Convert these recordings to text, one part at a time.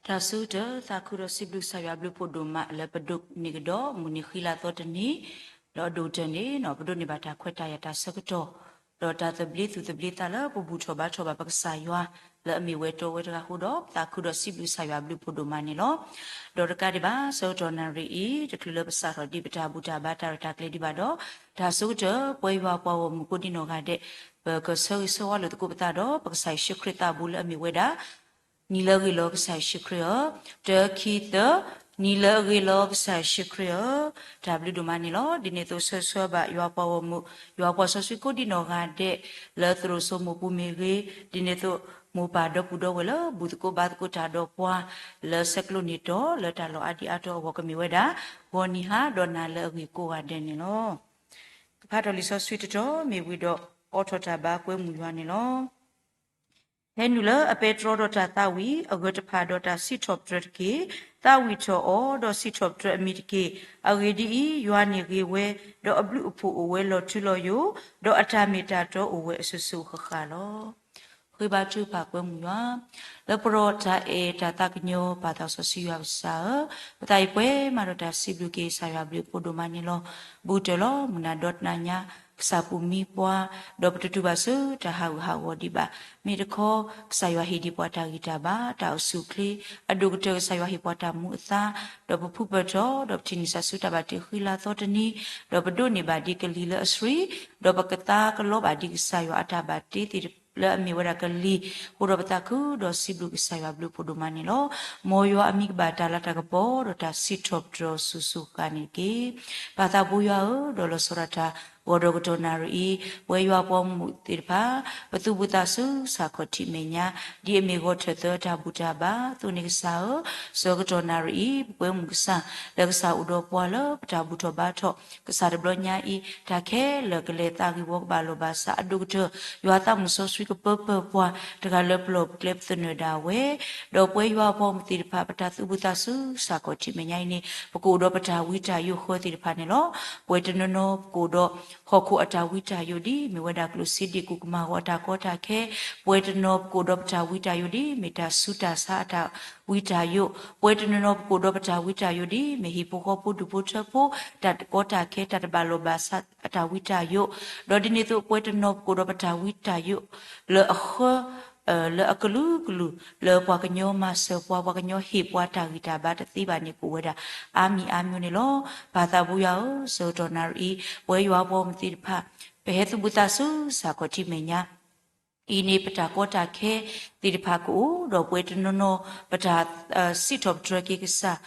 တၢ်ဆၢကတီၢ် သးခုဒီးစံးဘျုးကစၢ်ယွၤဘျုးဖှိၣ်ဒိၣ်မး လၢပဒိးန့ၢ်ကဒီး မုၢ်နံၤဃံလၤသီတနံၤ, ဒီးအဒိၣ်ကတၢၢ်န့ၣ် ပဒိးန့ၢ်ဘၣ်တၢ်ခွဲးတၢ်ယာ်တၢ်ဆၢကတီၢ်, ဒီးတၢ်သဘျ့သူၣ်သဘျ့သးလၢပဘူၣ်ထီၣ်ဘါထီၣ်ဘၣ်ပကစၢ်ယွၤ လၢအမ့ၢ်ဝဲတီဝဲတဂၤအဃိဒီး ပသးခုဒီးစံးဘျုးကစၢ်ယွၤဘျုးဖှိၣ်ဒိၣ်မးန့ၣ်လီၤ. ဒီးတကးဒံးဘၣ် ဆၢကတီၢ်နၣ်ရံၣ်အံၤ တချုးလၢပစးထီၣ်ဒံးပတၢ်ဘူၣ်တၢ်ဘါတၢ်ရဲၣ်တၢ်ကျဲၤဒံးဘၣ်ဒီး တၢ်ဆၢကတီၢ် ပဝဲယွၤအပှၤဂီၢ်မုၢ်ကိးဒံနီၢ်ဂၤဒဲး ပကဆၢဂ့ၤဆၢဝါလိာ်သကိးပသးဒီး ပကစၢ်ယ့ၣ်ၡူးခရံာ်သးဘူးလၢအမ့ၢ်ဝဲဒၣ် နံၤလၢအဂ့ၤလီၤကစၢ်ယ့ၣ်ၡူးခရံာ်ဧၢ, တၢ ခံ သၢ, နံၤလၢအဂ့ၤလီၤကစၢ်ယ့ၣ်ၡူးခရံာ်ဧၢ, တၢ်ဘျုးဒိၣ်မးန့ၣ်လီၤ. ဒ်န့ၣ်အသိးဆၢဆၢဘၣ်ယွၤပှၤဂီၢ်မုၢ် ယွၤပှၤစီဆှံကိးဒံနီၢ်ဂၤဒဲး လၢသရိာ်စိမိၢ်ပူၤမ့ၢ်ဂ့ၤ, ဒ်န့ၣ်အသိး မိၢ်ပၢ်ဒီပုၢ်ဒီဝဲၢ်လၢဘူၣ်သကိးဘါသကိးတၢ်ဒီးပှၤ လၢဆဲးကျိးန့ၢ်တီၢ် လၢတၢ်လီၢ်အါဒံအါတီၢ်အဂီၢ်ကမ့ၢ်ဝဲဒၣ် ဂီၤနံၤဟါဒီးနၤလၢအဂ့ၤကိးဂၤဒဲးန့ၣ်လီၤ. ကဖးထီၣ်လံာ်စီဆှံတတီၤ မ့ၢ်ဝံၤဒီးအိးထီၣ်တၢ်ဘါကွဲမုာ်ယွၤန့ၣ်လီၤ. ဖဲနုာ်လၢအပဲတြီဒီးတၢ်သးဝံၣ် အဂၢၢ်တဖၣ်ဒီးတၢ်စံးထီၣ်ပတြၢၤတက့ၢ်. သးဝံၣ်ထီၣ်အီၤ ဒီးစံးထီၣ်ပတြၢၤအမံၤတက့ၢ်. အဂ့ၢ်ဒ်အံၤ, ယွၤန့ၣ်ဂ့ၤဝဲ, ဒီးအဘျုးအဖှိၣ်အိၣ်ဝဲလီၤထူလီၤယိာ်, ဒီးအတၢ်မ့ၢ်တၢ်တီအိၣ်ဝဲအစိၤစိၤအဃၣ်ဃၣ်လီၤ. ဃ့ဘါထုကဖၣ်ကွဲမုာ်ယွၤ လၢပရီတၢ်အဲၣ်တၢ်သးကညီၤ ပၢ်သးစီဆှံယွၤကစၢ်ဧၢ, ပသးအံၤပှဲၤမးဒီးတၢ်စံးဘျုးက့ၤကစၢ်ယွၤဘျုးဖှိၣ်ဒိၣ်မးန့ၣ်လီၤ. ဘူးတၢၢ်လီၤ မုၢ်နၤဒီတနၤညါ ကစၢ်ပူၤမံပှၤ, ဒီးပတတူၢ်ဘၣ်ဆၢတၢ်ဟးဂူာ်ဟးဂီၤဒံးဘၣ်. မ့ၢ်တခီ ကစၢ်ယွၤဟ့ၣ်ဒံးပှၤတၢ်ဂံၢ်တၢ်ဘါ, တၢ်အိၣ်ဆူၣ်အိၣ်ချ့, အဒိၣ်ကတၢၢ်ကစၢ်ယွၤဟ့ၣ်ပှၤတၢ်မူအသါ, ဒီးပဖုပတီၢ်, ဒီးပထံၣ်န့ၢ်စၢ်ဆူတၢ်ဘၣ်တ့ဃံလၤသီတနံၤ, ဒီးပဒိးန့ၢ်ဘၣ်ဒံးကလံၤလၢအဆှံ, ဒီးပကသါကလီဘၣ်ဒံးကစၢ်ယွၤအတၢ်ဘၣ်တ့သ့ၣ်တဖၣ်လၢအမ့ၢ်ဝဲဒၣ်ကလံၤ, အဃိဒီးပသးခုဒီးစံးဘျုးကစၢ်ယွၤဘျုးဖှိၣ်ဒိၣ်မးန့ၣ်လီၤ. မ်ယွၤအမံၤကဘၣ်တၢ်လၤတၢ်ကပီၤ ဒီးတၢ်စံးထီၣ်ပတြၢၤစိၤစိၤဃၣ်ဃၣ်န့ၣ်တက့ၢ်. ပၢ်သးဘိယွၤဧၢ, ဒီးလီၤဆီဒၣ်တၢ် ဂီၤဒီးကတီၢ်နၣ်ရံၣ်အံၤ, ပဝဲယွၤပှၤဂီၢ်မုၢ်သ့ၣ်တဖၣ် ပသူၣ်ဘူၣ်သးစူၤ စးခီၣ်ထံးမဲာ်ညါ, ဒ်အမ့ၢ်ဂီၤထၢၣ်သၢတၢ်ဘူၣ်တၢ်ဘါအသိးန့ၣ်ကစၢ်ဧၢ, ဆၢကတီၢ်နၣ်ရံၣ်အံၤ ပကွဲမုာ်ကစၢ် လၢကစၢ်အိၣ်ဒီးပှၤလၢပတၢ်ဘူၣ်ထီၣ်ဘါထီၣ် ကစၢ်တဘျီညါအံၤ, တၢ်ခဲလၢာ်ကလဲၤသးဂ့ၢ်ဝီကဘၣ်လိာ်ဘၣ်စးအဒိၣ်ကတၢၢ်, ယွၤသးမုၢ်စီဆှံကပၢပၢၢ်ပှၤ တဂၤလၢပလီၢ်ပကျဲပသနၢၣ်ဒၣ်ဝဲ, ဒီးပဝဲယွၤပှၤဂီၢ်မုၢ်သ့ၣ်တဖၣ် ပတၢ်သူၣ်ဘူၣ်သးစူၤ စးခီၣ်ထံးမဲာ်ညါအံၤန့ၣ် ပကအိၣ်ဒီးပတၢ်ဝံတၢ်ယိးဃၢသ့ၣ်တဖၣ်န့ၣ်လီၤ. ပှဲၤတနီၤနီၤ ပကအိၣ်ဒီးဟီၣ်ခိၣ်အတၢ်ဝံတၢ်ယိးဒ် မ့ၢ်ဝဲဒၣ်ကျိၣ်စ့ဒ့ၣ်ကူၣ်ကမၤဂီၤအတၢ်ကီတၢ်ခဲ, ပှဲၤတနီၤပကအိၣ်ဒီးပတၢ်ဝံတၢ်ယိးဒ် မ့ၢ်တၢ်ဆူးတၢ်ဆါအတၢ်ဝံတၢ်ယိး, ပှဲၤတနီၤနီၤပကအိၣ်ဒီးပတၢ်ဝံတၢ်ယိးဒ် မ့ၢ်ဟံၣ်ဖိဃီဖိဒူၣ်ဖိထၢဖိ တၢ်ကီတၢ်ခဲ တၢ်တဘၣ်လိာ်ဘၣ်စးအတၢ်ဝံတၢ်ယိး, ဒီးဒ်န့ၣ်အသိး ပှဲၤတနီၤပကအိၣ်ဒီးပတၢ်ဝံတၢ်ယိး လၢအဃၢ လၢအကလုာ်ကလုာ် လၢပှၤကညီမၤစၢၤပှၤ ပှၤကညီဟ့ၣ်ပှၤတၢ်ဂံၢ်တၢ်ဘါတသ့ဘၣ်န့ၣ် ကအိၣ်ဝဲဒၣ်အါမံၤအါမံၤန့ၣ်လီၤ. ပၢ်သးဘိယွၤဧၢ, ဆၢကတီၢ်နၣ်ရံၣ်အံၤ ပဝဲယွၤပှၤဂီၢ်မုၢ်သ့ၣ်တဖၣ် ပဟဲသူၣ်ဘူၣ်သးစူၤ စးခီၣ်ထံးမဲာ်ညါ အံၤန့ၣ် ပတၢ်ကီတၢ်ခဲသ့ၣ်တဖၣ်ကအိၣ်, ဒီးပှဲၤတနီၤနီၤ ပတၢ်စံးထီၣ်ပတြၢၤက့ၤကစၢ်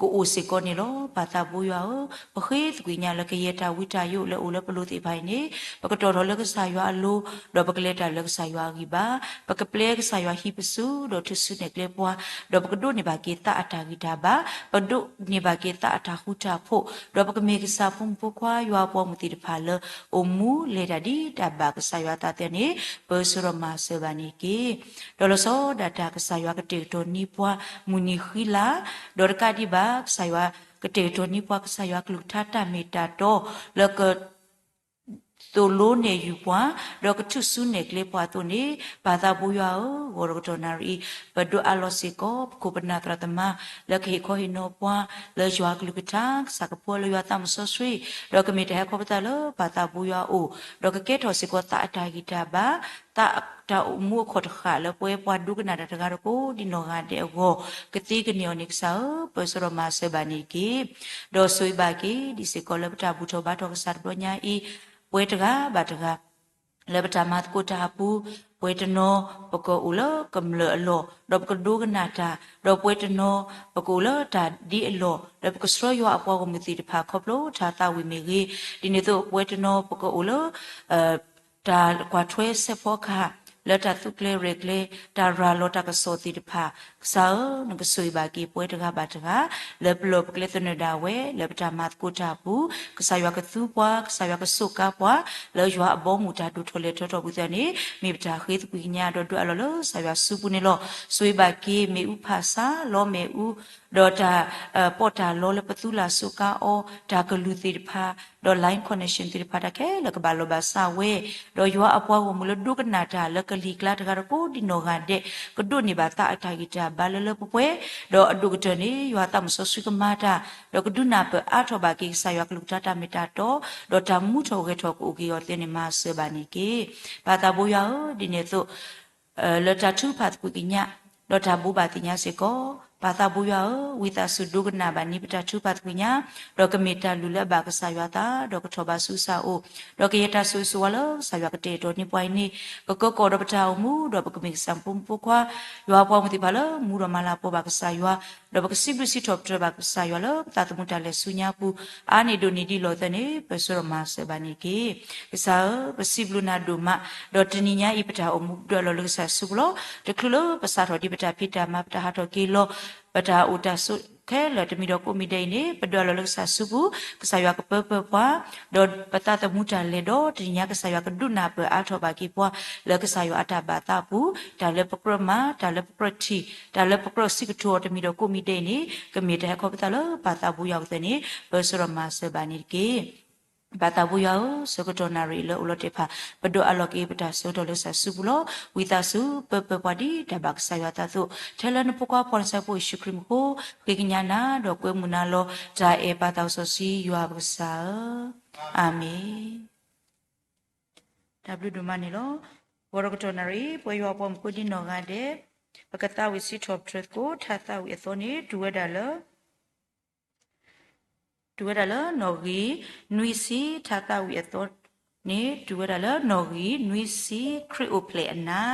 ကအိၣ်စ့ၢ်ကီးန့ၣ်လီၤ. ပၢ်သးဘိယွၤဧၢ, ပဃ့သကွံာ်ညါလၢကယဲၢ်တၢ်ဝံတၢ်ယိးလၢအိၣ်လၢပလိၤသ့ၣ်တဖၣ်အံၤန့ၣ် ပကတီၢ်ထီၣ်လၢကစၢ်ယွၤအလိၤ, ဒီးပကလဲၤတၢ်လၢကစၢ်ယွၤအဂံၢ်ဘါ, ပကပျဲကစၢ်ယွၤဟံးပစု, ဒီးထုးစုနဲၣ်ကျဲပှၤ, ဒီးပကဒိးန့ၢ်ဘၣ်က့ၤသးအတၢ်ဂံၢ်တၢ်ဘါ, ပဒိးန့ၢ်ဘၣ်က့ၤသးအတၢ်ဃူတၢ်ဖိး, ဒီးပကမ့ၢ်ကစၢ်ဖိမုၣ်ဖိခွါ ယွၤပှၤဂီၢ်မုၢ်သ့ၣ်တဖၣ်လၢ အိၣ်မူလဲၤတၢ်ဒ်တၢ်ဘၣ်ကစၢ်ယွၤအသးသ့န့ၣ် ပၢဆှၢဒီးမၤစၢၤဘၣ်န့ၣ်တက့ၢ်. ဒီးလီၤဆီဒၣ်တၢ် ကစၢ်ယွၤကတဲာ်ကတီၤန့ၢ်ပှၤ မုၢ်နံၤဃံလၤ, ဒီးတကးဒံးဘၣ် ကစၢ်ယွၤကတဲာ်ကတီၤန့ၢ်ပှၤ ကစၢ်ယွၤကလုၢ်ကထါတၢ်မ့ၢ်တၢ်တီ လၢက သိၣ်လိနဲၣ်ယုာ်ပှၤ, ဒီးကထုးစုနဲၣ်ကျဲပှၤအသိးန့ၣ်, ပၢ်သးဘိယွၤဧၢ, ဂီၤဒီးကတီၢ်နၣ်ရံၣ်အံၤ ပဒွးအးလီၤစ့ၢ်ကီး ပခိၣ်ပနၢ်သရၣ်သမါ လၢကဟ့ၣ်ခီဟ့ၣ်နီၤပှၤ လၢယွၤကလုၢ်ကထါ, ကစၢ်ကပၢလၢယွၤသးမုၢ်စီဆှံ, ဒီးကမ့ၢ်တၢ်ဟဲခီဖျိသးလၢပၢ်သးဘိယွၤအအိၣ်, ဒီးကကဲထီၣ်စ့ၢ်ကီးသးအတၢ်ဂံၢ်တၢ်ဘါ, သးတၢ်အိၣ်မူအခီၣ်တဃာ်လၢပဝဲပှၤဒိကနၣ်တၢ်တဂၤဒီးကိးဒံနီၢ်ဂၤဒဲးအဂီၢ် ကသ့ကန့ၢ်အီၤန့ၣ်ကစၢ်ဧၢ, ပၢဆှၢဒီးမၤစၢၤဘၣ်န့ၣ်တက့ၢ်. ဒီးဆိၣ်ဂ့ၤဘၣ်က့ၤ ဒ်စ့ၢ်ကီးလၢပတၢ်ဘူၣ်ထီၣ်ဘါထီၣ်ကစၢ်တဘျီညါအံၤ, ပဝဲတဂၤဘၣ်တဂၤ လၢပတၢ်မၤသကိးတၢ်အပူၤ, ပှဲၤတနီၤ ပကအိၣ်လၢကမျၢၢ်အလီၢ်, ဒီးပကဒိကနၣ်တၢ်, ဒီးပှဲၤတနီၤ ပကအိၣ်လၢတၢ်ဒ့အလီၢ်, ဒီးပကဆှၢယွၤအပှၤဂီၢ်မုၢ်သ့ၣ်တဖၣ် ခီဖျိတၢ်သးဝံၣ်မ့ၢ်ဂ့ၤ, ဒ်န့ၣ်အသိး ပှဲၤတနီၤ ပကအိၣ်လၢ တၢ်ကွၢ်ထွဲစဲးဖီကဟၣ် လၢတၢ်သူၣ်ကျဲၤရဲၣ်ကျဲၤ တၢ်ရၤလီၤတၢ်ကစီၣ်သ့ၣ်တဖၣ်, ကစၢ်ဧၢ, နကဆိၣ်ဂ့ၤဘၣ်က့ၤပဝဲတဂၤဘၣ်တဂၤ လၢပလီၢ်ပကျဲသနၢၣ်ဒၣ်ဝဲ လၢပတၢ်မၤသကိးတၢ်အပူၤ, ကစၢ်ယွၤကသူပှၤ, ကစၢ်ယွၤကစူးကါပှၤ လၢယွၤအဘီအမုၢ်တၢ်ဒိၣ်ထီၣ်လဲၤထီၣ်ထီၣ်ပူၤသတးန့ၣ် မ့ၢ်ပတၢ်ဃ့သကွံာ်ကညးဒီးဒွးအးလီၤလၢကစၢ်ယွၤစုပူၤန့ၣ်လီၤ. ဆိၣ်ဂ့ၤဘၣ်က့ၤ မ့ၣ်အူဖးဆါ လီမ့ၣ်အူ ဒီးတၢ် ပီးတၢ်လီလၢပသူလၢ်စူးကါအီၤ တၢ်ကလုၢ်သ့ၣ်တဖၣ်, ဒီး line connection သ့ၣ်တဖၣ် တၢ်ခဲလၢာ်ကဘၣ်လိာ်ဘၣ်စးဝဲ, ဒီးယွၤအပှၤဂီၢ်မုၢ်လၢဒိကနၣ်တၢ်လၢ ကလံၤကျါတဂၤဒီးကိးဒံနီၢ်ဂၤဒဲး ကဒိးန့ၢ်ဘၣ်သးအတၢ်ဂံၢ်တၢ်ဘါလၢလၢပှဲၤပှဲၤ, ဒီးအဒိၣ်ကတၢၢ်န့ၣ် ယွၤသးစီဆှံကမၤတၢ်, ဒီးကဒုးနၢ်ပၢၢ်အါထီၣ်ဘၣ်က့ၤကစၢ်ယွၤကလုၢ်ကထါတၢ်မ့ၢ်တၢ်တီ, ဒီးတၢ်မူထီၣ်ဂဲၤထီၣ်ကအိၣ်က့ၤအီၤသ့န့ၣ် မၤစၢၤဘၣ်န့ၣ်တက့ၢ်. ပၢ်သးဘိယွၤဧၢ, ဒ်န့ၣ်အသိး လၢတၢ်ထုကဖၣ်သကွံာ်ကညး, ဒီးတၢ်ဘိးဘၣ်သ့ၣ်ညါစ့ၢ်ကီး, ပၢ်သးဘိယွၤဧၢ, ဝံသးစူၤဒိကနၣ်ဘၣ်န့ၢ်ပတၢ်ထုကဖၣ်သကွံာ်ကညး, ဒီးကမ့ၢ်တၢ်လုၢ်လၢအဘၣ်ကစၢ်ယွၤအသး, ဒီးကထီၣ်ဘၣ်ဆူကစၢ်အအိၣ်, ဒီးကယဲၢ်တၢ်ဆိၣ်ဂ့ၤဆိၣ်ဝါလၢကစၢ်ယွၤကတဲာ်ကတီၤန့ၢ်ပှၤအံၤန့ၣ်, ကကၢကီၣ်ဒီးပတၢ်အိၣ်မူ, ဒီးပကမ့ၢ်ကစၢ်ဖိမုၣ်ဖိခွါ, ယွၤပှၤမုၣ်သ့ၣ်တဖၣ်လၢမူဒီးမၤလၤကပီၤဘၣ်ကစၢ်ယွၤ, ဒီးပကစံးဘျုးစံးထီၣ်ပတြၢၤဘၣ်ကစၢ်ယွၤလၢပသးသမူတၢ်လဲၤဆူညါပူၤ, အါန့ၢ်ဒိၣ်န့ၢ်ဒံးလိာ်သးန့ၣ် ပၢၢ်ဆၢဒီးမၤစၢၤဘၣ်န့ၣ်တက့ၢ်. ကစၢ်ဧၢ, ပစံးဘျုးနၤဒိၣ်မး, ဒီးတနံၤညါအံၤပတၢ်အိၣ်မူပဒွးလီၤလၢကစၢ်စုပူၤလီၤ. တချုးလၢပစးထီၣ်ဒံးပတၢ်ဖံးတၢ်မၤ ပတၢ်ဟးထီၣ်က့ၤလီၤ, ပတၢ်အိၣ်တၢ်ဆိးခဲလၢာ်တမံၤဒီးကိးမံၤဒဲးအံၤန့ၣ် ပဒွးလီၤလၢကစၢ်စုပူၤ, ကစၢ်ယွၤကပၢပၢၤပှၤ, ဒီးပသးသမူတၢ်လဲၤဒီး တနံၤညါကစၢ်ယွၤကဒုးနၢ်ပၢၢ်အါထီၣ်ဘၣ်က့ၤပှၤ လၢကစၢ်ယွၤအတၢ်ဘၣ်သးအပူၤ, တၢ်လၢပကြၢးမၤ, တၢ်လၢပကြၢးထံၣ်, တၢ်လၢပကြၢးစံးကတိၤအီၤတမံၤဒီးကိးမံၤဒဲးအံၤန့ၣ် ကမ့ၢ်တၢ်ဟဲခီဖျိလၢပၢ်သးဘိယွၤအအိၣ်သ့ၣ်န့ၣ် ပၢၢ်ဆၢဒီးမၤစၢၤဘၣ်န့ၣ်တက့ၢ်. ပၢ်သးဘိယွၤဧၢ, ဆၢကတီၢ်နၣ်ရံၣ်လၢအိၣ်လီၤတဲာ်တဖၣ် ပဒွးအလီၢ်က့ၤပတၢ်ဆၢကတီၢ်လၢကစၢ်စုပူၤလီၤ. ဝံသးစူၤပၢပၢၤပှၤဒ်တၢ်ဘၣ်ကစၢ်ယွၤအသးအသိး, ထဲလၢနဖိခွါဖီၣ်နစဲဖိယ့ၣ်ၡူးခရံာ်မူခိၣ် ဃ့ကညးနၤ ဒီးကွဲမုာ်နၤလီၤ. တၢ်အဲၣ်ပၢ်သးစီဆှံယွၤပကစၢ်ဧၢ, အၤမ့ၣ်. တၢ်ဘျုးဒိၣ်မးန့ၣ်လီၤ. ဂီၤဒီးကတီၢ်နၣ်ရံၣ် ပဝဲယွၤပှၤမုၣ်ဖိဒ်နီၢ်ဂၤဒဲး ပကသးဝံၣ်စံးထီၣ်ပတြၢၤသကိး ထါသးဝံၣ်အသီန့ၣ် တုၤဝဲဒၣ်လၢ တုၤဝဲဒၣ်လၢနီၣ်ဂံၢ်နွံဆံ ထါသးဝံၣ်အသီန့ၣ် တုၤဝဲဒၣ်လၢနီၣ်ဂံၢ်နွံဆံ ခရံာ်အိၣ်ဖျဲၣ်အနၤ,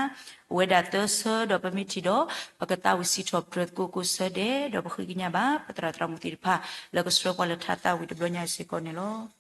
အိၣ်ဝဲဒၣ်သၢဆၢဒီးပမ့ၢ်ထံၣ်ဒီး ပကသးဝံၣ်စံးထီၣ်ပတြၢၤသကိးကိးဆၢဒဲး ဒီးပဃ့ကညးဘၣ် ပသရၣ်သရၣ်မုၣ်သ့ၣ်တဖၣ် လၢကဆှၢပှၤလၢထါသးဝံၣ်တဘျီညါစ့ၢ်ကီးန့ၣ်လီၤ.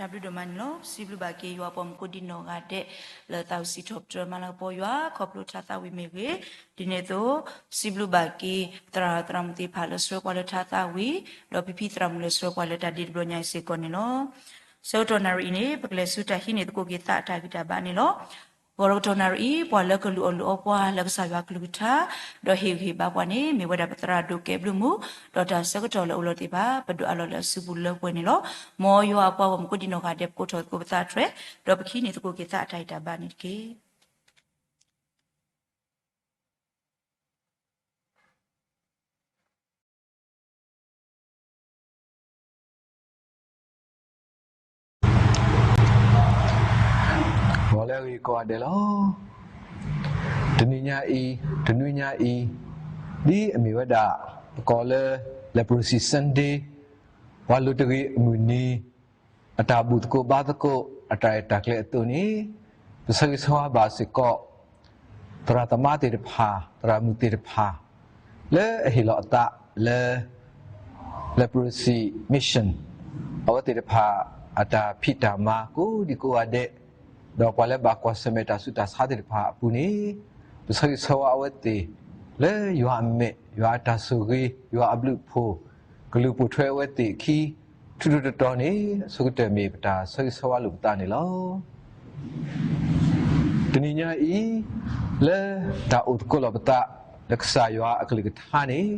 တၢ်ဘျုးဒိၣ်မးန့ၣ်လီၤ. ပစံးဘျုးဘၣ်က့ၤယွၤပှၤမူခိၣ်ဒံးနီၢ်ဂၤဒဲး လၢသးဝံၣ်စံးထီၣ်ပတြၢၤမၤလၤကပီၤယွၤ ခီဖျိထါသးဝံၣ်မ့ၢ်ဂ့ၤ, ဒ်န့ၣ်အသိး ပစံးဘျုးဘၣ်က့ၤ သရၣ်သရၣ်မုၣ်သ့ၣ်တဖၣ်လၢဆှၢပှၤလၢထါသးဝံၣ်, ဒီးဖံဖံသရၣ်မုၣ်လၢဆှၢပှၤလၢတၢ်ဒ့တဘျီညါအံၤစ့ၢ်ကီးန့ၣ်လီၤ. ဆၢကတီၢ်နၣ်ရံၣ်အံၤန့ၣ် ပကလဲၤဆူတၢ်ဟံးန့ၢ်သကိးက့ၤသးအတၢ်ဂံၢ်တၢ်ဘါန့ၣ်လီၤ. ဂီၤဒီးကတီၢ်နၣ်ရံၣ်အံၤ ပှၤလၢကလူၤအီၣ်လူၤအီပှၤလၢကစၢ်ယွၤအကလုၢ်ကထါ ဒီးဟ့ၣ်ဂံၢ်ဟ့ၣ်ဘါပှၤန့ၣ် မ့ၢ်ဝဲဒၣ်ပသရၣ်ဒိၣ်ကဲဘျုးမူ, ဒီးတၢ်ဆၢကတီၢ်လၢအိၣ်လီၤသ့ၣ်တဖၣ် ပဒိးအးလီၤလၢအစုပူၤလၢပှဲၤန့ၣ်လီၤ. မ်ယွၤအပှၤဂီၢ်မူခိၣ်ဒံးနီၢ်ဂၤဒဲး ပကိးထီၣ်သကိးပသးတြဲၤ, ဒီးပကဟံးန့ၢ်သကိးက့ၤသးအတၢ်ဂံၢ်တၢ်ဘါန့ၣ်တက့ၢ်. ဂီၤလၢအဂ့ၤကိးဂၤဒဲးလီၤ. တနံၤညါအံၤ, တနွံညါအံၤ, ဒ်အမ့ၢ်ဝဲဒၣ် ပကိးလၢ Leprosy Sunday ပှၤလိၤတဂ့ၤအမုၢ်နံၤ အတၢ်ဘူၣ်သကိးဘါသကိး အတၢ်ရဲၣ်တၢ်ကျဲၤအသိးန့ၣ်, ပဆၢဂ့ၤဆၢဝါဘၣ်စ့ၢ်ကီး သရၣ်သမါသ့ၣ်တဖၣ်, သရၣ်မုၣ်သ့ၣ်တဖၣ် လၢအဟ့ၣ်လီၤအသးလၢ Leprosy Mission အဝဲသ့ၣ်တဖၣ် အတၢ်ဖံးတၢ်မၤကိးဒံကိးဂၤဒဲး, ဒီးပှၤလၢဘၣ်ကွၢ်ဆၢၣ်မဲာ်တၢ်ဆူးတၢ်ဆါသ့ၣ်တဖၣ်အပူၤန့ၣ်, ပဆၢဂ့ၤဆၢဝါအဝဲသ့ၣ် လၢယွၤအမဲာ်, ယွၤအတၢ်ဆိၣ်ဂ့ၤ, ယွၤအဘျုးအဖှိၣ် ကလူၤပိာ်ထွဲအဝဲသ့ၣ်အခံ ထူထူတီတီန့ၣ် အဆိကတၢၢ်မ့ၢ်ပတၢ်ဆၢဂ့ၤဆၢဝါလိာ်ပသးန့ၣ်လီၤ. တနံၤညါအံၤ, လၢတၢ်အိၣ်သကိးလိာ်ပသး လၢကစၢ်ယွၤအကလုၢ်ကထါန့ၣ်,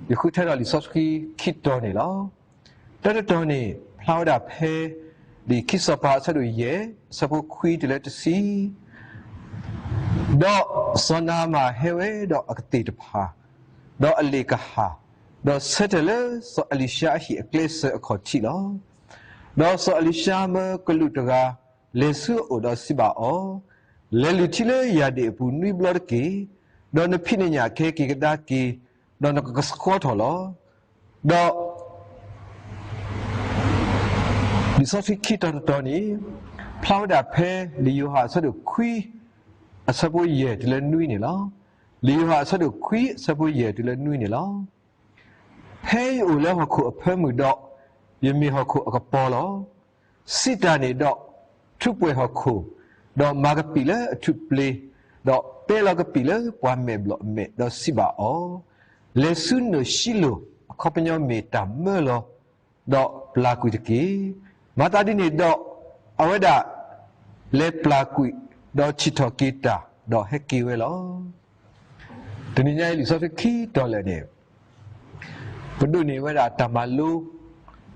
ယဃုထၢထီၣ်လံာ်စီဆှံခံတီၤန့ၣ်လီၤ. တၢတတီၤန့ၣ် ဖျါဝဲဒၣ်ဖဲ လံာ်ခံစီၤပၤအဆၢဒိၣ်ယဲၢ် အဆၢဖိခွံတုၤလၢတဆံ, ဒီးစီၤနၤမၣ်ဟဲဝဲဒီးအကသ့ၣ်တဖၣ်, ဒီးအလ့ၣ်ကဟၣ်, ဒီးဆၢထၢၣ်လၢစီၤအ့လံၡါအဟံၣ်အကျဲစၢၤအခီၣ်ထံးလီၤ. ဒီးစီၤအ့လံၡါမၢကလူးတဂၤ လဲၤဆူအအိၣ်ဒီးစံးဘၣ်အီၤ, လဲၤလုၢ်ထံလၢယၢ်ဒ့ၣ်အပူၤနွံဘျီတက့ၢ်, ဒီးနဖံးနညၣ်ကဟဲက့ၤကဒါက့ၤ, ဒီးနကကဆှီထီၣ်လီၤ. ဒီး လံာ်စီဆှံခံတီၤတတီၤန့ၣ် ဖျါဝဲဒၣ်ဖဲ လံာ်ယိၤဟၣ်အဆၢဒိၣ်ခွံ အဆၢဖိယဲၢ်တုၤလၢနွံန့ၣ်လီၤ. လံာ်ယိၤဟၣ်အဆၢဒိၣ်ခွံ အဆၢဖိယဲၢ်တုၤလၢနွံန့ၣ်လီၤ. ဖဲယအိၣ်လၢဟီၣ်ခိၣ်အဖၢမုၢ်ဒီး, ယမ့ၢ်ဟီၣ်ခိၣ်အကပီၤလီၤ. စံးတၢ်န့ၣ်ဒီး ထူးပှဲၤဟီၣ်ခိၣ်, ဒီးမၤကပံာ်လၢအထူးပျ့ၤ, ဒီးပဲလီၤကပံာ်လၢပှၤမဲာ်ဘျီၣ်အမဲာ်, ဒီးစံးဘၣ်အီၤ, လဲၤဆူနိၣ်ၡံလိၣ် အခီပညီမ့ၢ်တၢ်မၢလီၤ, ဒီးပျၢ်ကွံာ်တက့ၢ်. မၤသးဒ်န့ၣ်ဒီး အဝဲဒၣ် လဲၤပျၢ်ကွံာ်, ဒီးထံၣ်ထီၣ်က့ၤတၢ်, ဒီးဟဲက့ၤဝဲလီၤ. တနံၤညါအံၤ လံာ်စီဆှံခံတီၤလၢာ်န့ၣ် ပဒိးန့ၢ်ဝဲဒၣ်တၢ်မၤလိ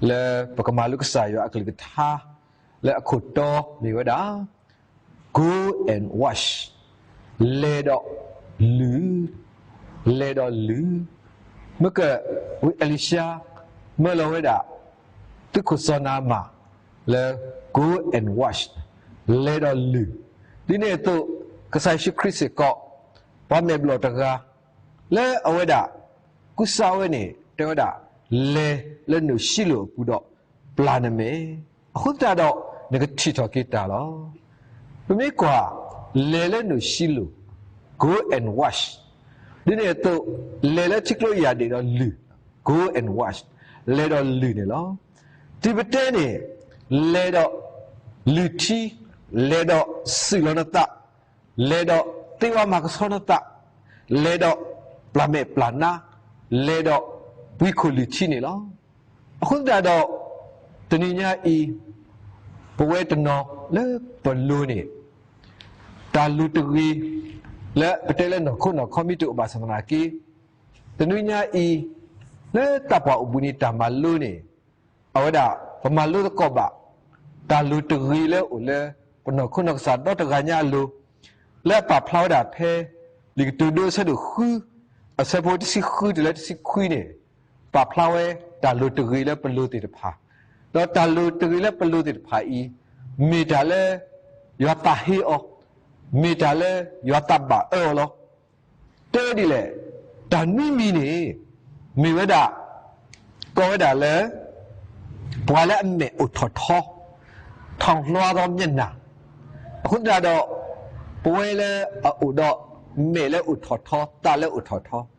လၢပကမၤလိကစၢ်ယွၤအကလုၢ်ကထါ လၢအခိၣ်တီမ့ၢ်ဝဲဒၣ် Go and wash, လဲၤဒီးလုၢ်, လဲၤဒီးလုၢ်. မ့ၢ်က ဝံအ့လံၡါ မၢလီၤဝဲဒၣ် သုးခိၣ်စီၤနၤမၣ်လၢ Go and wash, လဲၤဒီးလုၢ်. ဒ်န့ၣ်အသိး ကစၢ်ယ့ၣ်ၡူးခရံာ်စ့ၢ်ကီး ပှၤမဲာ်ဘျီၣ်တဂၤ လၢအဝဲဒၣ် ကူစါဝဲန့ၣ် တဲဝဲဒၣ် လဲၤလၢနိၣ်ၡံလိၣ်အပူၤဒီး ပျၢ်နမဲာ်. အဃိသတးဒီး နကထံၣ်ထီၣ်က့ၤတၢ်လီၤ. ပမ့ၢ်ကွၢ် လဲၤလၢနိၣ်ၡံလိၣ်, Go and wash, ဒ်န့ၣ်အသိး လဲၤလၢထံကျိယၢ်ဒ့ၣ်ဒီးလုၢ်, Go and wash, လဲၤဒီးလုၢ်န့ၣ်လီၤ. တုၤပတဲန့ၣ် လဲၤဒီးလုၢ်ထံ, လဲၤဒီးစူၢ်လီၤနသး, လဲၤဒီးသ့ဝါမၤကဆှီနသး, လဲၤဒီးပျၢ်မဲာ်ပျၢ်နါ, လဲၤဒီးပှံၤခိၣ်လုၢ်ထံန့ၣ်လီၤ. အဃိသတးဒီး တနံၤညါအံၤ ပဝဲတနီၤလၢပလိၤန့ၣ် တၢ်လိၤတဂ့ၤ လၢပတဲလၢနီၢ်ခိနီၢ်ခီမ့ၢ်တအိၣ်ဘၣ်ဆၣ်သနာ်က့ တနွံညါအံၤ လၢသးပှၢ်အိၣ်ဘှံးနံၤတၢ်မၤလိန့ၣ် အဝဲဒၣ် ပမၤလိသကိးဘၣ် တၢ်လိၤတဂ့ၤလၢအိၣ်လၢ ပနီၢ်ခိနီၢ်ကစၢ်ဒီတဂၤညါအလိၤ လၢအပာ်ဖျါဝဲဒၣ်ဖဲ လံာ်ကတိၤဒိအဆၢဒိၣ်ဃု အဆၢဖိတဆံဃုတုၤလၢတဆံခွံန့ၣ် ပာ်ဖျါဝဲတၢ်လိၤတဂ့ၤလၢပလိၤသ့ၣ်တဖၣ်, ဒီးတၢ်လိၤတဂ့ၤလၢပလိၤသ့ၣ်တဖၣ်အံၤ မ့ၢ်တၢ်လၢ ယွၤသးဟ့အီၤ, မ့ၢ်တၢ်လၢယွၤသးဘၣ်အၢအီၤလီၤ. တဲဝဲဒ်လဲၣ်, တၢ်နွံမံၤန့ၣ် မ့ၢ်ဝဲဒၣ် ကိးဝဲဒၣ်လၢ ပှၤလၢအမဲာ်အိၣ်ထီၣ်ထီ, ထောင်လွှားသောမျက်နှာ, အဃိသတးဒီး ပဝဲလၢအအိၣ်ဒီးမဲာ်လၢအိၣ်ထီၣ်ထီ, သးလၢအိၣ်ထီၣ်ထီ,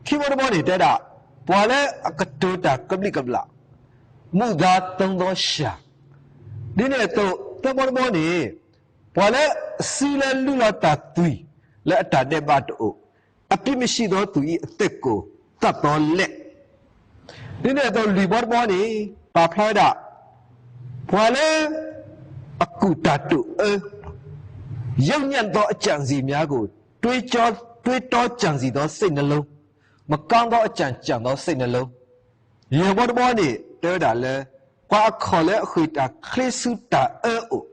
ခံဘီတဘီန့ၣ် တဲဒၣ် ပှၤလၢအကတိၤတၢ်ကဘျံးကဘျၣ်, မုၢ်ဂၤသုံးသောလျှာ ဒ်န့ၣ်အသိး သၢဘီတဘီန့ၣ် ပှၤလၢအစုလၢလုၢ်လီၤတၢ်သွံၣ်လၢအတၢ်ဒဲးဘးတအိၣ်, အပြစ်မရှိသောသူ၏ အသက်ကို သတ်သောလက်, ဒ်န့ၣ်အသိးလွံၢ်ဘီတဘီန့ၣ် ပာ်ဖျါဝဲဒၣ် ပှၤလၢအကူၣ်တၢ်တိာ်အၢ, ယုတ်ညံ့သောအကြံစည်များကို တွေးကြော, တွေးတောကြံစည်သောစိတ်နှလုံး, မကောင်းသောအကြံကြံသောစိတ်နှလုံး, ယဲၢ်ဘီတဘီန့ၣ် တဲဝဲဒၣ်လၢ ပှၤအခီၣ်လၢအဃ့ၢ်တၢ်ချ့ဆူတၢ်အၢအိၣ်,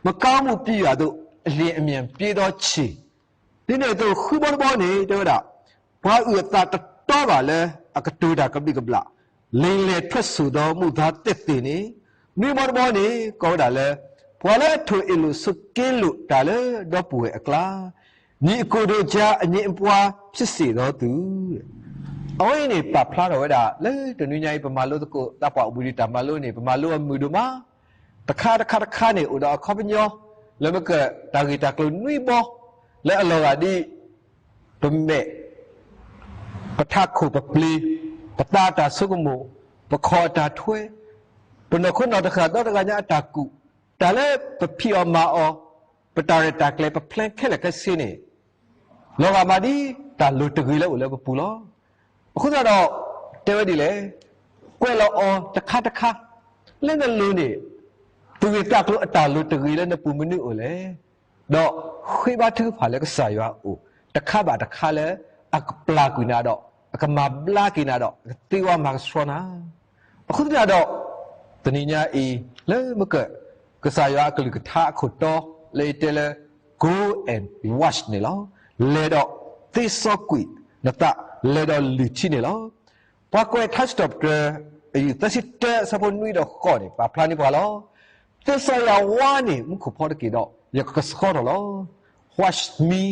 မကောင်းမှုပြုရာသို့ အလျင်အမြန်ပြေးသောခြေ, ဒ်န့ၣ်အသိးဃုဘီတဘီန့ၣ် တဲဝဲဒၣ် ပှၤအုၣ်အသးတတီဘၣ်လၢအကတိၤတၢ်ကဘျံးကဘျၣ်, လိမ်လည်ထွက်ဆိုသော မုသာသက်သေန့ၣ်, နွံဘီတဘီန့ၣ် ကိးဝဲဒၣ်လၢ ပှၤလၢအထိၣ်အ့ၣ်လိာ်ဆိးက့လိာ်တၢ်လၢဒီပုၢ်ဝဲၢ်အကျါ, ညီအစ်ကိုတို့ကြား အငြင်းပွားဖြစ်စေသောသူ, အဝဲအံၤန့ၣ် ပာ်ဖျါထီၣ်ဝဲဒၣ် လၢတနွံညါအံၤ ပမၤလိသကိးသးပှၢ်အိၣ်ဘှံးနံၤတၢ်မၤလိန့ၣ် ပမၤလိအမုာ်ဒိၣ်မး, တခါတခါတခါန့ၣ် အိၣ်ဒီးအခီပညီ လၢမ့ၢ်ကတၢ်ဂ့ၢ်တၢ်ကျိၤနွံဘီ လၢအလီၤဂာ်ဒ် ပမဲာ် ပထးခိၣ်ပပျ့ၤ, ပသးအတၢ်ဆိကမိၣ်, ပခီၣ်အတၢ်ထွဲ, ပနီၢ်ခိနီၢ်တဃၣ်ဒီတဂၤညါအတၢ်ကူၣ်, တၢ်လၢပဖံးအီၤမၤအီၤ, ပတၢ်ရဲၣ်တၢ်ကျဲၤ ပ plan ခဲလၢာ်ခဲဆ့န့ၣ် လီၤဂာ်မးဒ်တၢ်လိၤတဂ့ၤလၢအိၣ်လၢပပူၤလီၤ. အဃိသတးဒီး တဲဝဲဒ်လဲၣ်, ကွဲးလီၤအီၤတခါတခါ, လၢနလိၤန့ၣ် သူၣ်ဂ့ၢ်သးကျိၤအတၢ်လိၤတဂ့ၤလၢနပူၤမနုၤအိၣ်လဲၣ်. ဒီးဃ့ဘါထုကဖၣ်လၢကစၢ်ယွၤအအိၣ် တခါဘၣ်တခါလၢ အကပျၢ်ကွံာ်နၤဒီး အကမၤဘျါက့ၤနၤဒီး အကသ့ဝါမၤကဆှီနၤ. အဃိသတးဒီး တနံၤညါအံၤ လၢမ့ၢ်က ကစၢ်ယွၤအကလုၢ်ကထါအခိၣ်တီ လၢအတဲလၢ go and wash န့ၣ်လီၤ. လဲၤဒီးသ့စီကွံာ်နသး, လဲၤဒီးလုၢ်ထံန့ၣ်လီၤ. ပှၤကွဲးထါစံးထီၣ်ပတြၢၤ အယူၢ်သၢဆံတၢ အဆၢဖိနွံဒီးဃိးန့ၣ် ပာ်ဖျါန့ၢ်ပှၤလီၤ. သ့စီယၤဝါန့ၣ် မူခိၣ်ဖီတက့ၢ်ဒီး ယကကဆှီထီၣ်လီၤ. Wash me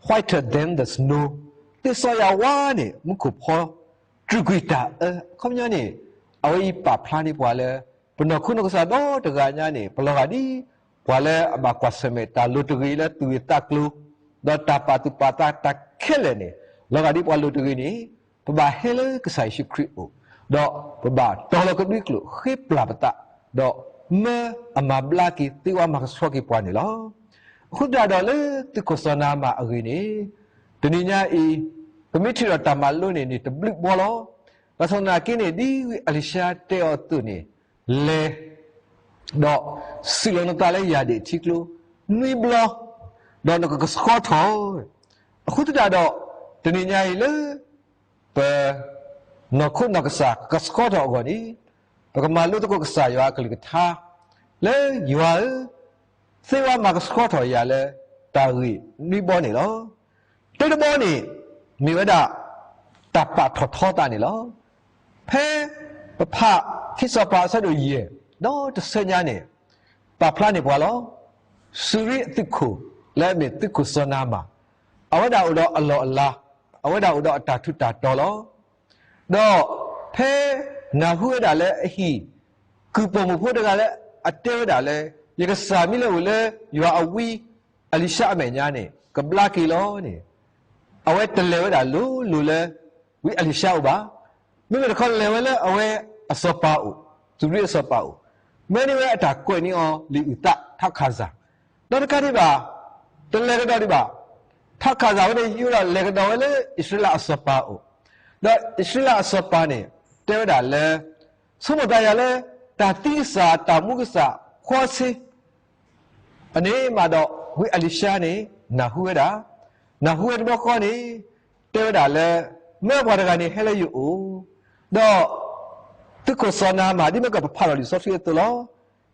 whiter than the snow. သ့စီယၤဝါန့ၣ် မူခိၣ်ဖီ တြူာ်ကွံာ်တၢ်အၢ. အခီပညီန့ၣ် အဝဲအံၤပာ်ဖျါန့ၢ်ပှၤလၢ ပနီၢ်ခိနီၢ်ကစၢ်ဒီတဂၤညါန့ၣ် ပလီၤဂာ်ဒ် ပှၤလၢအဘၣ်ကွၢ်ဆၢၣ်မဲာ်တၢ်လိၤတဂ့ၤလၢသူၣ်ဂ့ၢ်သးကျိၤ, ဒီးတၢ်ပာ်သူၣ်ပာ်သးတၢ်ခဲလၢာ်န့ၣ် လီၤဂာ်ဒ်ပှၤလိၤတဂ့ၤန့ၣ် ပဘၣ်ဟဲလၢကစၢ်ယ့ၣ်ၡူးခရံာ်အအိၣ်, ဒီးပဘၣ်တီၤလီၤကဒွံကျိာ် ဃ့ပျၢ်ပသး, ဒီးမၢအမၤဘျါက့ၤသ့ဝါမၤကဆှီက့ၤပှၤန့ၣ်လီၤ. အဃိသတးဒီးလၢသုးခိၣ်စီၤနၤမၣ်အဂ့ၢ်န့ၣ် တနံၤညါအံၤ ပမ့ၢ်ထံၣ်ဒီးတၢ်မၤလိန့ၣ်န့ၣ် တဘျုးဘီလီၤ. ဘၣ်ဆၣ်သနာ်က့န့ၣ် ဒ်ဝံအလံၤၡါတဲအီၤအသိးန့ၣ် လဲၤ ဒီးစူးလီၤနသးလၢယၢ်ဒ့ၣ်ထံကျိ နွံဘျီ, ဒီးနကကဆှီထီၣ်. အဃိသတးဒီး တနံၤညါအံၤလၢ ပ နီၢ်ခိနီၢ်ကစၢ်ကဆှီထီၣ်အဂီၢ်န့ၣ် ပကမၤလိသကိးကစၢ်ယွၤအကလုၢ်ကထါ လၢယွၤဧၢ, သ့ဝါမၤကဆှီထီၣ်ယၤလၢတၢ်ဂ့ၢ်နွံဘီန့ၣ်လီၤ. တၢတဘီန့ၣ် မ့ၢ်ဝဲဒၣ် တၢ်ပာ်ထီၣ်ထီသးန့ၣ်လီၤ. ဖဲပဖးခံစီၤပၤအဆၢဒိၣ်ယဲၢ် ဒီးတဆၢညါန့ၣ် ပာ်ဖျါန့ၢ်ပှၤလီၤ. စူၤရံအသုးခိၣ် လၢအမ့ၢ်သုးခိၣ်စီၤနၤမၣ် အဝဲဒၣ်အိၣ်ဒီးအလီၢ်အလၤ, အဝဲဒၣ်အိၣ်ဒီးအတၢ်ထူးတၢ်တီၤလီၤ. ဒီးဖဲနၢ်ဟူဝဲဒၣ်လၢအဟံၣ် ကုၢ်ပိာ်မုၣ်ဖိတဂၤလၢအတဲဝဲဒၣ်လၢ ယကစၢ်မ့ၢ်လၢအိၣ်လၢယွၤအဝံအလံၤၡါအမဲာ်ညါန့ၣ် ကဘျါက့ၤလီၤန့ၣ်, အဝဲတလဲၤဝဲဒၣ်လိၤလိၤလၢ ဝံအလံၤၡါအအိၣ်ဘၣ်. မ့မ့ၢ်တခီလဲၤဝဲလၢအဝဲအစီၤပၤအိၣ်, စူၤရံအစီၤပၤအိၣ်, မၢန့ၢ်ဝဲအတၢ်ကွဲးန့ၢ်အီၤလံာ်အုၣ်သး ထးခၣ်စၢ်, ဒီးတကးဒံးဘၣ် တလဲၤကဒီးဒံးဘၣ် ထးခၣ်စၢ်ဝဲန့ၣ် ယိဒီးလဲၤကဒီးဝဲလၢအံၣ်စရ့လးအစီၤပၤအအိၣ်, ဒီးအံၣ်စရ့လးအစီၤပၤန့ၣ် တဲဝဲဒၣ်လၢ ဆိကမိၣ်သးယၤလၢ တၢ်သံကစၢ် တၢ်မူကစၢ် ဃီဆ့ အန့ၣ်မးဒီး ဝံအလံၤၡါန့ၣ် နၢ်ဟူဝဲဒၣ်, နၢ်ဟူဝဲတဘျီဃီန့ၣ် တဲဝဲဒၣ်လၢ မၢပှၤတဂၤန့ၣ်ဟဲလၢယအိၣ်, ဒီး သုးခိၣ်စီၤနၤမၣ် ဒ်မ့ၢ်ကပဖးလီၤလံာ်စီဆှံအသိးလီၤ.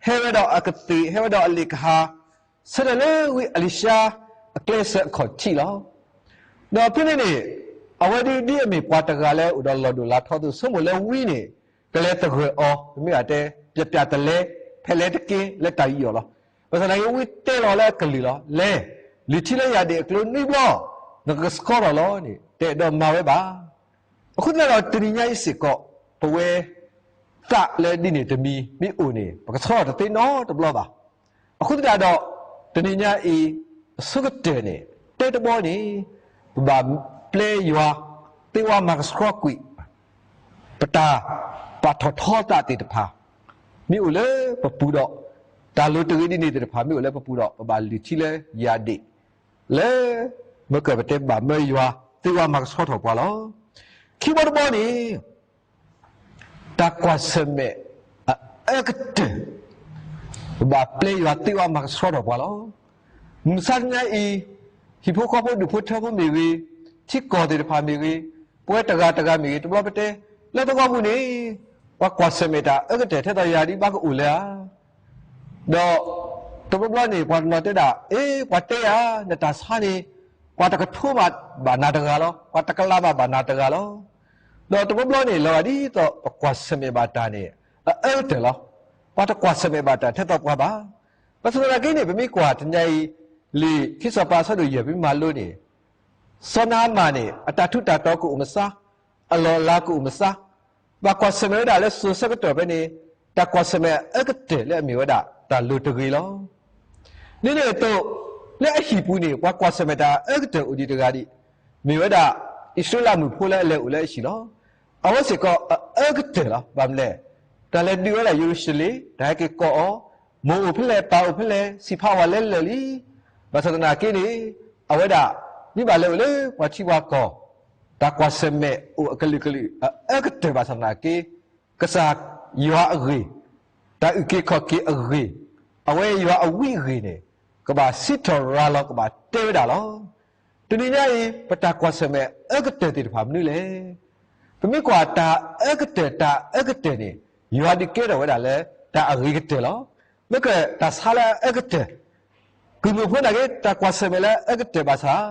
ဟဲဝဲဒီးအကသ့ၣ်, ဟဲဝဲဒီးအလ့ၣ်ကဟၣ်, ဆၢထၢၣ်လၢဝံအလံၤၡါအကျဲစၢးအခီၣ်ထံးလီၤ. ဒီးဖဲန့ၣ်န့ၣ် အဝဲဒၣ်ဒ်အမ့ၢ်ပှၤတဂၤလၢအိၣ်ဒီးလီၢ်ဒိၣ်လါထီအသိး ဆိကမိၣ်လၢဝံန့ၣ် ကလဲၤသဂၢၢ်အီၤ, ပမ့ၢ်ဘၣ်တဲ ပျးပျးတလဲ, ဖဲလဲတက့ၢ် လၢတၢ်ယူးယီၣ်လီၤ. ဘၣ်ဆၣ်သနာ်က့ ဝံတဲလီၤလၢအကလုၢ်လီၤ. လဲၤ, လုၢ်ထံလၢယၢ်ဒ့ၣ်အကျိနွံဘျီ, နကကဆှီထီၣ်လီၤန့ၣ် တအဲၣ်ဒိးမၤဝဲဘၣ်. အဃိသတးဒီးတနံၤညါအံၤစ့ၢ်ကီး ပဝဲ သးလၢဒ်န့ၣ်တမံၤမ့ၢ်အိၣ်န့ၣ် ပကဆှီထီၣ်တသ့နီတဘျီဘၣ်. အဃိသတးဒီး တနံၤညါအံၤ အဆိကတၢၢ်န့ၣ် တၢတဘီန့ၣ် ပဘၣ်ပျဲယွၤ သ့ဝါမၤကဆှီကွံာ် ပတၢ်ပာ်ထီၣ်ထီသးသ့ၣ်တဖၣ် မ့ၢ်အိၣ်လၢပပူၤဒီး တၢ်လိၤတဂ့ၤဒ်န့ၣ်သ့ၣ်တဖၣ်မ့ၢ်အိၣ်လၢပပူၤဒီး ပဘၣ်လုၢ်ထံလၢယၢ်ဒ့ၣ် လၢ မ့ၢ်ကပတဲဘၣ်မၢယွၤသ့ဝါမၤကဆှီထီၣ်ပှၤလီၤ. ခံဘီတဘီန့ၣ် တၢ်ကွၢ်ဆၢၣ်မဲာ်အအၢကတၢၢ် ပဘၣ်ပျဲယွၤသ့ဝါမၤကဆှီထီၣ်ပှၤလီၤ. မုၢ်မဆါတနံၤအံၤ ဟံၣ်ဖိဃီဖိဒူၣ်ဖိထၢဖိမ့ၢ်ဂ့ၤ, ထံကီၢ်သ့ၣ်တဖၣ်မ့ၢ်ဂ့ၤ, ပဝဲတဂၤတဂၤမ့ၢ်ဂ့ၤ, တဘျီပတဲ လၢသဝီပူၤန့ၣ် ပှၤကွၢ်ဆၢၣ်မဲာ်တၢ်အၢကတၢၢ်ထဲသိးယၤဒ်ဘၣ်ကအိၣ်လၢၤဧါ ဒီး တဘျီဘျီန့ၣ် ပှၤတနီၤတဲဒၣ် အ့ ပှၤတဲယၤ နတၢ်ဆါန့ၣ် ပှၤတကထိဘၣ်ဘၣ်နၤတဂၤလီၤ, ပှၤတကလးဘၣ်ဘၣ်နၤတဂၤလီၤ. ဒီးတဘျီဘျီန့ၣ် လီၤဂာ်ဒ်သိးပကွၢ်ဆၢၣ်မဲာ်ဘၣ်တၢ်န့ၣ် အအၢကတၢၢ်လီၤ. ပှၤတကွၢ်ဆၢၣ်မဲာ်ဘၣ်တၢ်ထဲသိးပှၤဘၣ်. ဘၣ်ဆၣ်သနာ်က့န့ၣ် ပမ့ၢ်ကွၢ်တနံၤအံၤ လံာ်ခံစီၤပၤအဆၢဒိၣ်ယဲၢ် ပမ့ၢ်မၤလိန့ၣ် စီၤနၤအမၣ်န့ၣ် အတၢ်ထူးတၢ်တီၤကအိၣ်မဆါ, အလီၢ်အလၤကအိၣ်မဆါ, ဘၣ်ကွၢ်ဆၢၣ်မဲာ်ဝဲဒၣ်လၢစိၤဆၢကတီၢ်ဖဲန့ၣ် တၢ်ကွၢ်ဆၢၣ်မဲာ်အအၢကတၢၢ်လၢအမ့ၢ်ဝဲဒၣ် တၢ်လိၤတဂ့ၤလီၤ. ဒ်န့ၣ်အသိး လၢအဟံၣ်ပူၤန့ၣ် ပှၤကွၢ်ဆၢၣ်မဲာ်တၢ်အအၢကတၢၢ်အိၣ်ဒံးတဂၤဒံး မ့ၢ်ဝဲဒၣ် အံၣ်စရ့လးမုၣ်ဖိလၢအလဲၤအိၣ်လၢအဟံၣ်လီၤ. အဝဲစ့ၢ်ကီးအအၢကတၢၢ်လီၤ. ဘၣ်မနုၤလဲၣ်, တၢ်လဲၤဒုးဝဲဒၣ်ယရူၤၡလ့ၣ်, တၢ်ဟဲက့ၤကိးအီၤ, မိၢ်အိၣ်ဖဲလဲၣ်, ပၢ်အိၣ်ဖဲလဲၣ်, ဆံးဖးဝဲလဲၣ်လၢာ်လံ. ဘၣ်ဆၣ်သနာ်က့န့ၣ် အဝဲဒၣ် မ့ၢ်ဘၣ်လဲၤအိၣ်လၢပှၤထံပှၤကီၢ် တၢ်ကွၢ်ဆၢၣ်မဲာ်အိၣ်အကလုာ်ကလုာ် အအၢကတၢၢ်ဘၣ်ဆၣ်သနာ်က့ ကစၢ်ယွၤအဂ့ၢ်, တၢ်အုၣ်က့ၤခီၣ်က့ၤအဂ့ၢ်, အဝဲယွၤအဝံအဂ့ၢ်န့ၣ် ကဘၣ်စံးထီၣ်ရၤလီၤ ကဘၣ်တဲဝဲဒၣ်လီၤ. တနံၤညါအံၤ ပတၢ်ကွၢ်ဆၢၣ်မဲာ်အအၢကတၢၢ်သ့ၣ်တဖၣ်မနုၤလဲၣ်. ပမ့ၢ်ကွၢ်တၢ်အၢကတၢၢ် တၢ်အၢကတၢၢ်န့ၣ် ယွၤဒုးကဲထီၣ်ဝဲဒၣ်လၢတၢ်အဂ့ၤကတၢၢ်လီၤ. မ့ၢ်ကတၢ်ဆါလၢအအၢကတၢၢ် ကုၢ်မိၢ်ဖိနာ်က့ တၢ်ကွၢ်ဆၢၣ်မဲာ်လၢအအၢကတၢၢ်ဘၣ်ဆၣ်,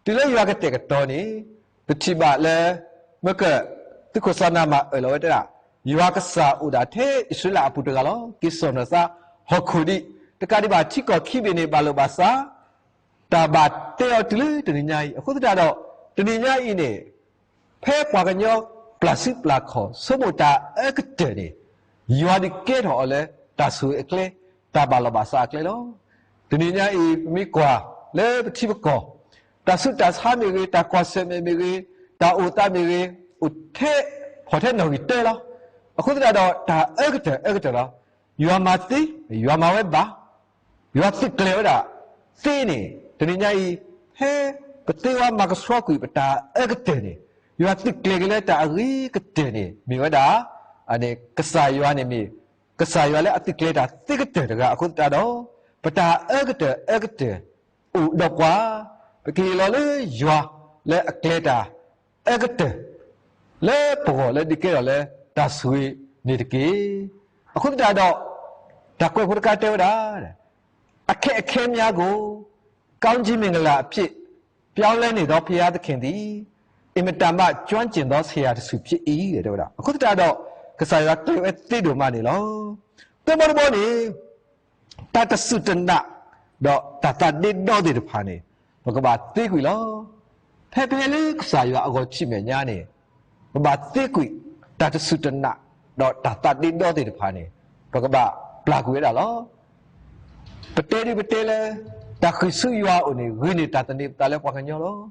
တုၤလၢယွၤကတဲာ်ကတီၤန့ၣ် ပထံၣ်ဘၣ်လၢ မ့ၢ်က သုးခိၣ်စီၤနၤမၣ်အၢၣ်လီၤဝဲတဲဒၣ် ယွၤကစၢ်အိၣ်ဒၣ်ထဲအံၣ်စရ့လးအပူၤတဂၤလီၤ. က့ၤစိာ်နီၢ်သးဟီၣ်ခိၣ်ဒံး တကးဒံးဘၣ်ထံကီၢ်ခံဘ့ၣ်န့ၣ် ဘၣ်လိာ်ဘၣ်စး တၢ်ဘၣ်တဲအီၤတုၤလၢတနံၤညါအံၤ အဃိသတးဒီး တနံၤညါအံၤန့ၣ် ဖဲပှၤကညီပျၢ်စုပျၢ်ခီၣ် ဆိကမိၣ်တၢ်အၢကတၢၢ်န့ၣ် ယွၤဒုးကဲထီၣ်အီၤလၢတၢ်ဆိၣ်ဂ့ၤအကျဲ တၢ်ဘၣ်လီၤဘၣ်စးအကျဲလီၤ. တနံၤညါအံၤ ပမ့ၢ်ကွၢ်လၢပထံပကီၢ် တၢ်ဆူးတၢ်ဆါမ့ၢ်ဂ့ၤ, တၢ်ကွၢ်ဆၢၣ်မဲာ်မ့ၢ်ဂ့ၤ, တၢ်အိၣ်သးမ့ၢ်ဂ့ၤ, အိၣ်ထဲဖီၣ်ထဲနီၣ်ဂံၢ်တၢလီၤ. အဃိသတးဒီး တၢ်အၢကတၢၢ်အၢကတၢၢ်လီၤ. ယွၤမၤသ့, ယွၤမၤဝဲဘၣ် ယွၤသုးကျဲၤဝဲဒၣ်သ့န့ၣ် တနံၤညါအံၤ ဖဲပသ့ဝါမၤကဆှီကွံာ်ပတၢ်အၢကတၢၢ်န့ၣ် ယွၤသုးကျဲၤက့ၤလၢတၢ်အဂ့ၤကတၢၢ်န့ၣ် မ့ၢ်ဝဲဒၣ် ကစၢ်ယွၤန့ၣ်မ့ၢ် ကစၢ်ယွၤလၢအသုးကျဲၤတၢ်သ့ကတၢၢ်တဂၤအဃိသတးဒီး ပတၢ်အၢကတၢၢ်အၢကတၢၢ်အိၣ်ဒီးပှၤ ပကဟ့ၣ်လီၤလၢယွၤလၢအကျဲၤတၢ် အၢကတၢၢ် လၢပဂီၢ်လၢဒုးကဲထီၣ်လၢတၢ်ဆိၣ်ဂ့ၤန့ၣ်တက့ၢ်. အဃိသတးဒီး တၢ်ကွဲးဖိတခါတဲဝဲဒၣ် အခက်အခဲများကို ကောင်းကြီးမင်္ဂလာအဖြစ် ပြောင်းလဲနေသောဘုရားသခင်သည် အင်မတန်မှ ကျွမ်းကျင်သောဆရာတစ်ဆူဖြစ်၏ တဲဝဲဒၣ်. အဃိသတးဒီး ကစၢ်ယွၤကျဲၤဝဲသ့ဒိၣ်မးန့ၣ်လီၤ. သၢဘီတဘီန့ၣ် တၢ်တစူၢ်တနာ် ဒီးတၢ်သးဒ့ဒီသ့ၣ်တဖၣ်န့ၣ် ပကဘၣ်သ့ကွံာ်လီၤ. ဖဲပဟဲလၢကစၢ်ယွၤအဂီၢ်ထံးမဲာ်ညါန့ၣ် ပဘၣ်သ့ကွံာ် တၢ်တစူၢ်တနာ် ဒီးတၢ်သးဒ့ဒီသ့ၣ်တဖၣ်န့ၣ် ပကဘၣ်ပျၢ်ကွံာ်ဝဲဒၣ်လီၤ. ပတဲဒ်ပတဲလၢ တၢ်ဃ့ၢ်ဆူယွၤအအိၣ်န့ၣ် ဂ့ၤန့ၢ်တၢ်သန့ၤပသးလၢပှၤကညီလီၤ.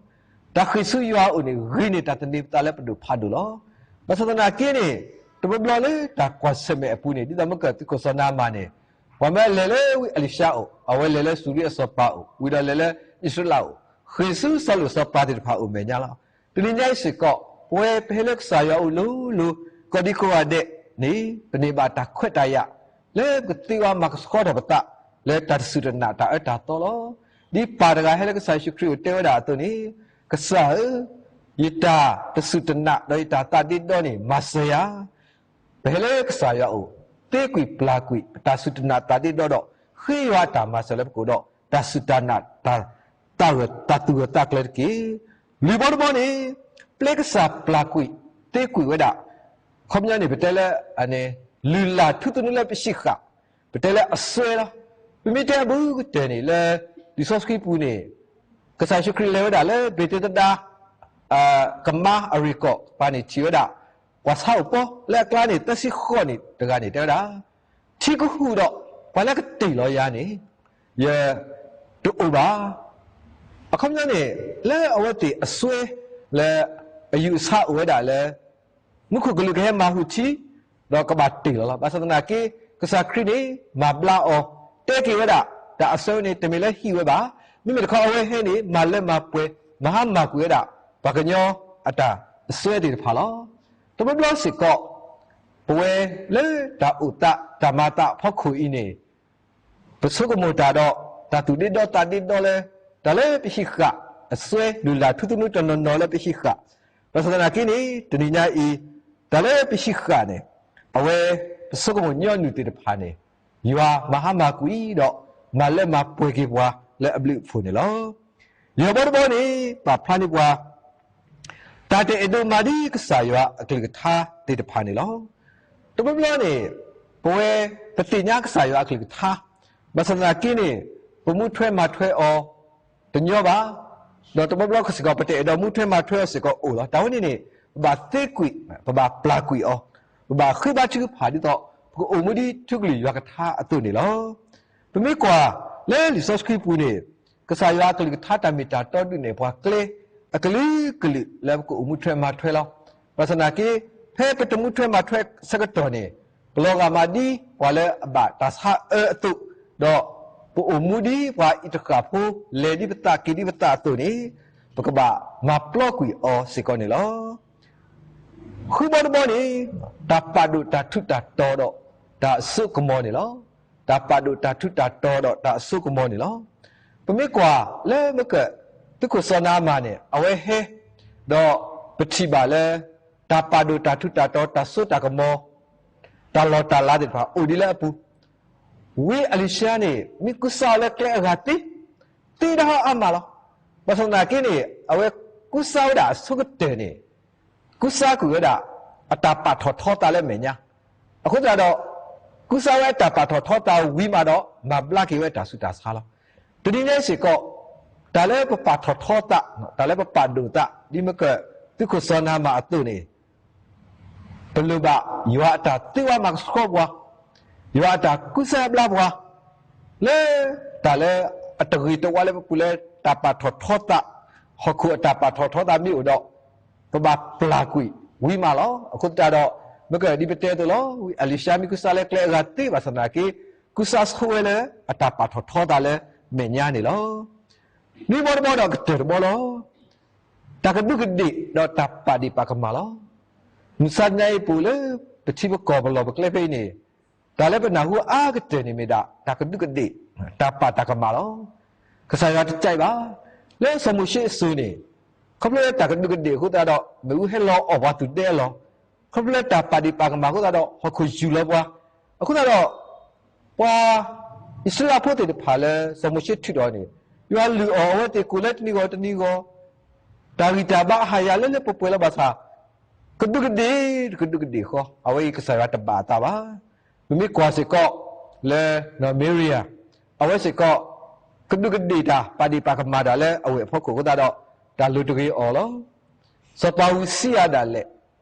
တၢ်ဃ့ၢ်ဆူယွၤအအိၣ်န့ၣ် ဂ့ၤန့ၢ်တၢ်သန့ၤပသးလၢပဒိၣ်ဖးဒိၣ်လီၤ. ဘၣ်ဆၣ်သနာ်က့န့ၣ် တဘျီဘျီလၢတၢ်ကွၢ်ဆၢၣ်မဲာ်အပူၤန့ၣ် ဒ်သိးမ့ၢ်ကသုးခိၣ်စီၤနၤမၣ်န့ၣ် ပှၤမၢလဲၤလၢဝံအလံၤၡါအအိၣ်, အဝဲလဲၤလၢစူၤရံအစီၤပၤအအိၣ်, ဝံၤဒီးလဲၤလၢအံၣ်စရ့လးအအိၣ်, ဃ့ၢ်ဆူစီၤလိာ်စီၤပၤသ့ၣ်တဖၣ်အအိၣ်မဲာ်ညါလီၤ. တနံၤညါအံၤစ့ၢ်ကီး ပဝဲပဟဲလၢကစၢ်ယွၤအအိၣ်လိၤလိၤ ကိးဒံကိးဂၤဒဲးန့ၣ် ပန့ၢ်ဘၣ်တၢ်ခွဲးတၢ်ယာ် လၢပကသ့ဝါမၤကဆှီထီၣ်ပသး လၢတၢ်တစူၢ်တနာ်တၢ်အၢတၢ်သီလီၤ. ဒ်ပၢ်တဂၤဟဲလၢကစၢ်ယ့ၣ်ၡူးခရံာ်အအိၣ်တဲဝဲဒၣ်အသိးန့ၣ် ကစၢ်ဧၢ, ယတၢ်တစူၢ်တနာ်ဒီးယတၢ်သးဒ့ဒီန့ၣ် မၤစၢၤယၤ ပဟဲလၢကစၢ်ယွၤအအိၣ် သ့ကွံာ်ပျၢ်ကွံာ် ပတၢ်စူၢ်တနာ်သးဒ့ဒီဒီး ဃ့ယွၤအတၢ်မၤစၢၤလၢပကအိၣ်ဒီး တၢ်စူၢ်တၢ်နာ် တၢ် တၢ်ဂၢၢ်တၢ်သူၣ်ဂၢၢ်သးကျၢၤတက့ၢ်. လွံၢ်ဘီတဘီန့ၣ် ပျဲကစၢ်ပျၢ်ကွံာ် သ့ကွံာ်ဝဲဒၣ် အခီပညီန့ၣ် ပတဲလၢ လုၢ်လၢ်ထူသနူလၢပဟံးဃာ် ပတဲလၢအစွဲလီၤ. ပမ့ၢ်တဲအဘူးကတၢၢ်န့ၣ်လၢ လံာ်စီဆှံပူၤန့ၣ် ကစၢ်ယ့ၣ်ၡူးခရံာ်လဲၤဝဲဒၣ်လၢဘ့းသ့းသဒါ ကမါအရ့ၣ်ကီၢ်တဖၣ်န့ၣ် ထံၣ်ဝဲဒၣ် ပှၤဆါအိၣ်ပီလၢအကျါန့ၣ် သၢဆံဃိးနံၣ်တဂၤန့ၣ် တဲဝဲဒၣ် ထံကဟူးဒီး ပှၤလၢကတ့ၢ်လီၤယၤန့ၣ် ယတအိၣ်ဘၣ်. အခီပညီန့ၣ် လၢအဝဲသ့ၣ်အစွဲလၢ အယူၢ်အဆါအိၣ်ဝဲဒၣ်လၢ မူခိၣ်ကလူးကဟဲမၤဟူးထံ ဒီးကဘၣ်တ့ၢ်လီၤလီၤ. ဘၣ်ဆၣ်သနာ်က့ ကစၢ်ခရံာ်န့ၣ် မၤဘျါအီၤ တဲက့ၤဝဲဒၣ် တၢ်အစၢန့ၣ် တမ့ၢ်လၢဟံးဝဲဘၣ်. မ့မ့ၢ်တခီအဝဲဟဲန့ၣ် မၤလၢမၤပှဲၤ မၤဟါမၢ်ကွံာ်ဝဲဒၣ် ပှၤကညီအတၢ်အစၢသ့ၣ်တဖၣ်လီၤ. တဘျီဘျီစ့ၢ်ကီး ပဝဲလၢတၢ်အိၣ်သးတၢ်မၤသးအဖီခိၣ်အံၤန့ၣ် ပဆိကမိၣ်တၢ်ဒီး တၢ်သူၣ်ဒ့ဒီသးဒ့ဒီလၢ တၢ်လၢပဟံးဃာ်အစၢ လုၢ်လၢ်ထူသနူတနီၤနီၤလၢပဟံးဃာ်, ဘၣ်ဆၣ်သနာ်က့န့ၣ် တနံၤညါအံၤ တၢ်လၢပဟံးဃာ်န့ၣ် အဝဲ ပဆိကမိၣ်ညီနုၢ်သ့ၣ်တဖၣ်န့ၣ် ယွၤမၤဟါမၢ်ကွံာ်ဒီး မၤလၢမၤပှဲၤက့ၤပှၤလၢအဘျုးအဖှိၣ်န့ၣ်လီၤ. ယဲၢ်ဘီတဘီန့ၣ် ပာ်ဖျါန့ၢ်ပှၤ တၢ်တအဲၣ်ဒိးမၤဒ်ကစၢ်ယွၤအကလုၢ်ကထါသ့ၣ်တဖၣ်န့ၣ်လီၤ. တဘျီဘျီန့ၣ် ပဝဲ ပသ့ၣ်ညါကစၢ်ယွၤအကလုၢ်ကထါ, ဘၣ်ဆၣ်သနာ်က့န့ၣ် ပမူထွဲမၤထွဲအီၤ တညီဘၣ်, ဒီးတဘျီဘျီစ့ၢ်ကီး ပတအဲၣ်ဒိးမူထွဲမၤထွဲအီၤစ့ၢ်ကီးအိၣ်လီၤ. တၢ်ဝဲန့ၣ်န့ၣ် ပဘၣ်သ့ကွံာ်, ပဘၣ်ပျၢ်ကွံာ်အီၤ, ပဘၣ်ဃ့ဘါထုကဖၣ်ဒ်သိး ပကအိၣ်မူဒ်ထူကလုၢ်ယွၤကထါအသိးန့ၣ်လီၤ. ပမ့ၢ်ကွၢ်လၢလံာ်စီဆှံပူၤန့ၣ် ကစၢ်ယွၤအကလုၢ်ကထါတၢ်မ့ၢ်တၢ်တီဒုးနဲၣ်ပှၤကျဲ အကလုာ်ကလုာ်လၢပကအိၣ်မူထွဲမၤထွဲလီၤ. ဘၣ်ဆၣ်သနာ်က့ ဖဲပတမူထွဲမၤထွဲဆၢကတီၢ်န့ၣ် ပလီၤဂာ်မးဒ်ပှၤလၢအဘၣ်တၢ်ဆါအၢအသိး, ဒီးပအိၣ်မူဒ်ပှၤအံးတဃၣ်ဖိ လဲၤဒ်ပသးက့ၤဒ်ပသးအသိးန့ၣ် ပကဘၣ်မၤပျီကွံာ်အီၤစ့ၢ်ကီးန့ၣ်လီၤ. ဃုဘီတဘီန့ၣ် တၢ်ပာ်ဒိၣ်တၢ်ထူးတၢ်တီၤဒီးတၢ်အစိကမီၤန့ၣ်လီၤ. တၢ်ပာ်ဒိၣ်တၢ်ထူးတၢ်တီၤဒီးတၢ်အစိကမီၤန့ၣ်လီၤ. ပမ့ၢ်ကွၢ်လၢမ့ၢ်က သုးခိၣ်စီၤနၤမၣ်န့ၣ် အဝဲဟဲ ဒီးပထံၣ်ဘၣ်လၢ တၢ်ပာ်ဒိၣ်တၢ်ထူးတၢ်တီၤ တၢ်စိတၢ်ကမီၤ တၢ်လီၢ်တၢ်လၤသ့ၣ်တဖၣ် အိၣ်ဒ်လၢအပူၤ ဝံအလံၤၡါန့ၣ် မ့ၢ်ကူစါအီၤလၢကျဲအဂၤသ့, သ့ဒၣ်ဟီအါမးလီၤ. ဘၣ်ဆၣ်သနာ်က့န့ၣ် အဝဲကူစါဝဲဒၣ်အဆိကတၢၢ်န့ၣ် ကူစါကွံာ်ဝဲဒၣ် အတၢ်ပာ်ထီၣ်ထီသးလၢအမဲာ်ညါ. အဃိသတးဒီး ကူစါဝဲအတၢ်ပာ်ထီၣ်ထီသးဝံၤမးဒီး မၤဘျါက့ၤဝဲတၢ်ဆူးတၢ်ဆါလီၤ. တနံၤညါအံၤစ့ၢ်ကီး တၢ်လၢပပာ်ထီၣ်ထီသး, တၢ်လၢပပာ်ဒိၣ်သး ဒ်မ့ၢ်က သုးခိၣ်စီၤနၤမၣ်အသိးန့ၣ် ပလိၣ်ဘၣ်ယွၤအတၢ်သ့ဝါမၤကဆှီပှၤ, ယွၤအတၢ်ကူစါဘျါပှၤ လၢတၢ်လၢအတဂ့ၤတဝါလၢပပူၤလၢတၢ်ပာ်ထီၣ်ထီသး, ဟီၣ်ခိၣ်အတၢ်ပာ်ထီၣ်ထီသးမ့ၢ်အိၣ်ဒီး ပဘၣ်ပျၢ်ကွံာ်ဝံၤမးလီၤ. အဃိသတးဒီး မ့ၢ်ကဒ်ပတဲအသိးလီၤ, ဝံအလံၤၡါမ့ၢ်ကူစါလၢကျဲအဂၤသ့ဘၣ်ဆၣ်သနာ်က့ ကူစါဆိဝဲလၢအတၢ်ပာ်ထီၣ်ထီသးလၢမဲာ်ညါန့ၣ်လီၤ. နွံဘီတဘီဒီးကတၢၢ်တဘီလီၤ. တၢ်ကဒူးကဒ့ၣ်ဒီးတၢ်ပာ်ဒ့ၣ်ပာ်ကမၣ်လီၤ. မုၢ်ဆါညါအံၤပူၤလၢ ပထံပကီၢ်ပလီၢ်ပကျဲဖဲအံၤန့ၣ် တၢ်လၢပနၢ်ဟူအါကတၢၢ်န့ၣ်မ့ၢ်ဒၣ် တၢ်ကဒူးကဒ့ၣ်, တၢ်ပာ်တၢ်ကမၣ်လီၤ. ကစၢ်ယွၤတကြိုက်ဘၣ်. လၢစီၤမိၤၡ့အစိၤန့ၣ် ခီဖျိလၢတၢ်ကဒူးကဒ့ၣ်အဃိသတးဒီး မ့ၣ်အူဟဲလီၤအီၣ်ပှၤသူၣ်ဒဲအလီၢ်, ခီဖျိလၢတၢ်ပာ်ဒ့ၣ်ပာ်ကမၣ်အဃိသတးဒီး ဟီၣ်ခိၣ်ယူၢ်လီၤပှၤ, အဃိသတးဒီး ပှၤအံၣ်စရ့လးဖိသ့ၣ်တဖၣ်လၢစီၤမိၤၡ့ထုးထီၣ်န့ၣ် ယွၤလုၢ်အီၣ်အဝဲသ့ၣ်ကိးလၢတနံၤဂီၤတနံၤဂီၤ, တၢ်ဂံၢ်တၢ်ဘါအဟးယၤလၢလၢပှဲၤပှဲၤလီၤဘၣ်ဆၣ် ကဒူးကဒ့ၣ် တကဒူးကဒ့ၣ်ဃီ အဝဲအံၤကစၢ်ယွၤတဘၣ်အသးဘၣ်. ပမ့ၢ်ကွၢ်စ့ၢ်ကီးလၢ နီၢ်မ့ရံယၤ အဝဲစ့ၢ်ကီး ကဒူးကဒ့ၣ်တၢ် ပာ်ဒ့ၣ်ပာ်ကမၣ်တၢ်လၢအဝဲၢ်အဖီခိၣ်အဃိသတးဒီး တၢ်လိၤတဂ့ၤအီၤလီၤ. စီၤပၤဧူစံယၤဒၣ်လဲာ်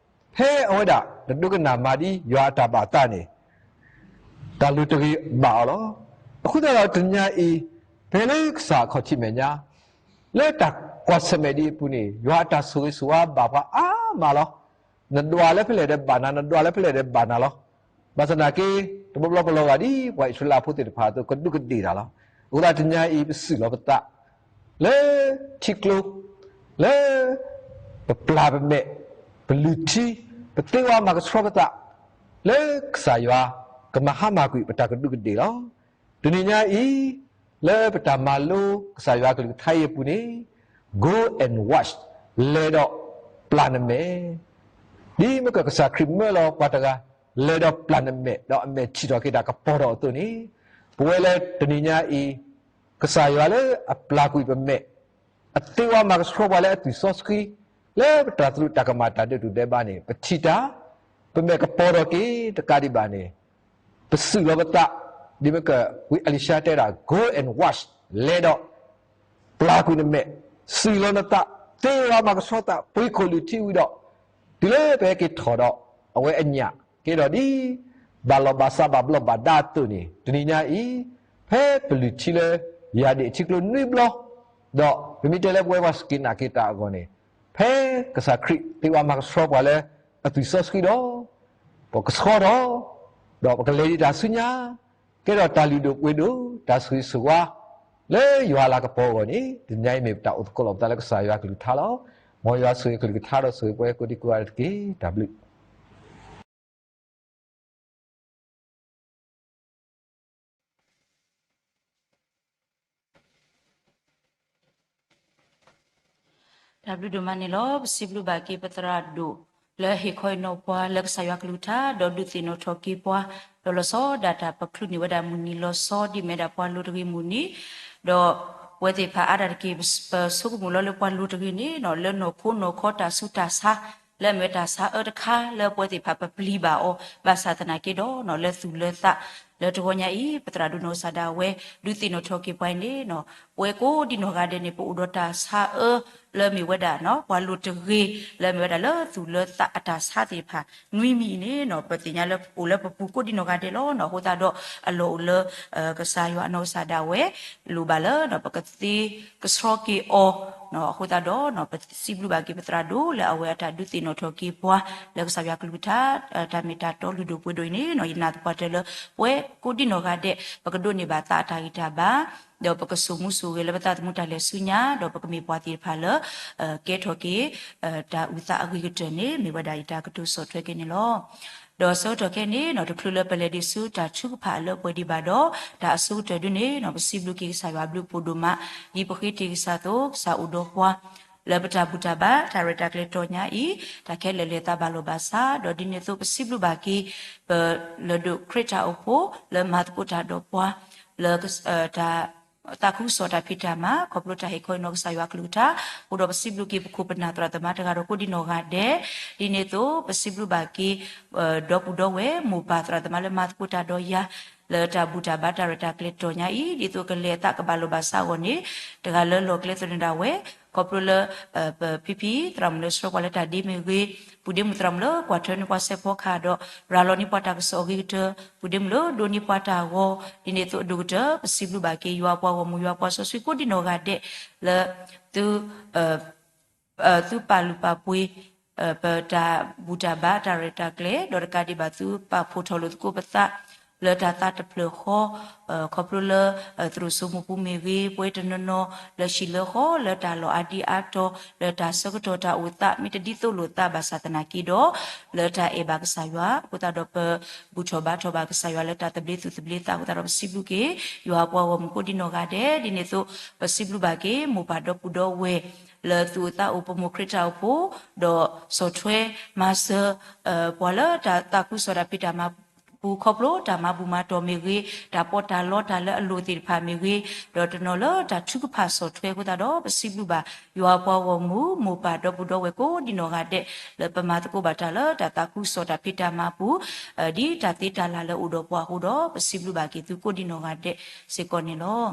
ဖဲအဝဲဒၣ်တဒိကနၣ်မၤဒ်ယွၤအတၢ်ဘၣ်အသးန့ၣ် တၢ်လိၤတဂ့ၤဘၣ်အီၤလီၤ. အဃိသတးဒီးတနံၤအံၤ ဖဲလၢကစၢ်အခီၣ်ထံးမဲာ်ညါ လၢတၢ်ကွၢ်ဆၢၣ်မဲာ်ဒ်အံၤအပူၤန့ၣ် ယွၤအတၢ်ဆိၣ်ဂ့ၤဆိၣ်ဝါဘၣ်ပှၤအါမးလီၤ. နဒွးလၢဖဲလဲၣ်ဒီးဘၣ်နၤ, နဒွးလၢဖဲလဲၣ်ဒီးဘၣ်နၤလီၤ. ဘၣ်ဆၣ်သနာ်က့ တဘျီဘျီပလီၤဂာ်ဒ်ပှၤအံၣ်စရ့လးဖိသ့ၣ်တဖၣ်အသိး ကဒူးကဒ့ၣ်တၢ်လီၤ. အဃိသတးတနံၤအံၤ ပစူၢ်လီၤပသး လၢထံကျိ လၢ ပပျၢ်ပမဲာ်, ပလုၢ်ထံ, ပသ့ဝါမၤကဆှီပသး လၢကစၢ်ယွၤကမၤဟါမၢ်ကွံာ်ပတၢ်ကဒူးကဒ့ၣ်လီၤ. တနံၤညါအံၤ လၢပတၢ်မၤလိကစၢ်ယွၤကလုၢ်ကထါအံၤအပူၤန့ၣ် Go and wash, လဲၤဒီးပျၢ်နမဲာ်, ဒ်မ့ၢ်ကကစၢ်ခရံာ်မၢလီၤပှၤတဂၤ လဲၤဒီးပျၢ်နမဲာ် ဒီးအမဲာ်ထံၣ်ထီၣ်က့ၤတၢ်ကပီၤထီၣ်အသိးန့ၣ် ပဝဲလၢတနံၤညါအံၤ ကစၢ်ယွၤလၢအပျၢ်ကွံာ်ပမဲာ် အသ့ဝါမၤကဆှီပှၤလၢအသွံၣ်စီဆှံ လၢပတၢ်သရူးတၢ်ကမၣ်တၢ်ဒဲးတူၢ်ဒဲးဘးန့ၣ် ပထံၣ်တၢ် ပမဲာ်ကပီၤထီၣ်က့ၤတကးဒံးဘၣ်န့ၣ် ပစူၢ်လီၤပသး ဒ်မ့ၢ်ကဝံအလံၤၡါတဲဒၣ် Go and wash, လဲၤဒီး ပျၢ်ကွံာ်နမဲာ်, စူၢ်လီၤနသး, သ့ဝါမၤကဆှီသး, ပှ့ၤခိၣ်လုၢ်ထံဝံၤဒီး တုၤလၢပဟဲက့ၤထီၣ်ဒီး အဝဲအညၣ်ကဲဒီးဒ် ဘၣ်လီၢ်ဘၣ်စးဘၣ်ဘျီးဘၣ်ဒါအသိးန့ၣ် တနံၤညါအံၤ ဖဲပလုၢ်ထံလၢ ယၢ်ဒ့ၣ်ထံကျိနွံဘျီ ဒီးပမ့ၢ်တဲလၢပဝဲပှၤစူၢ်က့ၤနာ်က့ၤတၢ်အဂီၢ်န့ၣ် ဖဲကစၢ်ခရံာ်သ့ဝါမၤကဆှီပှၤလၢအသွံၣ်စီဆှံဒီး ပကဆှီထီၣ် ဒီးပကလဲၤဒံးတၢ်ဆူညါ ကဲထီၣ်တၢ်လုၢ်ဒိၣ်ပှ့ၤဒိၣ် တၢ်ဆိၣ်ဂ့ၤဆိၣ်ဝါ လၢယွၤအလၤကပီၤအဂီၢ်န့ၣ် တနံၤညါအံၤမ့ၢ်ပတၢ်အိၣ်သကိးလိာ်ပသးလၢကစၢ်ယွၤကလုၢ်ကထါလီၤ. မ်ယွၤဆိၣ်ဂ့ၤကလုၢ်ကထါဒီးဆိၣ်ဂ့ၤပှၤကိးဒံကိးဂၤတက့ၢ်. တၢ်ဘျုး တၢ်ဘျုးဒိၣ်မးန့ၣ်လီၤ. ပစံးဘျုးဘၣ်က့ၤပသရၣ်ဒိၣ် လၢဟ့ၣ်ခီဟ့ၣ်နီၤပှၤလၢကစၢ်ယွၤကလုၢ်ကထါ ဒီးဒုးသ့ၣ်နီၣ်ထီၣ်က့ၤပှၤ ဒီးလီၤဆီဒၣ်တၢ်ပချုးန့ၢ်ဝဲဒၣ်မုၢ်နံၤလီၤဆီ ဒ်မ့ၢ်ဒၣ်ပှၤလိၤတဂ့ၤမုၢ်နံၤ, ဒီးပဝဲသ့ၣ်တဖၣ်အါဒၣ်တက့ၢ် ပဆိကမိၣ်လီၤလၢပှၤလိၤတဂ့ၤန့ၣ် လၢနီၢ်ခိနီၢ်ခီတၢ်ဆူးတၢ်ဆါ လၢအမ့ၢ်ဝဲတၢ်ဆါအၢတခါ လၢပဝဲသ့ၣ်တဖၣ်ပပျံၤဘၣ်အီၤ ဘၣ်ဆၣ်သနာ်က့ဒီး လၢသူၣ်လၢသး လၢတဂီၤညါအံၤ ပသရၣ်ဒိၣ်နီၢ်ကစၢ်ဒၣ်ဝဲ ဒုးသ့ၣ်နီၣ်ထီၣ်က့ၤပှၤအံၤန့ၣ် ပဝဲကိးဒံနီၢ်ဂၤဒဲးန့ၣ် ပအိၣ်ဒီးတၢ်ဆါအၢ လၢမ့ၢ်ဝဲဒၣ် ပှၤလိၤတဂ့ၤ လၢမ့ၢ်ဝဲဒၣ်လၢသူၣ်လၢသးအတၢ်ဆါသ့ၣ်တဖၣ် နွံမံၤအံၤန့ၣ် ပသ့ၣ်ညါလၢအိၣ်လၢပပူၤကိးဒံနီၢ်ဂၤဒဲးလီၤ. အဃိသတးဒီး အလီၢ်အိၣ်လၢ ကစၢ်ယွၤအနီၢ်ကစၢ်ဒၣ်ဝဲ လိၣ်ဘၣ်လၢ ပကသ့ကဆှီက့ၤအီၤ အဃိသတးဒီး ပစံးဘျုးဘၣ်က့ၤပသရၣ်ဒိၣ် လၢအဝဲအတၢ်ဒုးသ့ၣ်နီၣ်ထီၣ်က့ၤပှၤ လၢကစၢ်ယွၤကလုၢ်ကထါ တၢ်မ့ၢ်တၢ်တီလုၢ်ဒိၣ်ပှ့ၤဒိၣ်အံၤန့ၣ် ယနာ်သပှၢ်တၢၢ်လၢ ပဝဲကိးဒံနီၢ်ဂၤဒဲး ပကဒိးန့ၢ်ဘၣ်သးအတၢ်ဂံၢ်တၢ်ဘါ ဒီးပကစိာ်မူစိာ်ဂဲၤလၢပသးသမူတၢ်လဲၤဆူညါ ဒီးပကမ့ၢ်ပှၤသ့ၣ်တဖၣ်လၢ ကဲထီၣ်က့ၤ တၢ်အုၣ်သးအဂ့ၤကတၢၢ်န့ၣ် မ့ၢ်ဝဲဒၣ်ယတၢ်ကတိၤဆီၣ်ထွဲက့ၤန့ၣ်လီၤ. ဒီးဆၢကတီၢ်ခဲအံၤန့ၣ် တချုးလၢပလဲၤဒံးဆူတၢ်ထုကဖၣ်အလၢပှဲၤဒံးဘၣ်ဒီး တၢ်အဆိကတၢၢ်ဒုန့ၣ် ပစံးဘျုးက့ၤကစၢ်ယွၤအဘျုးအဖှိၣ်ဒိၣ်မး ဒ်ပဃ့တ့ၢ်ကစၢ်အသိး ကစၢ်အိၣ်ဒီးပှၤ လၢပတၢ်ဘူၣ်တၢ်ဘါ တၢ်ရဲၣ်တၢ်ကျဲၤတီၢ်ညါအံၤ တၢ်ခဲလၢာ်လဲၤသးဘၣ်လိာ်ဘၣ်စး ဒီးဒ်န့ၣ်အသိးပစံးဘျုးဘၣ်က့ၤ ပလၢၢ်ဒိၣ်ခရံာ်တၢ်အိၣ်ဖှိၣ် လၢမၤသကိးတၢ်ဒီးပှၤ လၢ တၢ်သးခုကစီၣ်တၢ်ဖံးတၢ်မၤ ခီဖျိတၢ်ဟ့ၣ်ခီဟ့ၣ်နီၤကစၢ်ယွၤကလုၢ်ကထါ အဃိဒီးပစံးဘျုးက့ၤပခိၣ်ပနၢ်သရၣ်သမါတဂၤဒီးကိးဒံနီၢ်ဂၤဒဲး ဒ်န့ၣ်အသိး ပစံးဘျုးဘၣ်က့ၤ ဒီပုၢ်ဒီဝဲၢ်မိၢ်ပၢ်သရၣ်သမါလၢမၤသကိးတၢ်ဒီးယၤ လၢတၢ်ဘူၣ်တၢ်ဘါတၢ်ရဲၣ်တၢ်ကျဲၤတီၢ်ညါအံၤ ဒ်သိးကလဲၤအသးကဘၣ်လိာ်ဘၣ်စးအဂီၢ်န့ၣ် တဂၤလၢလီၢ်ကျဲသနၢၣ်ဒၣ်ဝဲ ခီဖျိလၢ ပဖံဖံသရၣ်မုၣ်လၢဆှၢပှၤလၢတၢ်ဒ့မ့ၢ်ဂ့ၤ, ပုၢ်ဒ့မုၣ်သရၣ်မုၣ်လၢကွၢ်ထွဲန့ၢ်ပှၤစဲးဖီကဟၣ်ဒီး ရၤလီၤန့ၢ်ပှၤတၢ်ကစီၣ်အဂ့ၤကတၢၢ်, ပုၢ်ဒ့မုၣ်လၢဒိးန့ၢ်ပှၤတၢ်ဂီၤ, ဒ်န့ၣ်အသိးအဒိၣ်ကတၢၢ် ပစံးဘျုးဘၣ်က့ၤ ယွၤပှၤဂီၢ်မုၢ် ယွၤပှၤစီဆှံကိးဒံနီၢ်ဂၤဒဲး လၢ သု သုပာ်လုၢ်ပာ်ပှ့ၤ ပတၢ်ဘူၣ်တၢ်ဘါတၢ်ရဲၣ်တၢ်ကျဲၤ ဒီးတကးဒံးဘၣ်သုပာ်ဖှိၣ်ထီၣ်လိာ်သကိးပသး လၢတၢ်သးတဖျၢၣ်ဃီ ခီဖျိလၢ သရိာ်စိမိၢ်ပူၤမ့ၢ်ဂ့ၤ, ပဝဲတနီၤနီၤ လၢဟံၣ်လၢဃီ လၢတၢ်လီၢ်အါဒံအါတီၤ လၢတၢ်ဆၢကတီၢ်တၢ်အိၣ်သး မ့ၢ်တဒ်သိးလိာ်သးဘၣ်ဆၣ်သနာ်က့ဒီး လၢတၢ်အဲၣ်ဘၣ်ကစၢ်ယွၤ အဃိသတးဒီး ပဘူၣ်ထီၣ်ဘါထီၣ်ဘၣ်ကစၢ်ယွၤလၢတၢ်သဘျ့သူၣ်သဘျ့သး အဃိသတးဒီး ပစံးဘျုးက့ၤ ယွၤပှၤဂီၢ်မုၢ်ကိးဒံနီၢ်ဂၤဒဲး ဒ်န့ၣ်အသိး ပစံးဘျုးဘၣ်က့ၤမိၢ်ပၢ်ဒီပုၢ်ဒီဝဲၢ် လၢသူၣ်အိၣ်သးအိၣ် ပမိၢ်ခရံာ်တၢ်အိၣ်ဖှိၣ် ဒီးဆီၣ်ထွဲမၤစၢၤ ပှၤလၢတၢ်သးခုကစီၣ်တၢ်ဖံးတၢ်မၤပူၤ ခီဖျိတၢ်မၤဘူၣ်မၤတီၢ်မ့ၢ်ဂ့ၤ, တၢ်ပီးတၢ်လီတၢ်လၢအလိၣ်သ့ၣ်တဖၣ်မ့ၢ်ဂ့ၤ, ဒီးတနီၤလၢတၢ်ထုကဖၣ်ဆီၣ်ထွဲအဃိသတးဒီး ပစံးဘျုးဘၣ် ယွၤပှၤဂီၢ်မုၢ် မိၢ်ပၢ်ဒီပုၢ်ဒီဝဲၢ်ကိးဒံနီၢ်ဂၤဒဲး လၢပမၤသကိးဘၣ်တၢ်လၢတၢ်သးခုကစီၣ်တၢ်ဖံးတၢ်မၤပူၤ ဒ်တၢ်သ့တၢ်လၢ်လၢအိၣ်ဒီးပှၤအဃိဒီး ပစံးဘျုးဘၣ်က့ၤသုကိးဒံနီၢ်ဂၤဒဲးစ့ၢ်ကီးန့ၣ်လီၤ.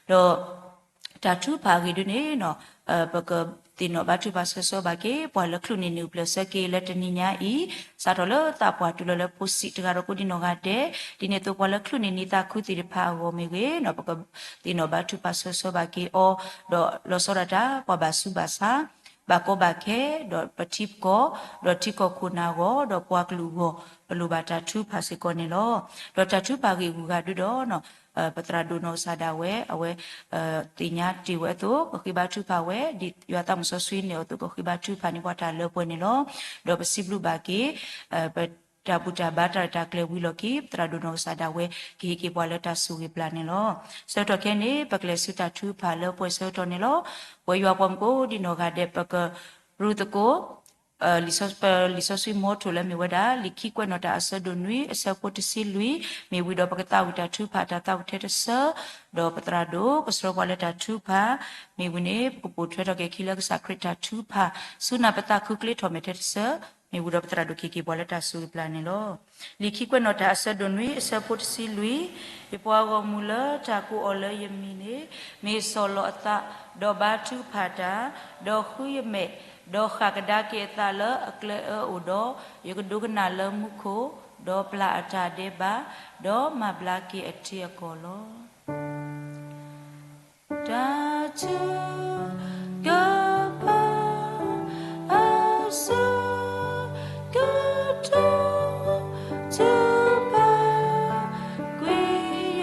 ဒီး တၢ်ထုကဖၣ်အဂ့ၢ်ဒ်န့ၣ် ပကသ့ၣ်နီၣ်ဘါထုကဖၣ်ဆၢဆၢဘၣ်က့ၤ ပှၤလၢချုးန့ၢ်နံၣ်အုၣ်ဖျဲၣ်ဆၢက့ၤလၢတနံၤညါအံၤ စးထီၣ်လၢသးပှၢ်တုၤလီၤလၢဖိဆံးတဂၤဒီးကိးဒံနီၢ်ဂၤဒဲး, ဒ်န့ၣ်အသိးပှၤလၢချုးန့ၢ်နံၣ်သးခုသ့ၣ်တဖၣ်အဂီၢ်မ့ၢ်ဂ့ၤ ပကသ့ၣ်နီၣ်ဘါထုကဖၣ်ဆၢဆၢဘၣ်က့ၤအီၤ, ဒီးလီၤဆီဒၣ်တၢ် ပှၤဘၣ်ဆူးဘၣ်ဆါ ဘၣ်ကီဘၣ်ခဲ, ဒီးပထံပကီၢ်, ဒီးထံကီၢ်ခိၣ်နၢ်ဂီၢ်, ဒီးပှၤကလုာ်အဂီၢ် ပလိၣ်ဘၣ်တၢ်ထုကဖၣ်စ့ၢ်ကီးန့ၣ်လီၤ. ဒီးတၢ်ထုကဖၣ်ဂ့ၢ်အဂုၤအဂၤဒုဒီး ပသရၣ်ဒိၣ်နီၢ်ကစၢ်ဒၣ်ဝဲ အဝဲ သ့ၣ်ညါတ့ၢ်ဝဲအသိး ကဃ့ဘါထုကဖၣ်ဝဲ ဒ်ယွၤသးမုၣ်စီဆှံန့ၣ်အသိး ကဃ့ဘါထုကဖၣ်န့ၢ်ပှၤတၢ်လၢပှဲၤန့ၣ်လီၤ. ဒီးပစံးဘျုးဘၣ်က့ၤ ပတၢ်ဘူၣ်တၢ်ဘါတၢ်ရဲၣ်တၢ်ကျဲၤဝံၤလီၢ်ခံ ပသရၣ်ဒိၣ်နီၢ်ကစၢ်ဒၣ်ဝဲ ကဟ့ၣ်က့ၤပှၤလၢတၢ်ဆိၣ်ဂ့ၤပျၢ်န့ၣ်လီၤ. ဆၢကတီၢ်ခဲအံၤန့ၣ် ပကလဲၤဆူတၢ်ထုကဖၣ်လၢပှဲၤဆၢကတီၢ်န့ၣ်လီၤ. ပဝဲယွၤပှၤမုၣ်ကိးဒံနီၢ်ဂၤဒဲး ပကရူၢ်သကိး လံာ်စီဆှံမီထိၣ်လၢမ့ၢ်ဝဲဒၣ် လံာ်ခံကွဲးနီၣ်တၢ်အဆၢဒိၣ်နွံ အဆၢဖိတဆံလွံၢ်, မ့ၢ်ဝံၤဒီးပကသးဝံၣ်တၢ်ထုကဖၣ်တၢ်သးဝံၣ်ထဲတဆၢ, ဒီးပသရၣ်ဒိၣ် ကဆှၢပှၤလၢတၢ်ထုကဖၣ်, မ့ၢ်ဝံၤန့ၣ် ပကပိာ်ထွဲထီၣ်က့ၤခံလၢကစၢ်ခရံာ်တၢ်ထုကဖၣ်, ဆူနၢ်ပသးခုကျ့ထီၣ်မဲာ်ထဲတဆၢ, မ့ၢ်ဝံၤဒီးပသရၣ်ဒိၣ်ကဟ့ၣ်က့ၤပှၤလၢတၢ်ဆိၣ်ဂ့ၤပျၢ်န့ၣ်လီၤ. လံာ်ခံကွဲးနီၣ်တၢ်အဆၢဒိၣ်နွံ အဆၢဖိတဆံလွံၢ်, ယပှၤဂီၢ်မုၢ်လၢတၢ်ကိးအီၤလၢယမံၤန့ၣ် မ့ၢ်ဆီၣ်လီၤအသး, ဒီးဘါထုကဖၣ်တၢ်, ဒီးဃုယမဲာ်, ဒီးဃၣ်ကဒါက့ၤအသးလၢအကျဲအၢအိၣ်ဒီး, ယကဒိကနၣ်လၢမူခိၣ်, ဒီးပျၢ်အတၢ်ဒဲးဘး, ဒီးမၤဘျါက့ၤအထံအကီၢ်လီၤ. တၢ်ထုကဖၣ်အဆၢကတီၢ် ထုကဖၣ်ကွံာ်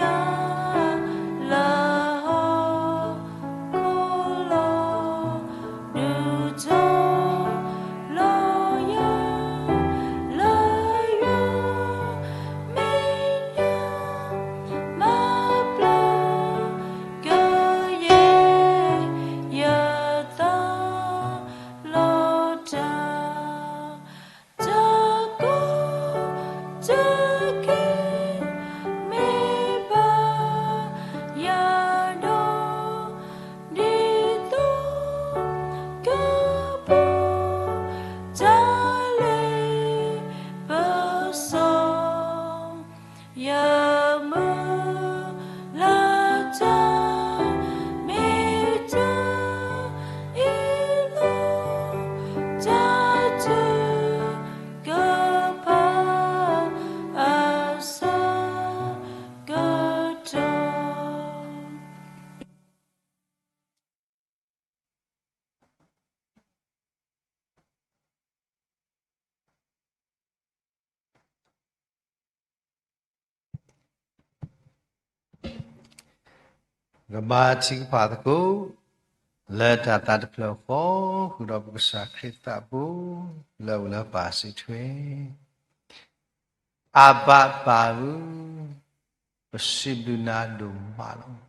ကဘါထုကဖၣ်သကိး လၢတၢ်သးတဖျၢၣ်ဃီ ဃုာ်ဒီးပကစၢ်ခရံာ်သးဘိ လၢအအိၣ်လၢပၢ်စံးထွဲ အဘၤပၢ်ဧၢ, ပစံးဘျုးနၤဒိၣ်မးလီၤ.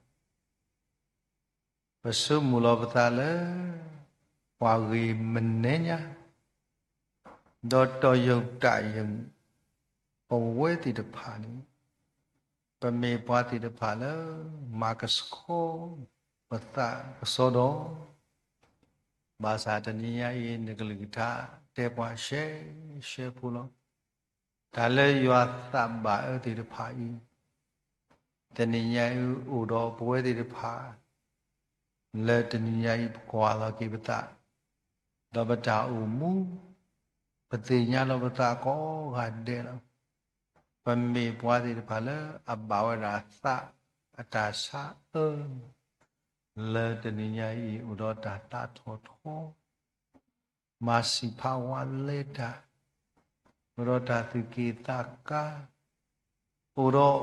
ပဆိကမိၣ်လီၤပသးလၢ ပှၤဂ့ၤမနုၤညါ, ဒီးတီၢ်ယုၢ်တၢ်ယုၢ် ပဝဲသ့ၣ်တဖၣ်န့ၣ် ပမ့ၢ်ပှၤသ့ၣ်တဖၣ်လၢ မၤကဆှီပသးကစီဒီ, ဘၣ်ဆၣ်တနံၤညါအံၤ နကလုၢ်ကထါတဲပှၤရှဲရှဲဖိလီၤ. တၢ်လၢယွၤသးဘၣ်အၢသ့ၣ်တဖၣ်အံၤ တနံၤညါအံၤအိၣ်ဒီးပဝဲသ့ၣ်တဖၣ် လၢတနံၤညါအံၤပကွၢ်လီၤက့ၤပသး, ဒီးပတၢ်အိၣ်မူ ပသ့ၣ်ညါလီၤပသးကိးဂၤဒဲးလီၤ. ပမ့ၢ်ပှၤသ့ၣ်တဖၣ်လၢအဘၣ်ဝဲဒၣ်သးအတၢ်ဆါအၢ, လၢတနံၤညါအံၤအိၣ်ဒီးတၢ်သးထီၣ်ထီ မၤစံးဖးဝါလဲၤတၢ်, အိၣ်ဒီးတၢ်သူၣ်က့ၣ်သးကါ, အိၣ်ဒီး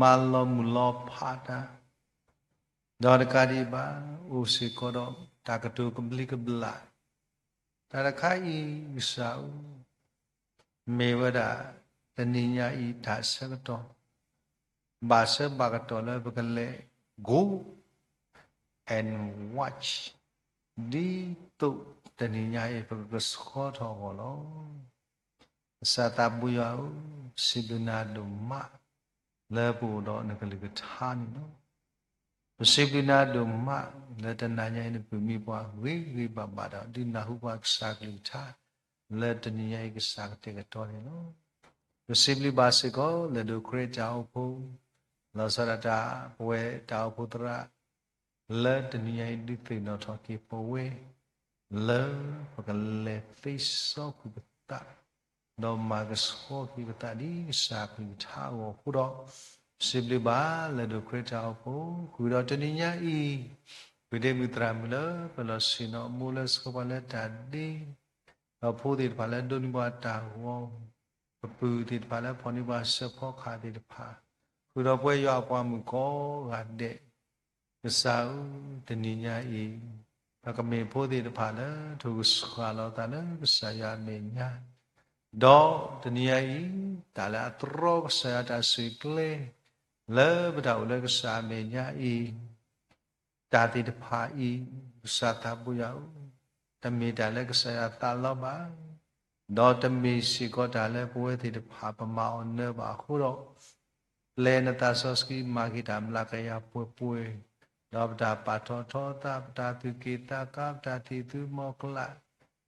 မၤလီၤမုၢ်လီၤဖးတၢ်, ဒီးတကးဒံးဘၣ် အိၣ်စ့ၢ်ကီးဒီးတၢ်ကတိၤကဘျံးကဘျၣ်, တၢ်တခါအံၤကစၢ်ဧၢ, မ့ၢ်ဝဲဒၣ် တနံၤညါအံၤတၢ်ဆၢကတီၢ် ဘၣ်ဆၢဘၣ်ကတီၢ်လၢပကလဲၤ go and watch ဒ်သိးတနံၤညါအံၤ ပကကဆှီထီၣ်အဂီၢ်လီၤ. ကစၢ်သးဘိယွၤဧၢ, ပစံးဘျုးနၤဒိၣ်မး လၢပအိၣ်ဒီးနကလုၢ်ကထါန့ၣ်လီၤ. ပစံးဘျုးနၤဒိၣ်မး လၢတနံၤညါအံၤ နပၢၢ်မံပှၤဂ့ၤဂ့ၤဘၣ်ဘၣ်ဒီး ဒုးနၢ်ဟူပှၤကစၢ်ကလုၢ်ကထါ လၢတနံၤညါအံၤကစၢ်ကတဲာ်ကတီၤန့ၣ်လီၤ. ပစံးဘျုးဘၣ်စ့ၢ်ကီး လၢဒိၣ်ခရံာ်တၢ်အိၣ်ဖှိၣ် လီၤဆီဒၣ်တၢ် ပဝဲတၢ်အိၣ်ဖှိၣ်သရၣ် လၢတနံၤညါအံၤ ဒုးသ့ၣ်နီၣ်ထီၣ်က့ၤပဝဲ လၢပကလဲၤသ့စီကွံာ်ပသး ဒီးမၤကဆှီက့ၤပသးဒ်ကစၢ်ကလုၢ်ကထါအဂီၢ်အဃိဒီး, ပစံးဘျုးဘၣ်လၢဒိၣ်ခရံာ်တၢ်အိၣ်ဖှိၣ် ဃုာ်ဒီးတနံၤညါအံၤ ပဒ့မုၣ်သရၣ်မုၣ်လၢပလီၢ်ဆ့ၣ်နီၤအမိၢ်လၢဆှၢပှၤလၢတၢ်ဒ့ ဒီးဖိသ့ၣ်တဖၣ်လၢဒိးန့ၢ်ပှၤတၢ်ဂီၤ, ပပုၢ်သ့ၣ်တဖၣ်လၢဖီၣ်န့ၢ်ပှၤစၢဖီခၣ်သ့ၣ်တဖၣ်, ဃုာ်ဒီးပဝဲယွၤအပှၤမုၣ်ကိးဂၤဒဲး, ကစၢ်ဧၢ, တနံၤညါအံၤ ပကမ့ၢ်ဖိသ့ၣ်တဖၣ်လၢ ထိၣ်ကစှၤလီၤသးလၢကစၢ်ယွၤအမဲာ်ညါ, ဒီးတနံၤညါအံၤ တၢ်လၢအတြီကစၢ်ယွၤတၢ်စူၢ်ကျဲ လၢပတၢ်အိၣ်လၢကစၢ်အမဲာ်ညါအံၤ တၢ်သ့ၣ်တဖၣ်အံၤ ကစၢ်သးဘိယွၤဧၢ, တမ့ၢ်တၢ်လၢကစၢ်ယွၤသးလီဘၣ်, ဒီးတမ့ၢ်စ့ၢ်ကီးတၢ်လၢပဝဲသ့ၣ်တဖၣ်ပမၤအီၤနၢဘၣ်အဃိဒီး, ပျဲနသးစီဆှံမၤက့ၤတၢ်မျးကယၤပှဲၤပှဲၤ, ဒီးပတၢ်ပာ်ထီၣ်ထီသး, ပတၢ်သူၣ်က့ၣ်သးကါ, ပတၢ်သံၣ်သူမီၤကျၢ်,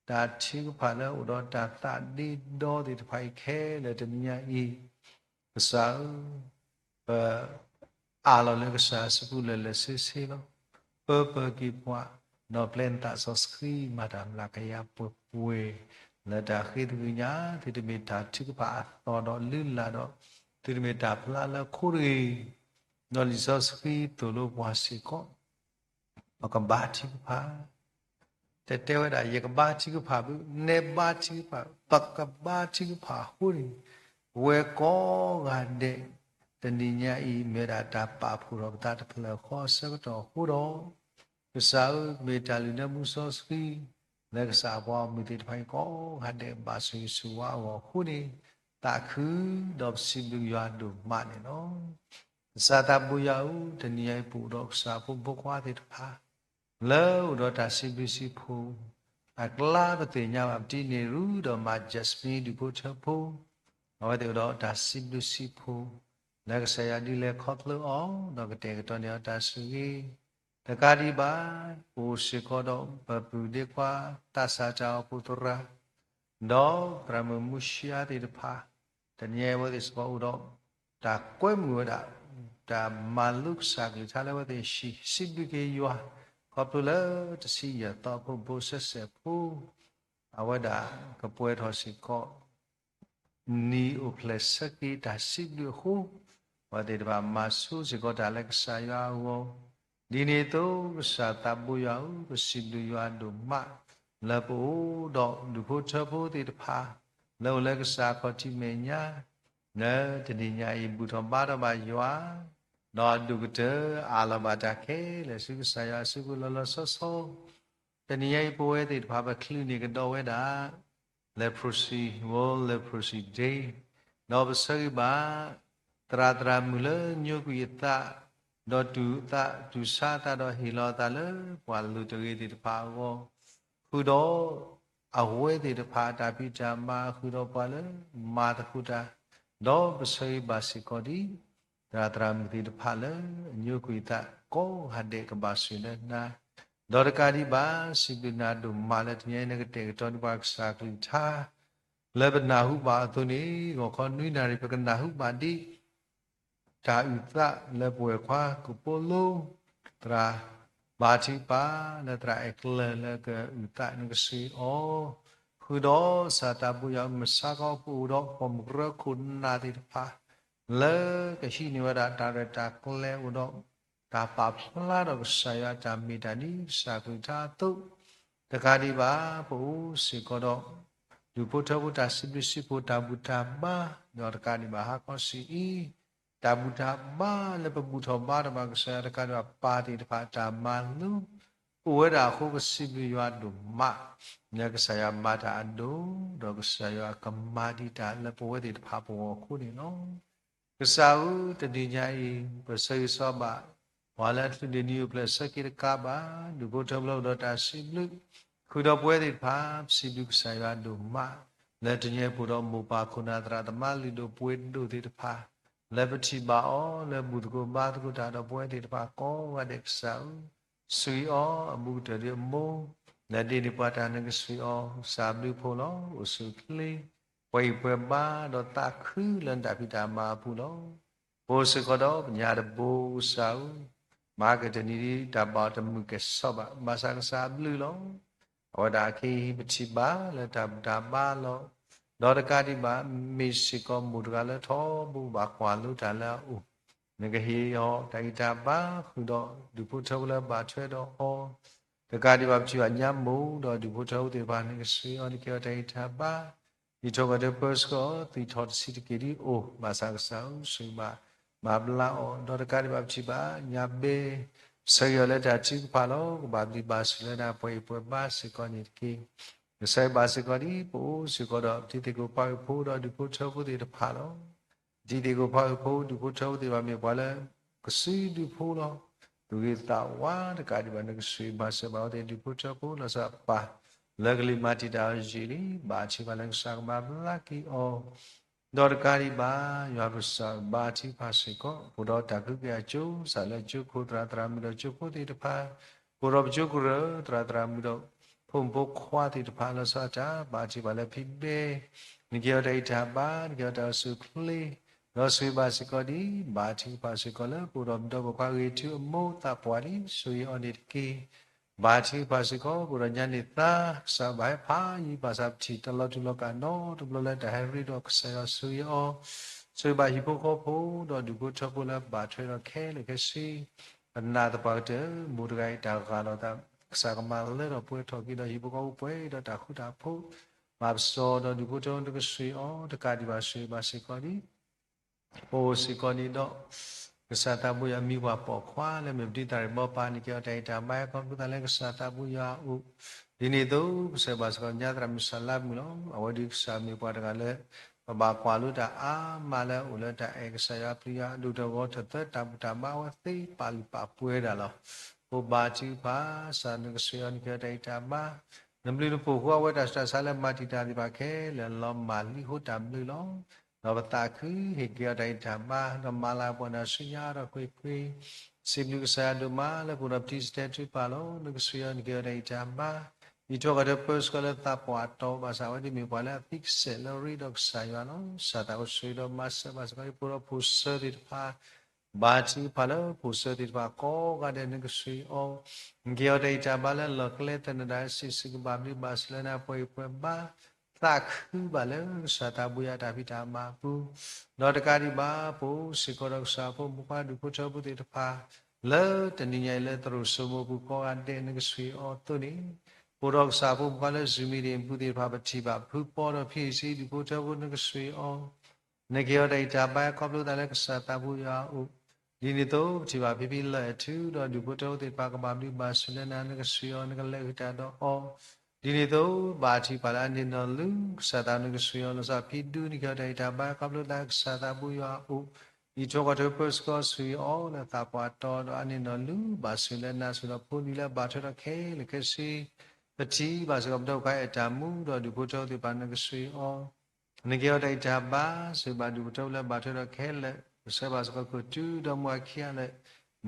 တၢ်ထုကဖၣ်လၢအိၣ်ဒီးတၢ်သးဒ့ဒီသ့ၣ်တဖၣ်အံၤခဲလၢာ်တနံၤညါအံၤ, ကစၢ်ဧၢ, ပ အးလီၤလၢကစၢ်အစုပူၤလၢာ်လၢာ်ဆ့ဆ့လီၤ. ပၢပၢက့ၤပှၤ, ဒီးပျဲနသးစီဆှံမၤတၢ်မျးကယၤပှဲၤပှဲၤ, လၢတၢ်ဃ့တဂ့ၤညါ, သုတမ့ၢ်တၢ်ထုကဖၣ်အသီဒီးလုၢ်လၢ်ဒီး, သုတမ့ၢ်တၢ်ဖျါလၢခိတဂ့ၤ, ဒီးလံာ်စီဆှံသိၣ်လိပှၤစ့ၢ်ကီး ပကဘါထုကဖၣ် တတဲဝဲဒၣ် ယကဘါထုကဖၣ်ဘၣ်, နဲဘါထုကဖၣ်, ပကဘါထုကဖၣ်အဃိန့ၣ်, ပဝဲကိးဂၤဒဲး တနံၤညါအံၤ မ့ၢ်ဝဲဒၣ်တၢ်ပာ်ဖှိၣ်ထီၣ်ပသးတဖျၢၣ်ဃီအဆၢကတီၢ်အဃိဒီး, ကစၢ်ဧၢ, မ့ၢ်တၢ်လုၢ်လၢမူစီဆှံ လၢကစၢ်အပှၤဂီၢ်မုၢ်သ့ၣ်တဖၣ်အံၤကိးဂၤဒဲး ဘၣ်ဆိၣ်ဂ့ၤဆိၣ်ဝါအဂီၢ်အဃိန့ၣ်, သးခုဒီးပစံးဘျုးယွၤဒိၣ်မးန့ၣ်လီၤ. ကစၢ်သးဘိယွၤဧၢ, တနံၤညါအံၤပအိၣ်ဒီးကစၢ်ဖိမုၣ်ဖိခွါသ့ၣ်တဖၣ် လၢအိၣ်ဒီးတၢ်စံးဘျုးစံးဖှိၣ် အကျါပသ့ၣ်ညါဘၣ် ပတံၤန့ၢ်ရူဒီးမၤ Jasmine ဒူၣ်ဖိထၢဖိ, အဝဲသ့ၣ်အိၣ်ဒီးတၢ်စံးဘျုးစံးဖှိၣ် လၢကစၢ်ယွၤဒုးလဲၤခီဖျိအီၤ ဒီးကတဲာ်ကတီၤန့ၢ်အီၤတၢ်ဆိၣ်ဂ့ၤ, တကးဒံးဘၣ် အိၣ်စ့ၢ်ကီးဒီးပပုၢ်ဒ့ခွါ သးစၢ်တၢ်အိၣ်ဖှိၣ်သရၣ် ဒီးသရၣ်မုၣ်မူရှါသ့ၣ်တဖၣ်, တနံၤညါအံၤအဝဲသ့ၣ်စ့ၢ်ကီးအိၣ်ဒီး တၢ်ကွဲမုာ်ဝဲဒၣ် တၢ်မၤလိကစၢ်ကလုၢ်ကထါလၢအဝဲသ့ၣ်ဟံၣ် စံးဘျုးက့ၤယွၤ ခီဖျိလၢတဆံယဲၢ်သီအဖီခိၣ် ဘိးစဲစဲးဖိ အဝဲဒၣ်ကပှဲၤထီၣ်စ့ၢ်ကီး နံၤအိၣ်ဖျဲၣ်ဆၢက့ၤတၢ်စံးဘျုးအဃိ, အဝဲသ့ၣ်တဖၣ်မၤဆိစ့ၢ်ကီးတၢ်လၢကစၢ်ယွၤအဂီၢ်, ဒ်န့ၣ်အသိး ကစၢ်သးဘိယွၤဧၢ, ပစံးဘျုးယွၤဒိၣ်မး လၢပအိၣ်ဒီးဒူၣ်ဖိထၢဖိသ့ၣ်တဖၣ် လၢအိၣ်လၢကစၢ်ခီၣ်ထံးမဲာ်ညါ, လၢတနံၤညါအံၤ ဘူၣ်ထီၣ်ဘါထီၣ်ဘၣ်ယွၤ ဒီးအဒိၣ်ကတၢၢ်အးလီၤဘၣ်တၢ်ခဲလၢာ်ဆူကစၢ်ယွၤအစုပူၤလီၤလီၤဆီဆီ, တနံၤညါအံၤ ပဝဲသ့ၣ်တဖၣ်ပချုးန့ၢ်ကဒီးဝဲဒၣ် Leprosy, World Leprosy Day, ဒီးပဆၢဂ့ၤဘၣ် သရၣ်သရၣ်မုၣ်လၢညိကွံာ်အသး, ဒီးတူၢ်သးတူၢ်ဆါအသး ဒီးဟ့ၣ်လီၤအသးလၢပှၤလိၤတဂ့ၤသ့ၣ်တဖၣ်အဂီၢ်, ဃုာ်ဒီး အဝဲသ့ၣ်တဖၣ်အတၢ်ဖံးတၢ်မၤ ဃုာ်ဒီးပှၤလၢမၤသကိးတၢ်, ဒီးပဆၢဂ့ၤဘၣ်စ့ၢ်ကီးဒ် သရၣ်သရၣ်မုၣ်သ့ၣ်တဖၣ်လၢအညိကွံာ်အသးကိးဂၤဒဲးကဘၣ်ဆိၣ်ဂ့ၤလၢနၤ, ဒီးတကးဒံးဘၣ် စံးဘျုးနၤဒိၣ်မးလၢတနံၤအံၤ နကတဲာ်ကတီၤန့ၢ်ပှၤကစၢ်အကလုၢ်ကထါ လၢပနၢ်ဟူဘၣ်အသိးန့ၣ် ဂီၤခီနွံနၣ်ရံၣ် ပကနၢ်ဟူဘၣ်ဒ် တၢ်အုၣ်သးလၢပဝဲၢ်ခွါကပိလိ, သရၣ်, ဘါထုကဖၣ်လၢသရၣ်အဲၣ်ကျၢၤလၢကအုၣ်သး နကဆှံအီၤ, ဃုာ်ဒီးကစၢ်သးဘိယွၤမုၢ်မဆါခီ ပအိၣ်ဒီးပိာ်မုၣ်ကရၢခိၣ်နၢ်သ့ၣ်တဖၣ် လၢကဟံးန့ၢ်ဝဲဒၣ်တၢ်ရဲၣ်တၢ်ကျဲၤ အိၣ်ဒီးတၢ်ပာ်ဖျါဒီးကစၢ်ယွၤအတၢ်မ့ၢ်တၢ်န့ၣ် ကစၢ်ကလုၢ်ကထါအသိး, တကးဒံးဘၣ် ပအိၣ်စ့ၢ်ကီးဒီး ဒူၣ်ဖိထၢဖိတၢ်စံးဘျုးစံးဖှိၣ်တၢ်ဘူၣ်တၢ်ဘါ, ဒီးတကးဒံးဘၣ်ဟါခီဆူအံၤ တၢ်ဘူၣ်တၢ်ဘါလၢပဘူၣ်ထီၣ်ဘါထီၣ်ဘၣ်ကစၢ်ယွၤ တကးဒံးဘၣ်ပၢ်သ့ၣ်တဖၣ်အတၢ်မၤလိ အိၣ်ဝဲဒၣ်အဃိ ပစံးဘျုးယွၤဒိၣ်မး လၢကစၢ်ယွၤမၤတၢ်အဒိၣ် ဒီးကစၢ်ယွၤကမၤဒံးတၢ်လၢပဝဲသ့ၣ်တဖၣ်ပဂီၢ်အဃိန့ၣ်လီၤ. ကစၢ်ဧၢ, တနံၤညါအံၤ ပဆၢဂ့ၤဆၢဝါဘၣ် ပှၤလၢအချုးန့ၢ်နံၣ်အိၣ်ဖျဲၣ်ဆၢက့ၤတကးဘၣ် ဒူၣ်ဖိထၢဖိလၢအိၣ်ဒီးတၢ်စံးဘျုး ဃုာ်ဒီးပဝဲသ့ၣ်တဖၣ် ပစံးဘျုးကစၢ်ယွၤဒိၣ်မး လၢတနံၤအံၤ ပအိၣ်ဒီးမိၢ်ပၢ်ခိၣ်နၢ်သရၣ်သမါလုၢ်ဒိၣ်ပှ့ၤဒိၣ်သ့ၣ်တဖၣ် လၢပထံၣ်ဘၣ်အီၤ လၢဘူၣ်သကိးဘါသကိးတၢ်ဒီးပဝဲသ့ၣ်တဖၣ်ကိးဂၤဒဲး ကစၢ်ဧၢ, ဆှံအီၤအမူကတၢၢ်ဒီးအမိၢ် လၢဒ်န့ၣ်ပှၤတၢ်နကဆှံအီၤ ကစၢ်ဘျုးဖှိၣ်လီၤ. အိၣ်ဆူၣ်အိၣ်ချ့ ပှဲၤအံၣ်ပှဲၤဘါ ဒီးသးခုလၢနတၢ်ဖံးတၢ်မၤအပူၤလီၤ. ပအိၣ်စ့ၢ်ကီးဒီးပညၣ်တဘိ ကစၢ်ဧၢ, မၤကတၢၢ်နံၤဒ်တၢ်ဘၣ်အီၤတမုာ်ကဲၣ်ဆိးဘၣ် ဘၣ်ဆၣ်ကစၢ်အဘျုးလီၤ. အဝဲဒၣ်အခံ ပထံၣ်ဘၣ်လၢတၢ်ဘူၣ်တၢ်ဘါလီၤ. ဒီးတကးဒံးဘၣ် မ့ၢ်စ့ၢ်ကီးမိၢ်တဂၤလၢထီဘိဘၣ်ကွၢ်လိတၢ်လၢအအိၣ်, နကဟ့ၣ်အီၤတၢ်ဂံၢ်တၢ်ဘါ ဃုာ်ဒီးဒူၣ်ဖိထၢဖိလၢဘၣ်ထွဲဒီးအီၤ, တကးဒံးဘၣ် ပထံၣ်ဘၣ်ညါမိၢ်ဒီးဒူၣ်ဖိထၢဖိသ့ၣ်တဖၣ် နကဆှံအီၤ နကဟ့ၣ်အီၤတၢ်ဂံၢ်တၢ်ဘါ ယံာ်ထီၣ်ကတၢၢ်ပၢဆှၢအီၤ သံၣ်ထီၣ်တဆံးတက့ၢ်ဒ်အိၣ် ဘၣ်ဆၣ်ကစၢ်ဧၢ ဆိၣ်ဂ့ၤဘၣ်မၤဘျါအီၤ, ဒီးတကးဒံးဘၣ် ပထံၣ်ဘၣ်ညါဘဲ ဆၢဂ့ၤအီၤလၢတၢ်ထုကဖၣ်လီၤ. ကဘၣ်ဘျုးဘၣ်ဆိၣ်လၢနၤ ပှဲၤအံၣ်ပှဲၤဘါစ့ၢ်ကီးန့ၣ်တက့ၢ်. ကစၢ်ယွၤဘၣ်စ့ၢ်ကီးဒ် ပအိၣ်စ့ၢ်ကီးဒီးပတံၤသကိးပှၤဟၣ်ဖိဒီးဒူၣ်ဖိထၢဖိသ့ၣ်တဖၣ်လီၤ. ပတံၤသကိးပှၤဟၣ်ဖိ ဒူၣ်ဖိထၢဖိသ့ၣ်တဖၣ်မ့ၢ်ပှၤလၢ ကစုဒူၣ်ဖိလီၤ.သူၣ်ဂ့ၤသးဝါ တကးဒံးဘၣ် နကဆှံဘၣ်စၢၤဘၣ်အဝဲသ့ၣ်ဒူၣ်ဖိထၢဖိ လီၤဆီပၢ် လၢကလံၤမၤတံာ်တာ်အီၤယံာ်လံ ဘၣ်ထံၣ်ဘၣ်လၢကစၢ်ကမၤဘျါက့ၤအီၤ ဒီးတကးဒံးဘၣ် ယွၤပကစၢ်ဘါထုကဖၣ်စ့ၢ်ကီး ပအိၣ်ဒီးတၢ်ကဟုကယာ်ကၠိ စးလၢကၠိခိၣ်သရၣ်သရၣ်မုၣ်ဒီးကၠိဖိသ့ၣ်တဖၣ်, ပအိၣ်ဒီးပကၠိကရၢ သရၣ်သရၣ်မုၣ်ဒီး ဖိမုၣ်ဖိခွါသ့ၣ်တဖၣ် လီၤဆီတၢ် ဘၣ်ထံၣ်ဘၣ်လၢဖံဘဲ နကဟ့ၣ်အီၤတၢ်ဂံၢ်တၢ်ဘါ နကဟ့ၣ်အီၤတၢ်အိၣ်ဆူၣ်အိၣ်ချ့ ဒီးဆိၣ်ဂ့ၤဘၣ်စ့ၢ်ကီးဒ် ဘါထုကဖၣ်စ့ၢ်ကီးလၢ ပအိၣ်ဒီးပဒီပုၢ်ဝဲၢ်ခွါဂ့ၤထူအမိၢ်သးပှၢ်ဒ် ဆိၣ်ဂ့ၤအီၤန့ၣ်တက့ၢ်. ဘါထုကဖၣ်စ့ၢ်ကီး ပအိၣ်ဒီးညါန့ၢ်သါ ကစၢ်ဘၣ်ဟဲဖးယံၤ ဘၣ်ဆၣ်ပထံၣ်တၢ်လီၤတူာ်လီၤကာ်နီတဘျီလၢတၢ်ဟဲရ့ဒီး ကစၢ်ယွၤဆိၣ်ဂ့ၤအီၤ ဆိၣ်ဂ့ၤဘၣ်ဟံၣ်ဖိဃီဖိ ဒီးဒူၣ်ဖိထၢဖိလၢဘၣ်ထွဲဒီးခဲလၢာ်ခဲဆ့ ပနာ်သပှၢ်ကတၢၢ် မိၢ်တဂၤအံၤတၢ်ဂၢ်လီၤသး ကစၢ်ကမၤလၢထီၣ်ပှဲၤထီၣ်က့ၤဒီးဟံၣ်ဖိဃီဖိပှဲၤဒီးတၢ်ဃူတၢ်ဖိး ဘၣ်ပစီၤဒီးဒူၣ်ဖိထၢဖိ နကဆှံအီၤ တကးဒံးဘၣ်ဆိၣ်ဂ့ၤဘၣ်စ့ၢ်ကီးဒ် ပအိၣ်စ့ၢ်ကီးန့ၣ်ဒီး ကစၢ်သးဘိယွၤမံၤပှၢ်ပိာ်ခွါလၢမ့ၢ်ပဒုးသးရ့ၣ်ဘီပၢ် နကဟ့ၣ်အီၤတၢ်ဂံၢ်တၢ်ဘါဟဲခီဖျိသးလၢကစၢ်သးဘိယွၤအအိၣ် ဒ်န့ၣ်အသိး ပဆၢဂ့ၤဘၣ်စ့ၢ်ကီးညါသရၣ်မုၣ်စၢ်လါမုၣ်လီၤ. အဝဲဒုးကစၢ်မ့ၢ်ပှၤတဂၤလၢ ပဘၣ်ကွၢ်လိတၢ်အါမးလၢအိၣ်လၢတၢ်အဲၣ်ကစၢ်ယွၤအပျုၤယွၤအဒိၣ်တၢ်ဂီၤတသၢ တၢ်ဘူၣ်တၢ်ဘါအဝဲသ့ပာ်လုၢ်ပာ်ပှ့ၤဒၣ်လီၤ. ပဘါထုကဖၣ် ကစၢ်နကဆှံအီၤ နကဟ့ၣ်အီၤတၢ်ဂံၢ်တၢ်ဘါ နဘျုးနဖှိၣ်ဃုာ်အဝဲတၢ်ဆူးတၢ်ဆါလၢမၤတံာ်တာ်သ့ၣ်တဖၣ်ခဲလၢာ် လီၤမၢ်လံဃိတၢ်ဘျုးလီၤ. ဒီးပသးခုဟ့ၣ်က့ၤအီၤတၢ်ဂံၢ်တၢ်ဘါ ဒီးမၤလၤကပီၤနၤဆူညါဒီးကွ့ၢ်ကွ့ၢ် စံးဘျုးကစၢ်ယွၤဒိၣ်မးလၢပအိၣ်ဒီးပတံၤစတဲထုကဖၣ်လီၤ. နကဆှံအီၤ နကဟ့ၣ်အီၤတၢ်ဂံၢ်တၢ်ဘါ ယံာ်ထီၣ်ကတၢၢ်ပၢဆှၢလၢသးပှၢ်တီၤ ဘၣ်ဆၣ်အဝဲဒၣ်မ့ၢ်ပှၤလၢအသံကစဲးလၢရ့ဒီးကစၢ်ယွၤလီၤ. ကစၢ်သးအိၣ်ဆိၣ်ဂ့ၤဒီးမၤစၢၤဘၣ်စ့ၢ်ကီး ပအိၣ်ဒီးဖိၣ်စၢသ့ၣ်တဖၣ် ဘါထုကဖၣ်လၢဖိၣ်စၢသ့ၣ်တဖၣ်ကိးဂၤဒဲး နကဆှံအီၤ နကဟ့ၣ်အီၤတၢ်ဂံၢ်တၢ်ဘါလၢလီၢ်ကျဲသနၢၣ်ဒၣ် စံးဆံးကဘၣ်ဘျုးဘၣ်ဆိၣ်လၢနၤ ပှဲၤအံၣ်ပှဲၤဘါ သးခုဘၣ်လၢကစၢ်သးဘိယွၤအတၢ်ဖံးတၢ်မၤအပူၤ ဒီးတကးဒံးဘၣ် ပအိၣ်စ့ၢ်ကီးဒီးကစၢ်ဖိမုၣ်ခွါဒူၣ်ဖိထၢဖိသ့ၣ်တဖၣ် လၢတနံၤညါအံၤလၢသရိာ်စိမိၤအပူၤကိးဂၤဒဲး နကဆှံအီၤအသိးန့ၣ် ပအိၣ်ဒီးကစၢ်ဖိမုၣ်ခွါလၢ Zoom meeting အပူၤသ့ၣ်တဖၣ် ပထံၣ်ဘၣ်ဖုပီဒီးဖံအံၤစံဒူၣ်ဖိထၢဖိ နကဆှံအီၤ နကဟ့ၣ်အီၤတၢ်ဂံၢ်တၢ်ဘါခီဖျိသးလၢကစၢ်သးဘိယွၤအအိၣ် ဒ်န့ၣ်အသိး ပထံၣ်ဘၣ်ဖံဖံလၢၢ်အဲၣ်ထူဒီးဒူၣ်ဖိထၢဖိသ့ၣ်တဖၣ် ကဘၣ်ဘျုးဘၣ်ဆိၣ်လၢနၤ နကဆှံအီၤ နကလဲၤဃုာ်တၢ်ဒီးအီၤ, ဒ်န့ၣ်အသိး ဘါထုကဖၣ်လၢအန့ၢ်နီၢ်လုၢ် ကစၢ်သးနကဆှံအီၤ လီၤဆီဒၣ်တၢ်ဖံဒူန့ၣ် ကဲထီၣ်တၢ်ဂံၢ်တၢ်ဘါ ခီဖျိလၢကစၢ်သးဘိယွၤအအိၣ် အံးထွဲကွၢ်ထွဲပၢဆှၢစှံအီၤလၢသးပှၢ်တီဒီးအန့ၢ်နီၢ်လုၢ် ဘၣ်ဆိၣ်လၢနၤ ဆိၣ်ဒီးဖိလံၤလၢဘၣ်ထွဲဒီးခဲလၢာ်ခဲဆ့ ပထံၣ်ဘၣ်စ့ၢ်ကီးပဒီပုၢ်ဝဲၢ်အဲၣ်တၢ်မူဒီးဒူၣ်ဖိထၢဖိသ့ၣ်တဖၣ် နကဆှံအီၤ နကဲထီၣ်တၢ်ဂံၢ်တၢ်ဘါ ဆိၣ်ဂ့ၤဘၣ်ဒူၣ်ဖိထၢဖိလၢဘၣ်ထွဲဒီးခဲလၢာ် ပဆှၢဘၣ်စ့ၢ်ကီးခိၣ်တုဒီးမိၢ်အခံဂၤလၢာ်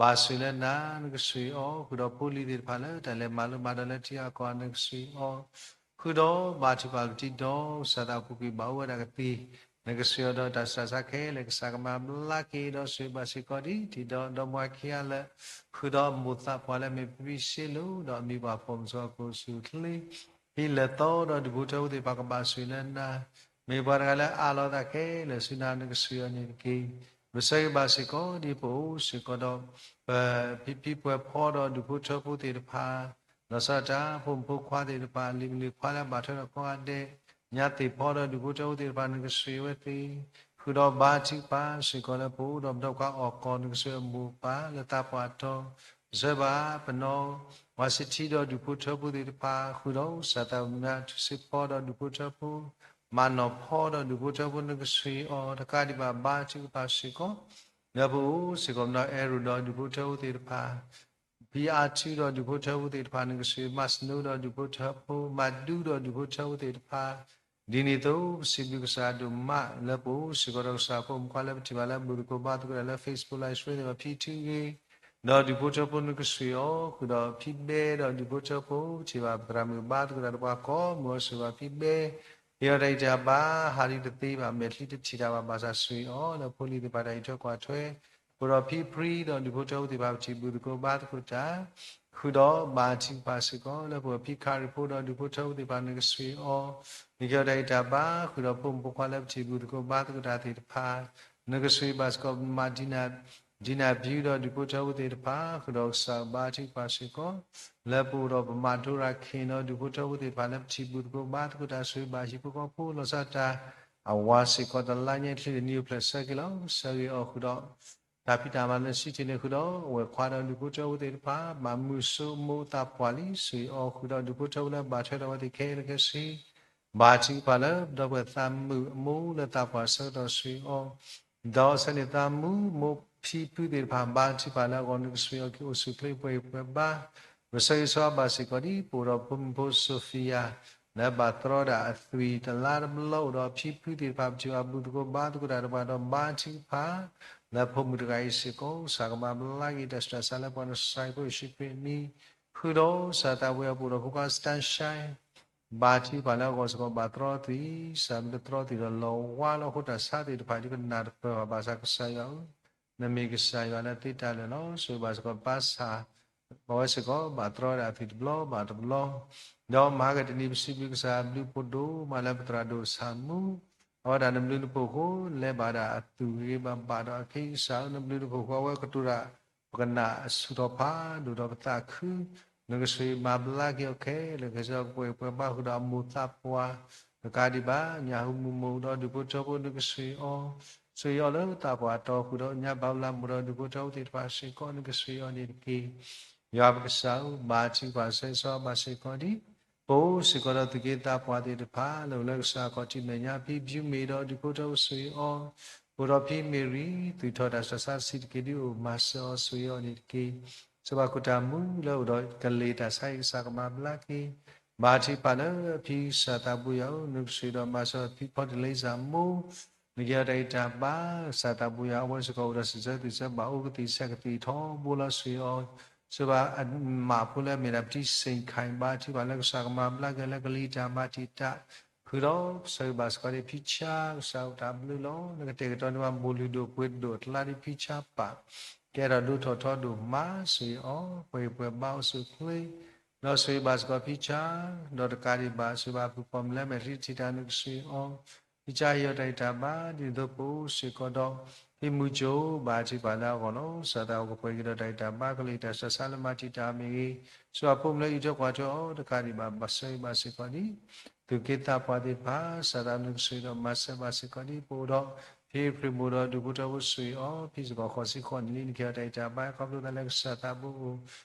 ဘၣ်ဆိၣ်လၢနၤ နကဆှံအီၤ ဃုာ်ဒီးဖိလံၤသ့ၣ်တဖၣ်လၢတၢ်လဲၤမၤလိမၤဒိးလၢထံအကီၢ် နကဆှံအီၤ ဃုာ်ဒီးဘါထုကဖၣ်ပထံဒီး ကစၢ်သးပူၤကွံာ်ဘၣ်အိၣ်ဝဲဒၣ်ကသံၣ် နကဆှံအီၤဒီးတၢ်ဆူးတၢ်ဆါခဲလၢာ် ကစၢ်ကမၤဘျါက့ၤဒီးဆိၣ်ဂ့ၤဘၣ်စ့ၢ်ကီးဒ်တံၤဒီး ဒီမိၢ်အခံဂၤလၢာ် ဃုာ်ဒီးအမိၢ်သးပှၢ်လၢမ့ၢ်ဖံဖံစ့လိာ် ဒီးအမံၤပှၢ်ဖီၣ်မုၢ်စ့ၢ်ကီး ကအိၣ်ဆူၣ်အိၣ်ချ့ ဖံလဲၤသီဒီးဒူၣ်ဖိထၢဖိသ့ၣ်တဖၣ် ကဘၣ်ဆိၣ်လၢနၤ မ့ၢ်ပှၤတဂၤလၢအးလီၤအသးခဲလၢာ်ဆူနၤ နကဆှံအီၤန့ၣ်တက့ၢ်. ပဆၢဂ့ၤဘၣ်စ့ၢ်ကီးဒ်ပအိၣ်စ့ၢ်ကီးဒီး ပဖံဖံပှဲၤဖီဒီးဒူၣ်ဖိထၢဖိသ့ၣ်တဖၣ် လီၤဆီဒၣ်တၢ် ဖိမုၣ်ဖိခွါသ့ၣ်တဖၣ် လံၤမုၣ်လံၤခွါလၢအဘၣ်ထွဲဒီးကိးဂၤဒဲး ညါသ့ၣ်ဖီဒီးဒူၣ်ဖိထၢဖိသ့ၣ်တဖၣ် နကဆှံဝဲသ့ၣ် ဃုာ်ဒီးဘါထုကဖၣ်စ့ၢ်ကီးလၢပအိၣ်ဒီးပဒီပုၢ်ဝဲၢ်အီၣ်ကီၢ် နကဆှံအမိၢ်ပၢ်လၢသးပှၢ်တီၤ ပဆှၢဘၣ်ပနီၢ် ဝါစထံဒီးဒူၣ်ဖိထၢဖိသ့ၣ်တဖၣ် ဃုာ်ဒီးကစၢ်သးပူၤ မ့ၢ်ထုးစ့ဖီဒီးဒူၣ်ဖိထၢဖိ မၤနီၣ်ဖီဒီးဒူၣ်ဖိထၢဖိ နကဆှံအီၤ တကးဒံးဘၣ် ဘါထုကဖၣ်စ့ၢ်ကီး လၢပအိၣ်စ့ၢ်ကီး ပနီၢ်အဲၣ်ရိၣ်ဒီးဒူၣ်ဖိထၢဖိသ့ၣ်တဖၣ် ဖံအါထုဒီးဒူၣ်ဖိထၢဖိသ့ၣ်တဖၣ် နကဆှံ မၤစနိဒီးဒူၣ်ဖိထၢဖိ မၤဒူဒီးဒူၣ်ဖိထၢဖိသ့ၣ်တဖၣ် ဒ်န့ၣ်အသိး ပစံးဘျုးကစၢ်ဒိၣ်မး လၢပအိၣ်စ့ၢ်ကီးဒီးကစၢ်ဖိမုၣ်ဖိခွါလၢပထံၣ်ဘၣ်လၢဘူၣ်သကိးဘါသကိးတၢ်လၢ Facebook Live Stream သ့ၣ်တဖၣ် ဖံထုဂ့ၤ ဒီးဒူၣ်ဖိထၢဖိ နကဆှံအီၤ ဃုာ်ဒီးဖံဘဲဒီးဒူၣ်ဖိထၢဖိ ထံၣ်ဘၣ်ပသရၣ်မုၣ်ဘါသကိးတၢ်တပှၤကိးမုၢ် အီၤဆိၣ်ဂ့ၤဘၣ်ဖံဘဲ ဟ့ၣ်အီၤတၢ်ဂံၢ်တၢ်ဘါ ဟးဒံးတသ့ဘၣ် မဲာ်ချံတထံၣ်တၢ်ဘၣ် ဘၣ်ဆၣ်ဆိၣ်ဂ့ၤအီၤ လၢဖိလံၤသ့ၣ်တဖၣ်တၢ်အံးထွဲကွၢ်ထွဲ ပအိၣ်ဒီးဖံပြံဒီးဒူၣ်ဖိထၢဖိသ့ၣ်တဖၣ် ပထံၣ်ဘူၣ်သကိးဘါသကိးတၢ် ဃုာ်ဒီးဘါထုကဖၣ်စ့ၢ်ကီး လၢပအိၣ်ဖံခရံာ်ဖိဒီးဒူၣ်ဖိထၢဖိသ့ၣ်တဖၣ် နကဆှံအီၤ နကဲအီၤတၢ်ဂံၢ်တၢ်ဘါ ဃုာ်ဒီးဖိမုၣ်ဖိခွါလၢပထံၣ်ဘူၣ်သကိးဘါသကိးတၢ်သ့ၣ်တဖၣ် နကဆှံဘၣ်စ့ၢ်ကီး မၤဒံနၢ် ဒံနၢ်ပၢၢ်ဒီးဒူၣ်ဖိထၢဖိသ့ၣ်တဖၣ် ဃုာ်ဒီးကစၢ်ဘါထုကဖၣ်စ့ၢ်ကီး လၢပအိၣ်ဒီးပမၤဒိရၤခ့ၣ်ဒီးဒူၣ်ဖိထၢဖိသ့ၣ်တဖၣ် လၢပထံၣ်ဘူၣ်သကိးဘါသကိးတၢ် ဆိၣ်ဂ့ၤဘၣ်ဟံၣ်ဖိဃီဖိ လီၤဆီဒၣ်တၢ် အဝၤစ့ၢ်ကီး တလါညါအံၤ ချ့တနံၤအိၣ်ဖျဲၣ်ဆၢက့ၤလီၤ ဆၢဂ့ၤအီၤဃုာ်ဒီး တၢ်ဖံးတၢ်မၤလၢဆံးတ့ၢ်န့ၣ်ဃုာ်ဒီး အဝဲၢ်ခွါဒီးဒူၣ်ဖိထၢဖိသ့ၣ်တဖၣ် ဘၣ်မုာ်ဆိးမိၣ်သးပှၢ်လံ ဆိၣ်ဂ့ၤအီၤဃုာ်ဒီးဒူၣ်ဖိထၢဖိလၢဘၣ်ထွဲဒီးအဝဲသ့ၣ်ခဲလၢာ်ခဲဆ့ ဘါထုကဖၣ်လၢပဒီပုၢ်ဝဲၢ်သးမုာ်အမိၢ်လၢသးပှၢ်ဆၢကတီၢ်ဆိၣ်ဂ့ၤအီၤ ဒီးဆၢန့ၣ်သးမုာ်မိၢ်ဖံဖုသ့ၣ်တဖၣ် ဘါထုကဖၣ်လၢအဂီၢ် နကဆိၣ်ဂ့ၤအီၤက့ၤ အိၣ်ဆူၣ်ချ့ပှဲၤဂံၢ်ပှဲၤဘါ ပဆၢဂ့ၤဆၢဝါဘၣ်စ့ၢ်ကီးဒ် ပအိၣ်ဒီးဖိမုၣ်ဖိ Sophia လၢဘၣ်တြီဒၣ်အသွံၣ်တလါတဘျီ အိၣ်ဒီးဖံဖုသ့ၣ်တဖၣ် ပထံၣ်ဘၣ်ဘူၣ်သကိးဘါသကိးတၢ်တဖၣ်ဒီး ဘါထုကဖၣ် လၢဖိမုၣ်တဂၤအံၤစ့ၢ်ကီး ကစၢ်ကမၤဘျါက့ၤတၢ်ဆူးတၢ်ဆါလၢပှၤ နစၢ်ယ့ၣ်ၡူးခရံာ်အမံၤ ဃုာ်ဒီးကစၢ်သးဝဲအပူၤဒီးဖိခွါ Sunshine ဘါထုကဖၣ်လၢအဂီၢ်စ့ၢ်ကီး ဘၣ်တြီသွံၣ် စၢ်မ့ၢ်တတြီသွံၣ်ဒီးလီၤဝါလီၤ အဃိတၢ်ဆါသ့ၣ်တဖၣ်ဒ်ပနာ်တပၢၢ်ဘၣ် ဘၣ်ဆၣ်ကစၢ်ယွၤဧၢ နမ့ၢ်ကစၢ်ယွၤလၢသ့တၢ်လၢာ်လီၤ ဆိၣ်ဂ့ၤဘၣ်စ့ၢ်ကီးပၢ်ဆၣ် အဝဲစ့ၢ်ကီး ဘၣ်တြီဒၣ်အသွံၣ်တဘျီဘၣ်တဘျီ ဒီးမဟါကတနံၤ ပစံးဘျုးကစၢ်ဘျုးဖးဒိၣ်မးလၢပသရၣ်ဒိၣ်ဆၣ်မူ အဝဲဒၣ်နဘျုးနဖှိၣ်အဃိ လဲၤဘၣ်ဒၣ်အသူၣ်ဂ့ၤဂ့ၤဘၣ်ဘၣ်ဒီးအခံ ကစၢ်ဧၢ နဘျုးနဖှိၣ်အဃိ အဝဲကတိၤတၢ် ပကနၣ်အဆူၣ်ထီၣ်ဖးဒိၣ်ဒီးပသးခု နကဆိၣ်ဂ့ၤမၤဘျါက့ၤအီၤခဲလၢာ်ခဲဆ့ ကပှဲၤပှဲၤဘါဃုာ်ဒီးအမိၢ်သးပှၢ် တကးဒံးဘၣ် ညၣ်ဟူမုၢ်မိၢ်ဒီးဒူၣ်ဖိထၢဖိ နကဆိၣ်ဂ့ၤအီၤ ဆိၣ်ဂ့ၤအီၤလၢသးပှၢ်တီၤဃုာ်ဒီးညါဘၤဘူၤလၣ်မိၢ်ဒီးဒူၣ်ဖိထၢဖိသ့ၣ်တဖၣ်စ့ၢ်ကီး နကဆိၣ်ဂ့ၤအီၤန့ၣ်တက့ၢ်. ယွၤပကစၢ်ဧၢ ဘါထုကဖၣ်ဆိၣ်ဂ့ၤဆိၣ်ဂ့ၤဘၣ်စ့ၢ်ကီးဒ် ပအိၣ်စ့ၢ်ကီးဒီးသူၣ်က့သးပှၢ်သ့ၣ်တဖၣ် လၢအိၣ်လၢကစၢ်အခီၣ်ထံးမဲာ်ညါ ဖံဖုမ့ၢ်ဒီးဒူၣ်ဖိထၢဖိဆိၣ်ဂ့ၤအီၤ အိၣ်ဒီးဖံမ့ၢ်ရံ သူၣ်ထီၣ်တၢ်ဆူးတၢ်ဆါဆံးတက့ၢ်ဒ်အိၣ် မၤစၢၤအီၤဆိၣ်ဂ့ၤအီၤန့ၣ်တက့ၢ်. စၢဘၣ်ခိၣ်တၢ်မူလၢအိၣ်ဒီးကလ့ၤတၢ်ဆါအံၤ ကစၢ်ကမၤဘျါက့ၤ ဘါထုကဖၣ်လၢဖံကစၢ်သးဘိယွၤဧၢ နကဆိၣ်ဂ့ၤဒီးမၤစၢၤဖံဖီတလ့စၢ်မိၢ် နကဲအီၤတၢ်ဂံၢ်တၢ်ဘါ ကစၢ်သးဘိယွၤ အဝဲစ့ၢ်ကီးအိၣ်ဒီးစံးဆၢသုးဆၢဘၣ်အိၣ်ကသံၣ်ဆဲးကသံၣ်ထီဘိလီၤဆိၣ်ဂ့ၤအီၤ စၢဘၣ်အမၣ်ဖိလၢအမ့ၢ်ဒၣ်ပတံၤစ့ၣ်ခၣ် ဘါထုကဖၣ်လၢကစၢ်ကမၤဘျါက့ၤလၢကလံၤတၢ်မၤတံာ်တာ် ဃုာ်ဒီးဆၢဂ့ၤဘၣ်စ့ၢ်ကီးဒ်ဖံဆါ ကစၢ်အိၣ်တၢ်ဘျုးလီၤ နကတဲာ်ကတီၤန့ၢ်ဘၣ်မိၢ်လုၢ်ဒိၣ်ပှ့ၤဒိၣ်တလါဒ်ဖံဆါပာ် ကဲထီၣ်ဒိၣ်ထီၣ်ထီဒိၣ်မး ဆိၣ်ဂ့ၤအီၤ ပှဲၤဂံၢ်ပှဲၤဘါအိၣ်ဆူၣ်အိၣ်ချ့ ဒီးဆိၣ်ဂ့ၤဘၣ်စ့ၢ်ကီးဖံဆါ ဒီးတကးဒံးဘၣ် ဆိၣ်ဂ့ၤဘၣ်ဖုဖီမုၢ်လၢမဲာ်ချံတထံၣ်တၢ် နကဆိၣ်ဂ့ၤအီၤ ဖံဆါဟ့ၣ်အီၤတၢ်ဂံၢ်တၢ်ဘါ ဒ်သိးပအိၣ်စ့ၢ်ကီးဒီး ဖံမူကၠိ ဘါထုကဖၣ်လၢအဂီၢ်လီၤ ကစၢ်သးအိၣ်ကပှဲၤက့ၤဒီးတၢ်ဂံၢ်တၢ်ဘါ ကလံၤတၢ်ဆူးတၢ်ဆါလၢမၤတံာ်တာ်မ့ၢ်ဂ့ၤ ဆိၣ်ဂ့ၤဖိမုၢ်လၢအံးထွဲကွၢ်ထွဲအီၤ တကးဒံးဘၣ် ဘၣ်ဆၢဂ့ၤဘၣ်စ့ၢ်ကီးဒ် သူၣ်က့သးပှၢ်သ့ၣ်တဖၣ် ကစၢ်သးနကဆိၣ်ဂ့ၤဒီးမၤစၢၤဘၣ်စ့ၢ်ကီးဒ် ပအိၣ်ဒီးဖံ ဟ့ၣ်ခရံာ်မိၢ်ဒီးဒူၣ်ဖိထၢဖိဆိၣ်ဂ့ၤအီၤ ဖဲစ့ၢ်ကီးဃိးဆံဃိးနံၣ်လံ နကဟ့ၣ်အီၤတၢ်အံၣ်တၢ်ဘါ ခီဖျိသးလၢကစၢ်သးဘိအိၣ်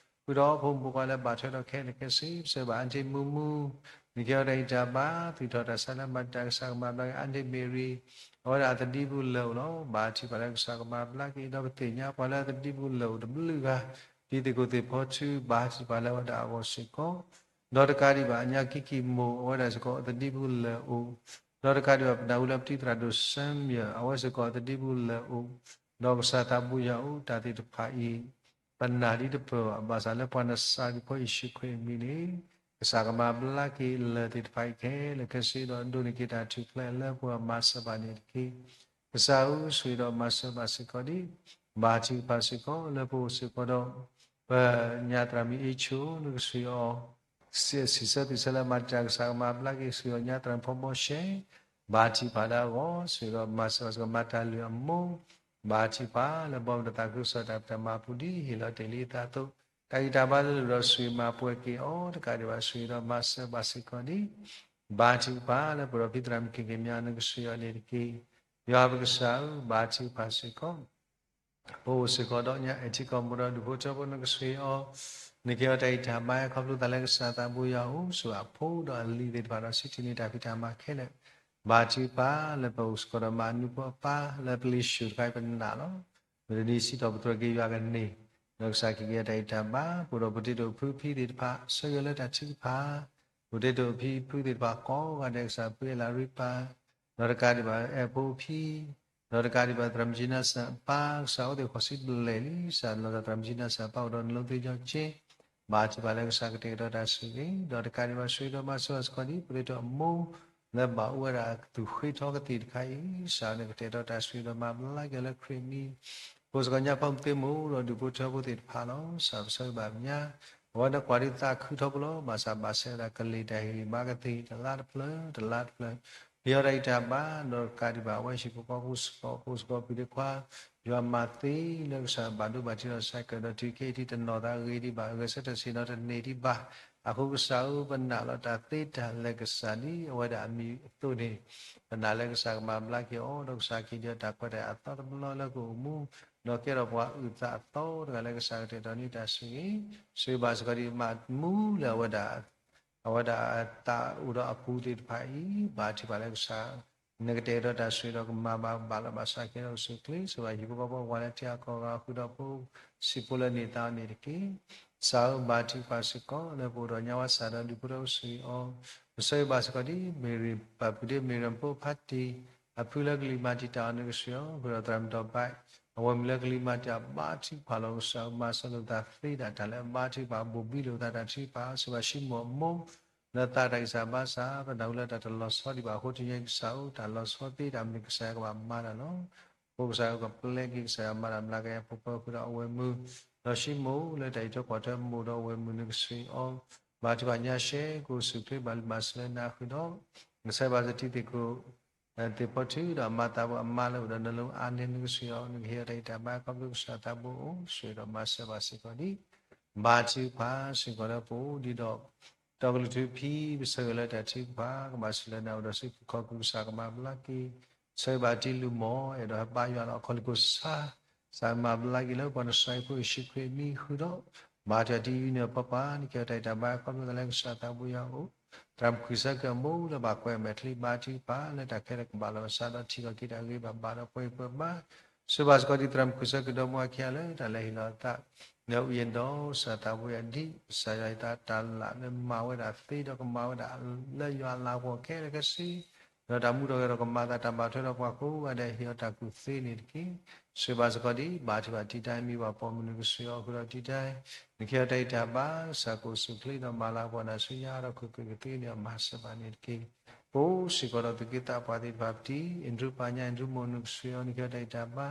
ဃုာ်ဒီးဖိမုၣ်ဖိခွါလၢဘၣ်ထွဲဒီးခဲလၢာ်ခဲဆ့ ပဆၢဘၣ်အါတ့ၢ်မူမူ နကဟ့ၣ်အီၤတၢ်အံၣ်တၢ်ဘါ သူၣ်ထီၣ်တၢ်ဆါလၢမၤတၢ်ကစၢ်ကမၤဘျါက့ၤ အါတ့ၢ်မ့ၢ်ရံ အဝဲဒၣ်အသဒံပူၤလၢာ်အိၣ်လီၤ. ဘါထုကဖၣ်လၢကစၢ်ကမၤဘျါက့ၤ ဒီးပသ့ၣ်ညါပှၤလၢအသဒံပူၤလၢာ်အိၣ်တဘျုးဂၤ ဒ်သ့ၣ်ခိၣ်သ့ၣ်ဖီထု ဘါထုကဖၣ်လၢအဝဲဒၣ်အဂီၢ်စ့ၢ်ကီး ဒီးတကးဒံးဘၣ် အညါကံကံမိၢ် အဝဲဒၣ်စ့ၢ်ကီးအသဒံပူၤလၢာ်အိၣ် ဒီးတကးဒံးဘၣ်ပနၢ်ဟူလၢပတံၤသရၣ်ဒိၣ်စၢမံယၢၣ် အဝဲစ့ၢ်ကီးအသဒံပူၤလၢာ်အိၣ် ဒီးကစၢ်သးဘိယွၤအိၣ် တၢ်သ့ၣ်တဖၣ်အံၤ ပနာ်ဒ်တပၢၢ်ဘၣ် ဘၣ်ဆၣ်လၢပှၤနစၤဒံးဖိယ့ၣ်ၡူးခရံာ်အမံၤန့ၣ် ကစၢ်ကမၤဘျါက့ၤလၢာ်သ့ၣ်တဖၣ်အံၤခဲလၢာ်ခဲဆ့ ဒီးဒိးန့ၢ်က့ၤတၢ်ထူၣ်ဖျဲးလၢပဂီၢ်မၤစၢၤဘၣ်န့ၣ်တက့ၢ်. ကစၢ်ဧၢ ဆိၣ်ဂ့ၤဒီးမၤစၢၤဘၣ်စ့ၢ်ကီးဒံး ဘါထုကဖၣ်စ့ၢ်ကီးလၢပအိၣ်စ့ၢ်ကီးဒီး ပညါသရၣ်မုၣ်အ့ဆိ နကဆိၣ်ဂ့ၤအီၤ စံးဆၢသုးဆၢလၢမၤတၢ်ကစၢ်ကမၤဘျါက့ၤ ဆိၣ်ဂ့ၤအီၤညါသရၣ်မုၣ်ဖီဘီရှဲ ဘါထုကဖၣ်လၢအဂီၢ် ဆိၣ်ဂ့ၤဒီးမၤစၢၤဘၣ်စ့ၢ်ကီးမၤတၢ်လုၢ်အမိၢ် ဘါထုကဖၣ်လၢဘီမုၢ်ဒီးသးခုကစီၣ်တၢ်ဖံးတၢ်မၤအပူၤဒ်ဟ့ၣ်လီၤတ့ၢ်လံအသးအသိး တၢ်ဂံၢ်တၢ်ဘါလၢလၢာ်ဒီးဆိၣ်ဂ့ၤမၤပှဲၤက့ၤအီၤ တကးဒံးဘၣ် ဆိၣ်ဂ့ၤဒီးမၤစၢၤဘၣ်စ့ၢ်ကီးဒံး ဘါထုကဖၣ်လၢပဒီးဖံသရၣ်မုၣ်ခံက့ၤမၠါ နကဆိၣ်ဂ့ၤအီၤန့ၣ်တက့ၢ်. ယွၤပကစၢ်ဧၢ ဘါထုကဖၣ်စ့ၢ်ကီး ပအိၣ်စ့ၢ်ကီးဒီးညါ အဲၣ်ထံကီၢ်မိၢ်ဒီးဒူၣ်ဖိထၢဖိ နကဆိၣ်ဂ့ၤအီၤ နကဟ့ၣ်အီၤတၢ်အံၣ်တၢ်ဘါ ခီဖျိသးလၢကစၢ်သးဘိယွၤအိၣ် ဆိၣ်ဂ့ၤအဖိဒီးအလံၤသ့ၣ်တဖၣ်ဒီး စံးထံၣ်န့ၢ်တၢ်ဖံးတၢ်မၤခဲလၢာ် ဘါထုကဖၣ်လၢပအိၣ်စ့ၢ်ကီးဒီးမၤအနူဖိအပၢ် လၢပလံၤဆူၣ်တခါအံၤပနာ်လီၤ. မုၢ်တနံၤစံးထီၣ်ပတြၢၤက့ၤယွၤကန့ၢ် ဒီးကစၢ်ကဟ့ၣ်က့ၤအတၢ်အံၣ်တၢ်ဘါ ပအိၣ်ဒီးပတ့တိၣ်ဖုဖံသ့ၣ်တဖၣ် ဆၢဂ့ၤလၢတၢ်ထုကဖၣ် ပတ့တိၣ်ဖံဖုသ့ၣ်တဖၣ်ကိးဂၤဒဲး ကစၢ်ပှ့ၤအလၤရံပၢ် ဒီးတကးဒံးဘၣ်အဲၣ်ဖိဖံ ဒီးတကးဒံးဘၣ်သရၣ်မုၣ်ကၠံနါစၢ်အပၢ် ကစၢ်အိၣ်သ့ၣ်ဃိးဆံဘျဲၣ်လံ ကစၢ်လီၤသရၣ်မုၣ်ကၠံနါစၢ်အပၢ်အိၣ်ဒီးနလီၤသ့ၣ်ညီက့ ဘါထုကဖၣ်လၢကစၢ်ကတဲာ်ကတီၤတၢ်ဆိၣ်ဂ့ၤ ဒီးတကးဒံးဘၣ်ဆိၣ်ဂ့ၤဒီးမၤစၢၤဘၣ်စ့ၢ်ကီးဒံး ပတ့တိၣ်အမိၢ် လၢဘၣ်အိၣ်ဝဲဒၣ်သူၣ်ဃ့ထီကသ့ၣ်တခါအံၤ ကစၢ်နကတဲာ်ကတီၤတၢ်ဆိၣ်ဂ့ၤဒီးမၤဘျါက့ၤလၢခရံာ်မံၤ ပအိၣ်စ့ၢ်ကီးညါဖီမုၢ်သ့ၣ်မိၢ်ဒီးဒူၣ်ဖိထၢဖိသ့ၣ်တဖၣ်လီၤ. ကစၢ်ပဆၢဂ့ၤဘၣ်မၠါ အဝဲဒၣ်ကွၢ်ဒ်သးခုထီဖိလီၤ. ဘၣ်ဆၣ်ဘၣ်ဆၣ်ဒၣ်ကလ့ၢ်တၢ်ဟ့ၣ်ဂံၢ်ဘါကသ့ၣ် တလါတဖျၢၣ် တလါတဖျၢၣ် ဟ့ၣ်အီၤတၢ်ဂံၢ်တၢ်ဘါ ဒီးတကးဒံးဘၣ် အဝဲဟံၣ်ဖိဃီဖိစ့ၢ်ကီး ဖိစ့ၢ်ကီးပုၢ်ဒီးခွါ ယွၤမၤသ့လၢကစၢ်ဘၣ်ဒိဘၣ်ထံးဒီး cycle ဒီးတုၤခဲအံၤဒံးတနီၣ်သးဂ့ၤဒံးဘၣ် ဂဲၤဆၢထၢၣ်ဆ့ၣ်နီၤတန့ၢ်ဒံးဘၣ်. အဃိကစၢ်ဧၢ ပနာ်လီၤတၢ်သ့တၢ်လၢကစၢ်ဒ်အဝဲဒၣ်အမံၤအသိးန့ၣ် ပနာ်လၢကစၢ်ကမၤဘျါက့ၤအီၤ ဒီးကစၢ်ကဟ့ၣ်ဒံးအီၤတၢ်ခွဲးတၢ်ယာ်အသီတဘျီလၢကအိၣ်မူ ဒီးကဲထီၣ်ပှၤအုၣ်သးအသီတဂၤလၢကစၢ်ကတဲာ်ကတီၤန့ၢ်တၢ်ဆိၣ်ဂ့ၤ ဆိၣ်ဂ့ၤဘၣ်စ့ၢ်ကီးဒံးမးမူလၢအဝဲဒၣ် အဝဲဒၣ်အတၢ်အိၣ်ဒီးအပူၤသ့ၣ်တဖၣ်အံၤ ဘါထုကဖၣ်လၢကစၢ် နကတဲာ်ကတီၤတၢ်ဆိၣ်ဂ့ၤဒီးကမၤဘၣ်ဘၣ်လီၤဘၣ်စးကဲထီၣ်ကစၢ်ချ့ ဆိၣ်ဂ့ၤဘၣ်ဟံၣ်ဖိဃီဖိ ပှၤလၢထံဂၤကီၢ်ဂၤ ဃုာ်ဒီးဖိစံးဖိလၢန့ၢ်သါအီၤန့ၣ်တက့ၢ်. ကစၢ်ဧၢ ဘါထုကဖၣ်စ့ၢ်ကီး လၢပအိၣ်ဒီးညါဝဲစၢ်ဒီးဒူၣ်ဖိထၢဖိဆိၣ်ဂ့ၤအီၤ ပဆၢဂ့ၤဘၣ်စ့ၢ်ကီးဒ် မ့ၢ်ရံၣ်ပၢ်ပုၢ်ဒ့ မ့ၢ်ရံၣ်ဖိဖါတံၢ် အဖုလၢကလံၤမၤတံာ်တာ်အီၤန့ၣ်ကစၢ်အီၤ ဃုာ်ဒီးသရၣ်မုၣ်ဒီးဘၣ် အဝဲမုၣ်လၢကလံၤမၤတံာ်တာ် ဘါထုကဖၣ်လီၤကစၢ် မၤစၢၤလိာ်သးသ့ဒၣ်တၢ်လၢအဘါထုကဖၣ် ဘိၣ်ဘံလိာ်သးတၢ်ထုကဖၣ် ဆိၣ်ဂ့ၤဘၣ်ၡံမိၣ်အမိၢ် လၢသးတၢ်ဂံၢ်စၢ်ဘါစၢ် ပနၢ်ဟူလၢတၢ်တလီၤဆီဒံးဘၣ်အဃိ တနံၤအံၤကစၢ်ဧၢ တၢ်လီၤဆီသ့တၢ်မနုၤကစၢ်ယွၤကဘၣ်မၤတၢ်လီၤ. အဃိကစၢ်ဧၢ ကပျဲက့ၤကစၢ်ယွၤမၤတၢ်မျးကယၤဖိပၢဃုာ်ဒီးအဝဲမုၣ် ဒီးၡံမိၣ်လၢတၢ်အံးထွဲကွၢ်ထွဲမိၢ်ဒီးအဝဲမုၣ်န့ၣ်ကစၢ်အီၤ ဘါထုကဖၣ်ညါရှဲ ကအိၣ်ဆူၣ်ချ့ဘၣ်လံဘၣ်ဆၢလၢနၤဃုာ်ဒီး ကစၢ်ဘၣ်စၢၤတံၤသကိး သ့ၣ်ဖီထုဒီးအမါသးဖိအမါလၢအိၣ်ဒီးနလီၤအါန့ၣ် နကစၢ်အီၤ နကဟ့ၣ်အီၤတၢ်ဂံၢ်တၢ်ဘါ ခီဖျိကစၢ်သးဘိအိၣ် ဆိၣ်ဂ့ၤဒီးမၤစၢၤဘၣ်စ့ၢ်ကီးဒံး ဘါထုကဖၣ်စ့ၢ်ကီးလၢပအိၣ်ဒံးဒီး တီကလုာ်ထူဖံ ပဆၢဂ့ၤလၢတၢ်ထုကဖၣ် ကဘၣ်စူၢ်လၢနၤအိၣ်ဒီးစံးဖုခီဖုကစၢ်ကမၤဘျါက့ၤ ဆၢဂ့ၤဘၣ်တံၤလုၢ်မီၢ် အဲၣ်ဒိးဟဲဘါယွၤလီၤအခီၣ်လံၢ်ကိးဆါ ကစၢ်မၤဘျါက့ၤလၢပှၤနစှၤဟံၣ်ဖိဟံၣ်ဆံးခရံာ်မံဃုာ်ဒီး ဘါထုကဖၣ်တံၤယံၤန့ၣ်ပှၤပှၤ နကဟ့ၣ်အီၤတၢ်ဂံၢ်တၢ်ဘါ ခီဖျိသးလၢကစၢ်သးဘိယွၤအိၣ် သရၣ်မုၣ်ခွံဆၢက့ၤအမိၢ်လၢဘၣ်ကွဲးအမဲာ်ချံ ဘါထုကဖၣ်လၢတၢ်ခဲလၢာ်ကဘၣ်လီၤဘၣ်စးဒီး ထံၣ်ကီၢ်က့ၤတၢ်ဂ့ၤဘၣ်ဘၣ်ဒီးပှဲၤပှဲၤဘၣ် ဆိၣ်ဂ့ၤဘၣ်စ့ၢ်ကီးဒံးသရၣ်မုၣ်ခွံဆၢက့ၤဒီမါဝၤခံဂၤလၢတၢ်လဲၤဟ့ၣ်လီၤအသး လၢအုၣ်ယံၤဒီးကစၢ်သးဘိယွၤဒ် ကစၢ်ယွၤဟ့ၣ်သးတၢ်လၢမၤဝဲဒၣ်သ့ဒီးကမၤဝဲဒၣ်လၢယွၤအလၤကပီၤခဲလၢာ်ခဲဆ့ ဒီးတၢ်မူထီၣ်ဂဲၤထီၣ်ကမၤသးတၢ်ဘၣ်ထွဲဒီးပှၤကိးဂၤဒဲး ဟ့ၣ်အီၤတၢ်ကူၣ်သ့န့ၣ်တက့ၢ်. ဆိၣ်ဂ့ၤဘၣ်စ့ၢ်ကီးဒံး ဘါထုကဖၣ်တံာ်တာ်အမံၤဘၣ်ပိာ်မုၣ်န့ၣ်ကစၢ်အီၤ ဃုာ်ဒီးတံာ်တာ် နကဟ့ၣ်အီၤတၢ်ဂံၢ်တၢ်ဘါ ကစၢ်ကအိၣ်ဆူၣ်ချ့ဒီးမၤလၤကပီၤနၤဆူညါဒီး ခိၣ်က့ၤကသ့န့ၣ်အမၤစၢၤဘၣ်န့ၣ်တက့ၢ်. ပအိၣ်စ့ၢ်ကီးဒီးသူၣ်က့သးပှၢ်သ့ၣ်တဖၣ်ပတံၤ အ့ၣ်ဒရူၣ်ပၢ်ညါ အ့ၣ်ဒရူၣ်မိၢ်န့ၣ်ကစၢ်အီၤ နကဟ့ၣ်အီၤတၢ်ဂံၢ်တၢ်ဘါ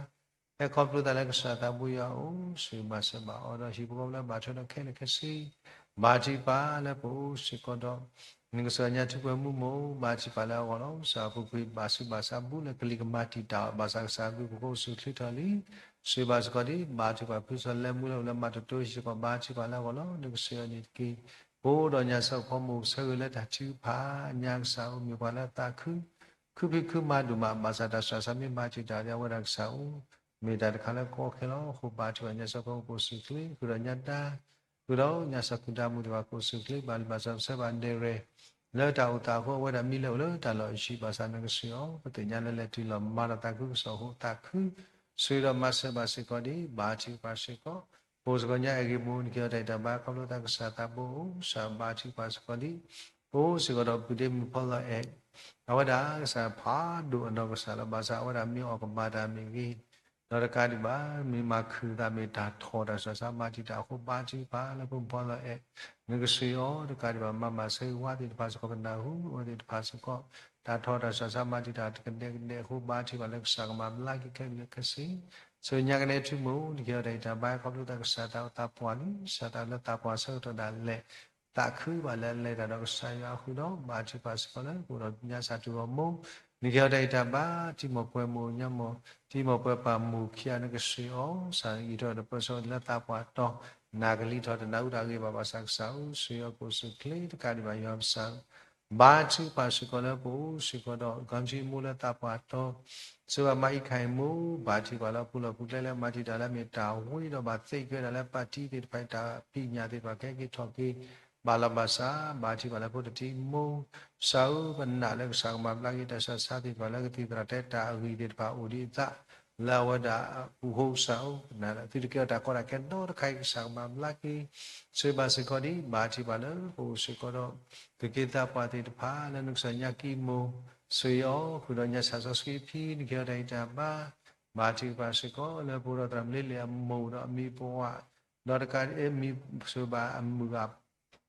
ဟဲခီဖျိသးလၢကစၢ်သးဘိယွၤအအိၣ် ဆိၣ်ဂ့ၤမၤစၢၤဘၣ်အီၤဒီးဟံၣ်ဖိဃီဖိလၢဘၣ်ထွဲဒီးခဲလၢာ်ခဲဆ့ ဘါထုကဖၣ်လၢပအိၣ်စ့ၢ်ကီးဒီး နကစၢ်ညါထူပှဲၤမူမိၢ် ဘါထုကဖၣ်လၢအဂီၢ်လီၤ. ကစၢ်အပူၤကွံာ်ဘၣ်ဆူးဘၣ်ဆါဘူးလၢကလံၤကမၤတံာ်တာ်အီၤ ဘၣ်ဆၣ်ကစၢ်အဘျုးအဖှိၣ်ကအိၣ်ဆူၣ်ချ့ထီၣ်လံ. ဆိၣ်ဂ့ၤဘၣ်စ့ၢ်ကီးဒံး ဘါထုကဖၣ်ဖုစီၤလဲမူလၢအိၣ်လၢမၤတတိစ့ၢ်ကီး ဘါထုကဖၣ်လၢအဂီၢ်လီၤ. နကစၢ်အီၤန့ၣ်တက့ၢ်. ပအိၣ်ဒီးညါစၢဖီမိၢ် ဆၢဂ့ၤလၢတၢ်ထုကဖၣ် ညါကစၢ်အိၣ်မ့ၢ်ပှၤလၢအသးခု ခုဖံးခုမၤဒိၣ်မး ဘၣ်ဆၣ်တၢ်ဆူးတၢ်ဆါမ့ၢ်မၤတံာ်တာ်ဒ်အဝဲဒၣ်ကစၢ်အိၣ်, မ့ၢ်တၢ်တခါလၢကီခဲလီၤ. အဃိဘါထုကဖၣ်ညါစီၤပီကိၣ်စူၣ်ချ့ ဃုာ်ဒီးညါဒါ ဃုာ်ဒီးညါစီၤကူၣ်ဒါမူသ့ၣ်တဖၣ်ကိၣ်စူၣ်ချ့ ဘၣ်လံဘၣ်ဆၢ ပဆၢဘၣ်ဒဲးရဲၣ် လၢတၢ်အိၣ်သးအဃိ အဝဲဒၣ်မံလၢအိၣ်လၢတၢ်လီၢ်အယံၤ ဘၣ်ဆၣ်နကစၢ်အီၤ ပသ့ၣ်ညါလၢလဲၤတုၤလီၤမၤဒီးသးခုကစီၣ်အဃိ သးခု ဆှၢဒီးမၤစၢၤဘၣ်စ့ၢ်ကီးဒံး ဘါထုကဖၣ်စ့ၢ်ကီး, ပအိၣ်စ့ၢ်ကီးညါအဲၣ်ဂ့ၤမူ နကဟ့ၣ်အီၤတၢ်ဂံၢ်တၢ်ဘါ ခီဖျိသးကစၢ်သးဘိအိၣ် ကစၢ်ဘါထုကဖၣ်စ့ၢ်ကီးဒံး, ပအိၣ်စ့ၢ်ကီးဒီးပုၢ်ဒ့မုၣ်ဖီလီၤအဲၣ် အဝဲဒၣ်ကစၢ်ဖးဒိၣ်အနီၢ်ကစၢ်လီၤ. ဘၣ်ဆၣ်အဝဲဒၣ်မ့ၢ်အီၣ်ကမၣ်တၢ်မ့ၢ်ဂ့ၤ, ဒီးတကးဒံးဘၣ် မ့ၢ်မၤခုၣ်သးမ့ၢ်တၢ်ထီၣ်တၢ်ဆူးတၢ်ဆါမၤတံာ်တာ်အဃိ ဘါထုကဖၣ်လၢဖိမုၣ်ဖီလီၤအဲၣ် နကစၢ်အီၤ တကးဒံးဘၣ် မၤမၤဆၢဂ့ၤဝါသ့ၣ်တဖၣ်စ့ၢ်ကီး ကနၢ်ဟူအဝဲသ့ၣ်တဖၣ်စ့ၢ်ကီး တၢ်ထီၣ်တၢ်ဆူးတၢ်ဆါမၤတံာ်တာ်တကဒဲကဒဲအဃိ ဘါထုကဖၣ်လၢကစၢ်ကမၤဘျါက့ၤခဲလၢာ်ခဲဆ့ ဆူညါကနဲထူမိၢ် နကဟ့ၣ်အီၤတၢ်ဂံၢ်တၢ်ဘါ ခီဖျိသးကစၢ်သးအိၣ်သးပှၢ်လံ ကစၢ်သးလၢသးပှၢ်ဆၢကတီၢ်ဒၣ်လဲာ် သးခုဘၣ်လၢအလဲၤတၢ်ဒီးကစၢ်ယွၤအဃိဒီး ဘါထုကဖၣ်စ့ၢ်ကီးလၢပအိၣ်ဒီးညါစၢ်တူၢ်လိာ်မိၢ် နကဟ့ၣ်အီၤတၢ်ဂံၢ်တၢ်ဘါ တံၤမီၢ်ပှဲၤမိၢ်ညါမိၢ် တံၤမီၢ်ပှဲၤပၢ်မိၢ်ခံဂၤ နကစၢ်အီၤ ကစၢ်အံးထွဲဒီးပၢဆှၢလၢသးပှၢ်တီ နကလံၤထီၣ်တနၢ်ဟူတၢ်ဂ့ၢ်ဘၣ် ဘၣ်ဆၣ်ကစၢ်အိၣ်ဆူၣ်အီၤ ကိၣ်စူၣ်ချ့ တကးဒံးဘၣ်ယွၤပကစၢ် ဘါထုကဖၣ်စ့ၢ်ကီးလၢပအိၣ်စ့ၢ်ကီးဒီး ကီၢ်မံမိၢ်လၢသးပှၢ်တီ စၢဘၣ်မါအံးခါအံၤမိၢ် ဘါထုကဖၣ်လၢအပူၤလီၢ်ပူၤကျဲလၢမၤတံာ်တာ်လၢမ့ၢ်တၢ်ဝံဒီးဘၣ်သ့ကဲဒၣ်လၢပၣ်တံၣ်သ့ၣ်တဖၣ်အံၤ တၢ်ပံညၣ်သ့ၣ်တဖၣ်ကဟဲက့ၤထီၣ်က့ၤ ဘၣ်လီၤဘၣ်စး ဘါထုကဖၣ်လၢဖိတထံၣ်မိၢ် ကစၢ်ဧၢ ပနာ်လၢကစၢ်ကမၤဘျါက့ၤတၢ်ဆူးတၢ်ဆါသ့ၣ်တဖၣ်လၢကသံၣ်သရၣ်တဲတၢ်အဂံၢ်သ့ၣ်တဖၣ်အိၣ်ဒံးအသး လၢအဝဲဒၣ်အပူၤအဃိ ကစၢ်ဧၢ ပနာ်လၢသုတကဲထီၣ်တၢ်ကီတၢ်ခဲနီတခါအံၤ ကစၢ်ကမၤဘျါက့ၤ စၢဘၣ်စ့ၢ်ကီးဒံး ဘါထုကဖၣ်လၢပအိၣ်စ့ၢ်ကီးဒီး သုးက့သးပှၢ်သ့ၣ်တဖၣ်လၢနကစၢ်ညါကံမိၢ် စၢအီၤ ဃုာ်ဒီးညါစၢ်စီဆှံဖံ နကဟ့ၣ်အီၤတၢ်ဂံၢ်တၢ်ဘါ ဘါထုကဖၣ်စ့ၢ်ကီးလၢပအိၣ်ဒီးသရၣ်မုၣ်လ့လ့ၣ်အမိၢ်ဒီးအမံၤပဝး ဒီးတကးဒံးမံၤစၢဘၣ်အမုၣ်ဂၤ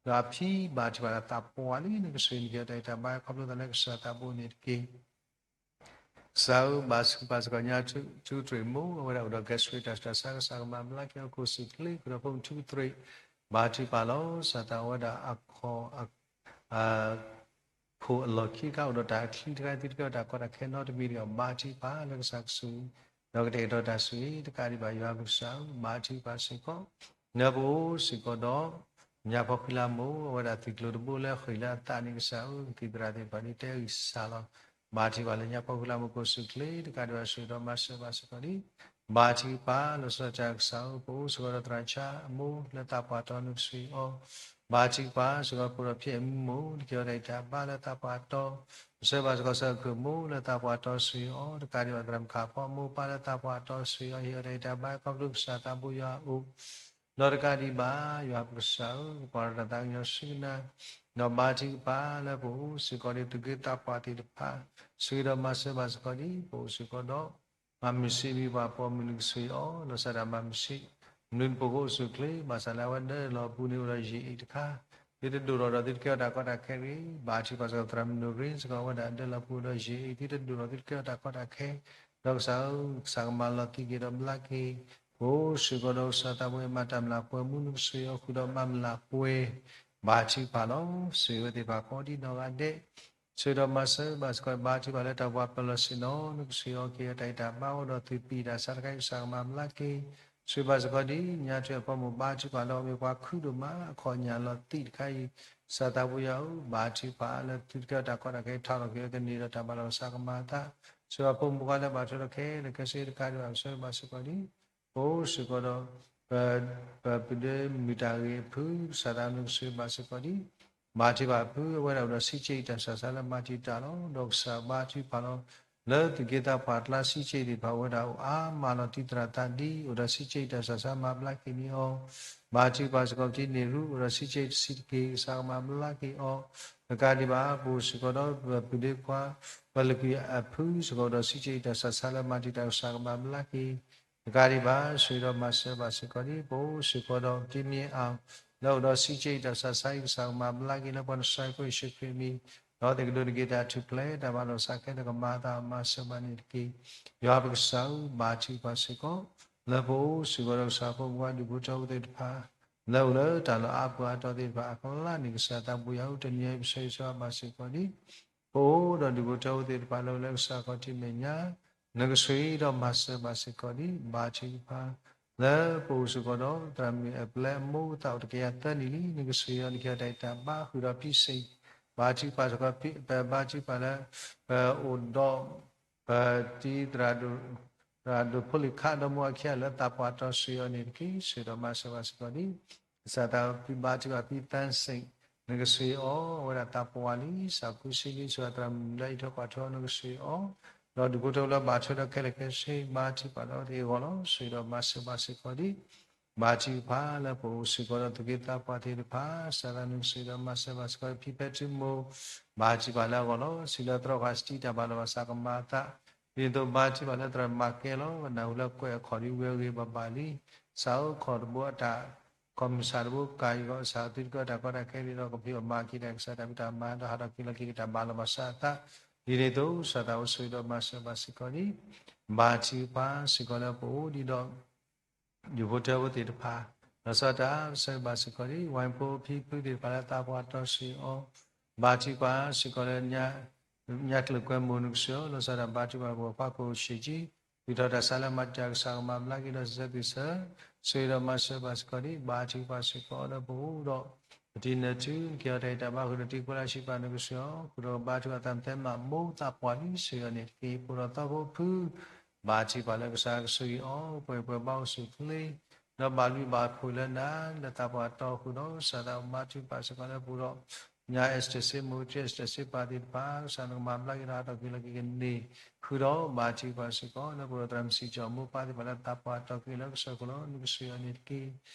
ဒီးအဖံဘါထုကဖၣ်လၢသးပှၢ်လံ နကစၢ်နကဟ့ၣ်အီၤတၢ်ဂံၢ်တၢ်ဘါ ခီဖျိသးလၢကစၢ်သးဘိန့ၣ်တက့ၢ် ကစၢ်ဧၢ ဘါထုကဖၣ်စ့ၢ်ကီးညါ ထူကတြ့ၣ်မိၢ် အဝဲဒၣ်အိၣ်ဒီး gastric တၢ်ဆူးတၢ်ဆါ ကစၢ်ကမၤဘျါက့ၤအီၤ ကိၣ်စူၣ်ချ့ ဃုာ်ဒီးဖိမုၣ်ထူကတြ့ၣ် ဘါထုကဖၣ်လီၤ ကစၢ်သးဝဲဒၣ်အခီၣ် ခိၣ်အလီၢ်ခံတခါ အိၣ်ဒီးတၢ်အချံတခါ သုတကဲထီၣ်တၢ်ကီတၢ်ခဲနီတမံၤဒီး ဘါထုကဖၣ်လၢကစၢ်ကစူၢ် ဒီးကတဲာ်ကတီၤတၢ်ဆိၣ်ဂ့ၤ တကးဒံးဘၣ်ယွၤပကစၢ်ဧၢ ဘါထုကဖၣ်စ့ၢ်ကီး လၢပအိၣ်စ့ၢ်ကီးဒီး ညါဖီခွံလါမိၢ် အဝဲဒၣ်သုးကျိၤတဘိလၢဃ့ၢ်လၢအသးန့ၣ် ကစၢ်ဧၢ ကသံၣ်သရၣ်သ့ၣ်တဖၣ်န့ၣ် တဲဂံၢ်စၢ်လီၤ ဘါထုကဖၣ်လၢညါဖီခွံလါမိၢ် ကိၣ်စူၣ်ချ့ တကးဒံးဘၣ် ဆှၢဒီးမၤစၢၤဘၣ်စ့ၢ်ကီးဒံး ဘါထုကဖၣ်လီၤဆီဒၣ်တၢ် ကစၢ်ဧၢ ပအိၣ်စ့ၢ်ကီးဒီးသရၣ်ဆါအမိၢ် လၢသးပှၢ်တီ နကစၢ်အီၤ ဘါထုကဖၣ်စ့ၢ်ကီး ပအိၣ်ဒီးဖံအဲၣ်မုၢ်မိၢ် နကဟ့ၣ်အီၤတၢ်ဂံၢ်တၢ်ဘါလၢသးပှၢ်တီ ပဆၢဘၣ်စ့ၢ်ကီး စၢခုၣ်မိၢ်လၢသးပှၢ်တီ စၢအီၤ တကးဒံးဘၣ် သရၣ်မုၣ်ခးဖီမိၢ်ပၢ်လၢသးပှၢ်တီ စၢအီၤ ဟ့ၣ်အီၤတၢ်ဂံၢ်တၢ်ဘါ ခီဖျိကစၢ်သးဘိယွၤအအိၣ် ဒီးတကးဒံးဘၣ် ယွၤပကစၢ်ဧၢ ပပှၤဒီးတၢ်သးကညီၤဆူကနၤ ဒီးဘါထုကဖၣ်လၢပအိၣ်စ့ၢ်ကီးဒီး သုးက့သးပှၢ်သ့ၣ်တဖၣ် ဆှၢဒီးမၤစၢၤဘၣ်စ့ၢ်ကီးဒံး ပအိၣ်စ့ၢ်ကီးဒီး မၤမုာ်ဆံးမံၤပှၤပိာ်မုၣ် နကစၢ်အီၤ လီၤဆီဒၣ်တၢ်မၤမုာ်ဆံး မနုၤနပိာ်ခိၣ်အိၣ်ဆူၣ်အိၣ်ချ့ ဘၣ်ဆၣ်လၢအဝဲဒၢလီၤအပူၤန့ၣ် အိၣ်ဒီးယံာ်အ့ၣ်တခါ သုတဒိၣ်ထီၣ်ဒီးသုတကဲထီၣ်တၢ်ကီတၢ်ခဲတဂ့ၤ ဘါထုကဖၣ်စ့ၢ်ကီး သရၣ်မုၣ်နိရ့ စ့ၢ်ကီး အဝဲဒၣ်ဒၢလီၤအပူၤဒီးယံာ်အ့ၣ် သုတဒိၣ်ထီၣ်သုတကဲထီၣ်တၢ်ကီတၢ်ခဲ ဒီးကစၢ်ဧၢ ကစၢ်ကမၤလီၤတံၢ်က့ၤဒီးဘျါက့ၤ ပအိၣ်စ့ၢ်ကီးဒီးကစၢ်သးဘိ မၤတၢ်မျၢ်ပှဲၤမူ နကစၢ်အီၤ ဃုာ်ဒီးမၤမျၢ်ပှဲၤ ဘါထုကဖၣ်လီၤ စၢၤဝဲသ့ၣ်တဖၣ်ကိးဒံနီၢ်ဂၤဒဲး ဆှၢဒီးမၤစၢၤဘၣ်စ့ၢ်ကီး ဘါထုကဖၣ်လၢတၢ်ပှၤပၢၤလီၢ်ဆ့ၣ်နီၤ နကစၢ်အီၤ ကဟ့ၣ်အီၤတၢ်ဂံၢ်တၢ်ဘါ အိၣ်ဒီးသုးပံာ်တၢ်ဆါတခါအံၤ ကစၢ်ကမၤဘျါက့ၤ စၢၤဘၣ်စ့ၢ်ကီးဒ် ညါထွဲအဖီမိၢ် ဘါထုကဖၣ်လီၤ မ့ၢ်ပှၤခုဒိၣ်မး အခီၣ်ညၣ်လီၤသံးတခါအံၤ ကစၢ်သးဘိယွၤဧၢ ဘါထုကဖၣ်လၢသုတကဲထီၣ်တၢ်ကီတၢ်ခဲ ထါထီၣ်က့ၤအကန့ၢ်ဒီးတၢ်ဘၣ်လီၤ ကစၢ်ကမၤအသး စၢၤဘၣ်ဖိမုၣ်ဖိခွါလၢဘၣ်ထွဲဒီးခဲလၢာ်ခဲဆ့တကးဒံးဘၣ် စၢၤဘၣ်စ့ၢ်ကီးဒ် ပအိၣ်စ့ၢ်ကီးဒီး ပ ပပုၢ်ဒ့မုၣ်တၢ်ဂ့ၤအဖု ကစၢ်သးနကစၢ်ဘၣ်စ့ၢ်ကီးဒ် ဘါထုကဖၣ်အဖု အဝဲဒၣ်အိၣ်ဒီးဆံးဆံးအံၤတၢ်ဆူးတၢ်ဆါလၢမၤတံာ်တာ်လီၤ. ဒီးကစၢ်ဘါထုကဖၣ်လီၤ လၢသုးက့သးပှၢ်ကျါဆံးဆံးအံၤသ့ၣ်တဖၣ် အဝဲဒၣ်အိၣ်အါမးလီၤတံၢ်သရၣ်သးဒ် အိၣ်ဒီးဆံးဆံးအံၤတၢ်ဆူးတၢ်ဆါမၤဘျါက့ၤန့ၢ်အီၤ ဘါထုကဖၣ်စ့ၢ်ကီး ပထံၣ်န့ၢ်ရူ အိၣ်ဒီးဆံးဆံးအံၤတဆံးတက့ၢ် ကစၢ်ကမၤဘျါက့ၤအီၤ တကးဒံးဘၣ် ပအိၣ်စ့ၢ်ကီးဒီးပပုၢ်ဒ့ခွါ ပလၢကွံာ်အဖုစ့ၢ်ကီး အိၣ်ဒီးဆံးဆံးအံၤတၢ်ဆူးတၢ်ဆါလၢမၤတံာ်တာ် ကစၢ်ကမၤဘျါက့ၤ တကးဒံးဘၣ် ဆိၣ်ဂ့ၤဒီးမၤစၢၤဘၣ်စ့ၢ်ကီးဒ် ပအိၣ်စ့ၢ်ကီးဒီး က့မံအါ လၢအိၣ်ဒီးဆံးဆံးအံၤတၢ်ဆူးတၢ်ဆါအံၤ ကစၢ်ကမၤဘျါက့ၤ လၢပှၤနစၢ်ဖိယ့ၣ်ၡူးခရံာ်အမံၤ ဒီးသ့ၣ်ကဒိးန့ၢ်က့ၤတၢ်ထူၣ်ဖျဲး တၢ်ဘၣ်လီၤစးခဲလၢာ် ကမၤအသးမၤစၢၤဘၣ်န့ၣ်တက့ၢ်. ယွၤပကစၢ်ဧၢ ဘါထုကဖၣ်စ့ၢ်ကီး လၢပအိၣ်စ့ၢ်ကီးဒီးကစၢ်ဖိမုၣ်ဖိခွါဒူၣ်ဖိထၢဖိသ့ၣ်တဖၣ် လၢအိၣ်လၢတၢ်လီၢ်အါပူၤအါတီၤသ့ၣ်တဖၣ် အကျါန့ၣ် ကစၢ်သးဘိယွၤဧၢ တနံၤအံၤ ပဆၢဂ့ၤဆၢဝါဘၣ်စ့ၢ်ကီးဒ် ပအိၣ်ဒီးဒူၣ်ဖိထၢဖိသ့ၣ်တဖၣ် လၢအိၣ်လၢကစၢ်ခီၣ်ထံးမဲာ်ညါ နကဆိၣ်ဂ့ၤဒီးမၤစၢၤဘၣ်စ့ၢ်ကီးဒ် ဘါထုကဖၣ် လၢပအိၣ်စ့ၢ်ကီးဒီး သရၣ်မုၣ်အပျဲၢ်အမိၢ် သးအိၣ်တကယၤသၢနံၣ်လံ နကဆိၣ်ဂ့ၤအီၤ နကဟ့ၣ်အီၤတၢ်ဂံၢ်တၢ်ဘါ ဃုာ်ဒီးဖံစ့ၣ် ဘါထုကဖၣ်စ့ၢ်ကီး ပဘါထုကဖၣ်လၢ ပအိၣ်ဒီး ပတံၤသရၣ်ဒိၣ် သရၣ်ဒိၣ်ဖိလံၤခးဒီးမိၢ်အခံဂၤလၢသးပှၢ်တီဆှံအီၤန့ၣ်တက့ၢ်. ဆှၢဒီးမၤစၢၤဘၣ်စ့ၢ်ကီးဒံး ကစၢ်သးဘါထုကဖၣ်ဖံသၣ်စ့ၣ် နကဆှၢအီၤ အဝဲဒၣ်သးပှၢ်လံ စးခူဆံလံ ဆှၢသရၣ်မုၣ်လၢအံးထွဲကွၢ်ထွဲအီၤ နကဆှၢအီၤ ဒီးဒူၣ်ဖိထၢဖိလၢဘၣ်ထွဲဒီးခဲလၢာ်ခဲဆ့ ဘါထုကဖၣ်ဒီးအဝဲသ့ၣ်အဂီၢ်လီၤ. ဆှၢဒီးမၤစၢၤဘၣ်စ့ၢ်ကီးဒံး ဘါထုကဖၣ်လၢပအိၣ်စ့ၢ်ကီးဒီးသူၣ်က့သးပှၢ်သ့ၣ်တဖၣ် စးသးနကဆှၢဒီးမၤစၢၤဘၣ်စ့ၢ်ကီး ဖံဖဲထုမိၢ် ဘါထုကဖၣ်လၢအဂီၢ်လီၤ. စံးလၢသရၣ်ဃာ်စတံတၢ်ဘၣ်လီၤဘၣ်စးကမၤအသး ဒ်သိးဘါထုကဖၣ်လၢသရၣ်မၤကဲလီၤ နၢ်ဟူလၢကွဲးအခီၣ်ဒ်ဝဲအဂ့ၢ်ဘၣ်ဘၣ်လံ စးအိၣ်ခီၣ်တဘိအတၢ် ခီၣ်မုၢ်ဆၣ်တဘိ ကၤယံၤဂီၤကစၢ် သုတကၢတၢ်ကီတၢ်ခဲဒ်ဒီး ကဖံးအီၣ်မၤက့ၤတၢ်ကစၢ်တၢ်ဖံးတၢ်မၤ ဒီးဟးထီၣ်က့ၤလီၤက့ၤကတၢ်ဘၣ်လီၤဘၣ်စးအသး ဒ်န့ၣ်အသိး စးသးအိၣ်ဆှၢဒီးမၤစၢၤဘၣ်စ့ၢ်ကီးဒံး ဘါထုကဖၣ်စ့ၢ်ကီးလၢပအိၣ်ဒံးဒီး ဒူၣ်ဖိထၢဖိသ့ၣ်တဖၣ် လီၤဆီဒၣ်တၢ် ဆှၢဘၣ်စ့ၢ်ကီးဒံး ဝဲဖိဖံဖုသ့ၣ်တဖၣ်လၢသးပှၢ်တီဆှံအီၤ ဘါထုကဖၣ်စ့ၢ်ကီးလၢ ညါကျၢၢ်ကွဲမိၢ်နကဆှၢအီၤ လီၤဆီဒၣ်တၢ် ဘါထုကဖၣ်ပှၤကွၢ်ခိၣ်ဆံးကံ သူၣ်ထီၣ်တၢ်ဆါလၢမၤတၢ်ကစၢ်ကမၤဘျါက့ၤဒီးစံးဆၢသွံၣ်ဆၢ ဆှၢဒီးမၤစၢၤဘၣ်စ့ၢ်ကီးဒံး ဘါထုကဖၣ်စ့ၢ်ကီးလၢပအိၣ်ဒီး ပတံၤနၢၤထူ နကဲထီၣ်တၢ်အံၤတၢ်ဘါဃုာ်ဒီးတံၤဖိလၢအဆံးပာ်နကဆှၢအီၤ ဃုာ်ဒီးကဘါထုကဖၣ်သးမသဲမးမိၢ်သးပှၢ်လံဆှၢအီၤန့ၣ်တက့ၢ် ဖိဒီးသီဖိဖု ဘါထုကဖၣ်လၢကစၢ်ကဆိၣ်ဂ့ၤအီၤ ပှဲၤပှဲၤဘါအိၣ်ဆူၣ်ချ့ ဒီးဘၣ်လုၢ်ဘၣ်ဖှိၣ်လၢနၤ လၢသးပှၢ်တီဃုာ်ဒီး စးသးဘါထုကဖၣ်စ့ၢ်ကီးလၢပအိၣ်ဒီး ညါအ့စတၢၣ်စ့မိၢ် ကစၢ်အ့စတၢၢ်စ့ပၢ်သ့ၣ်တဖၣ် ကစၢ်နကမၤဘျါက့ၤဒီးဟးထီၣ်က့ၤလီၤက့ၤကန့ၢ် ဃုာ်ဒီးဘါထုကဖၣ်စ့ၢ်ကီး လၢပအိၣ်ဒီးသရၣ်မုၣ်စံးကၠီၣ်မိၢ်ပၢ်သ့ၣ်တဖၣ်လၢသးပှၢ်တီက့ၤလၢကစၢၢ်ခိၣ်လီၤ နကဆှၢအီၤန့ၣ်တက့ၢ်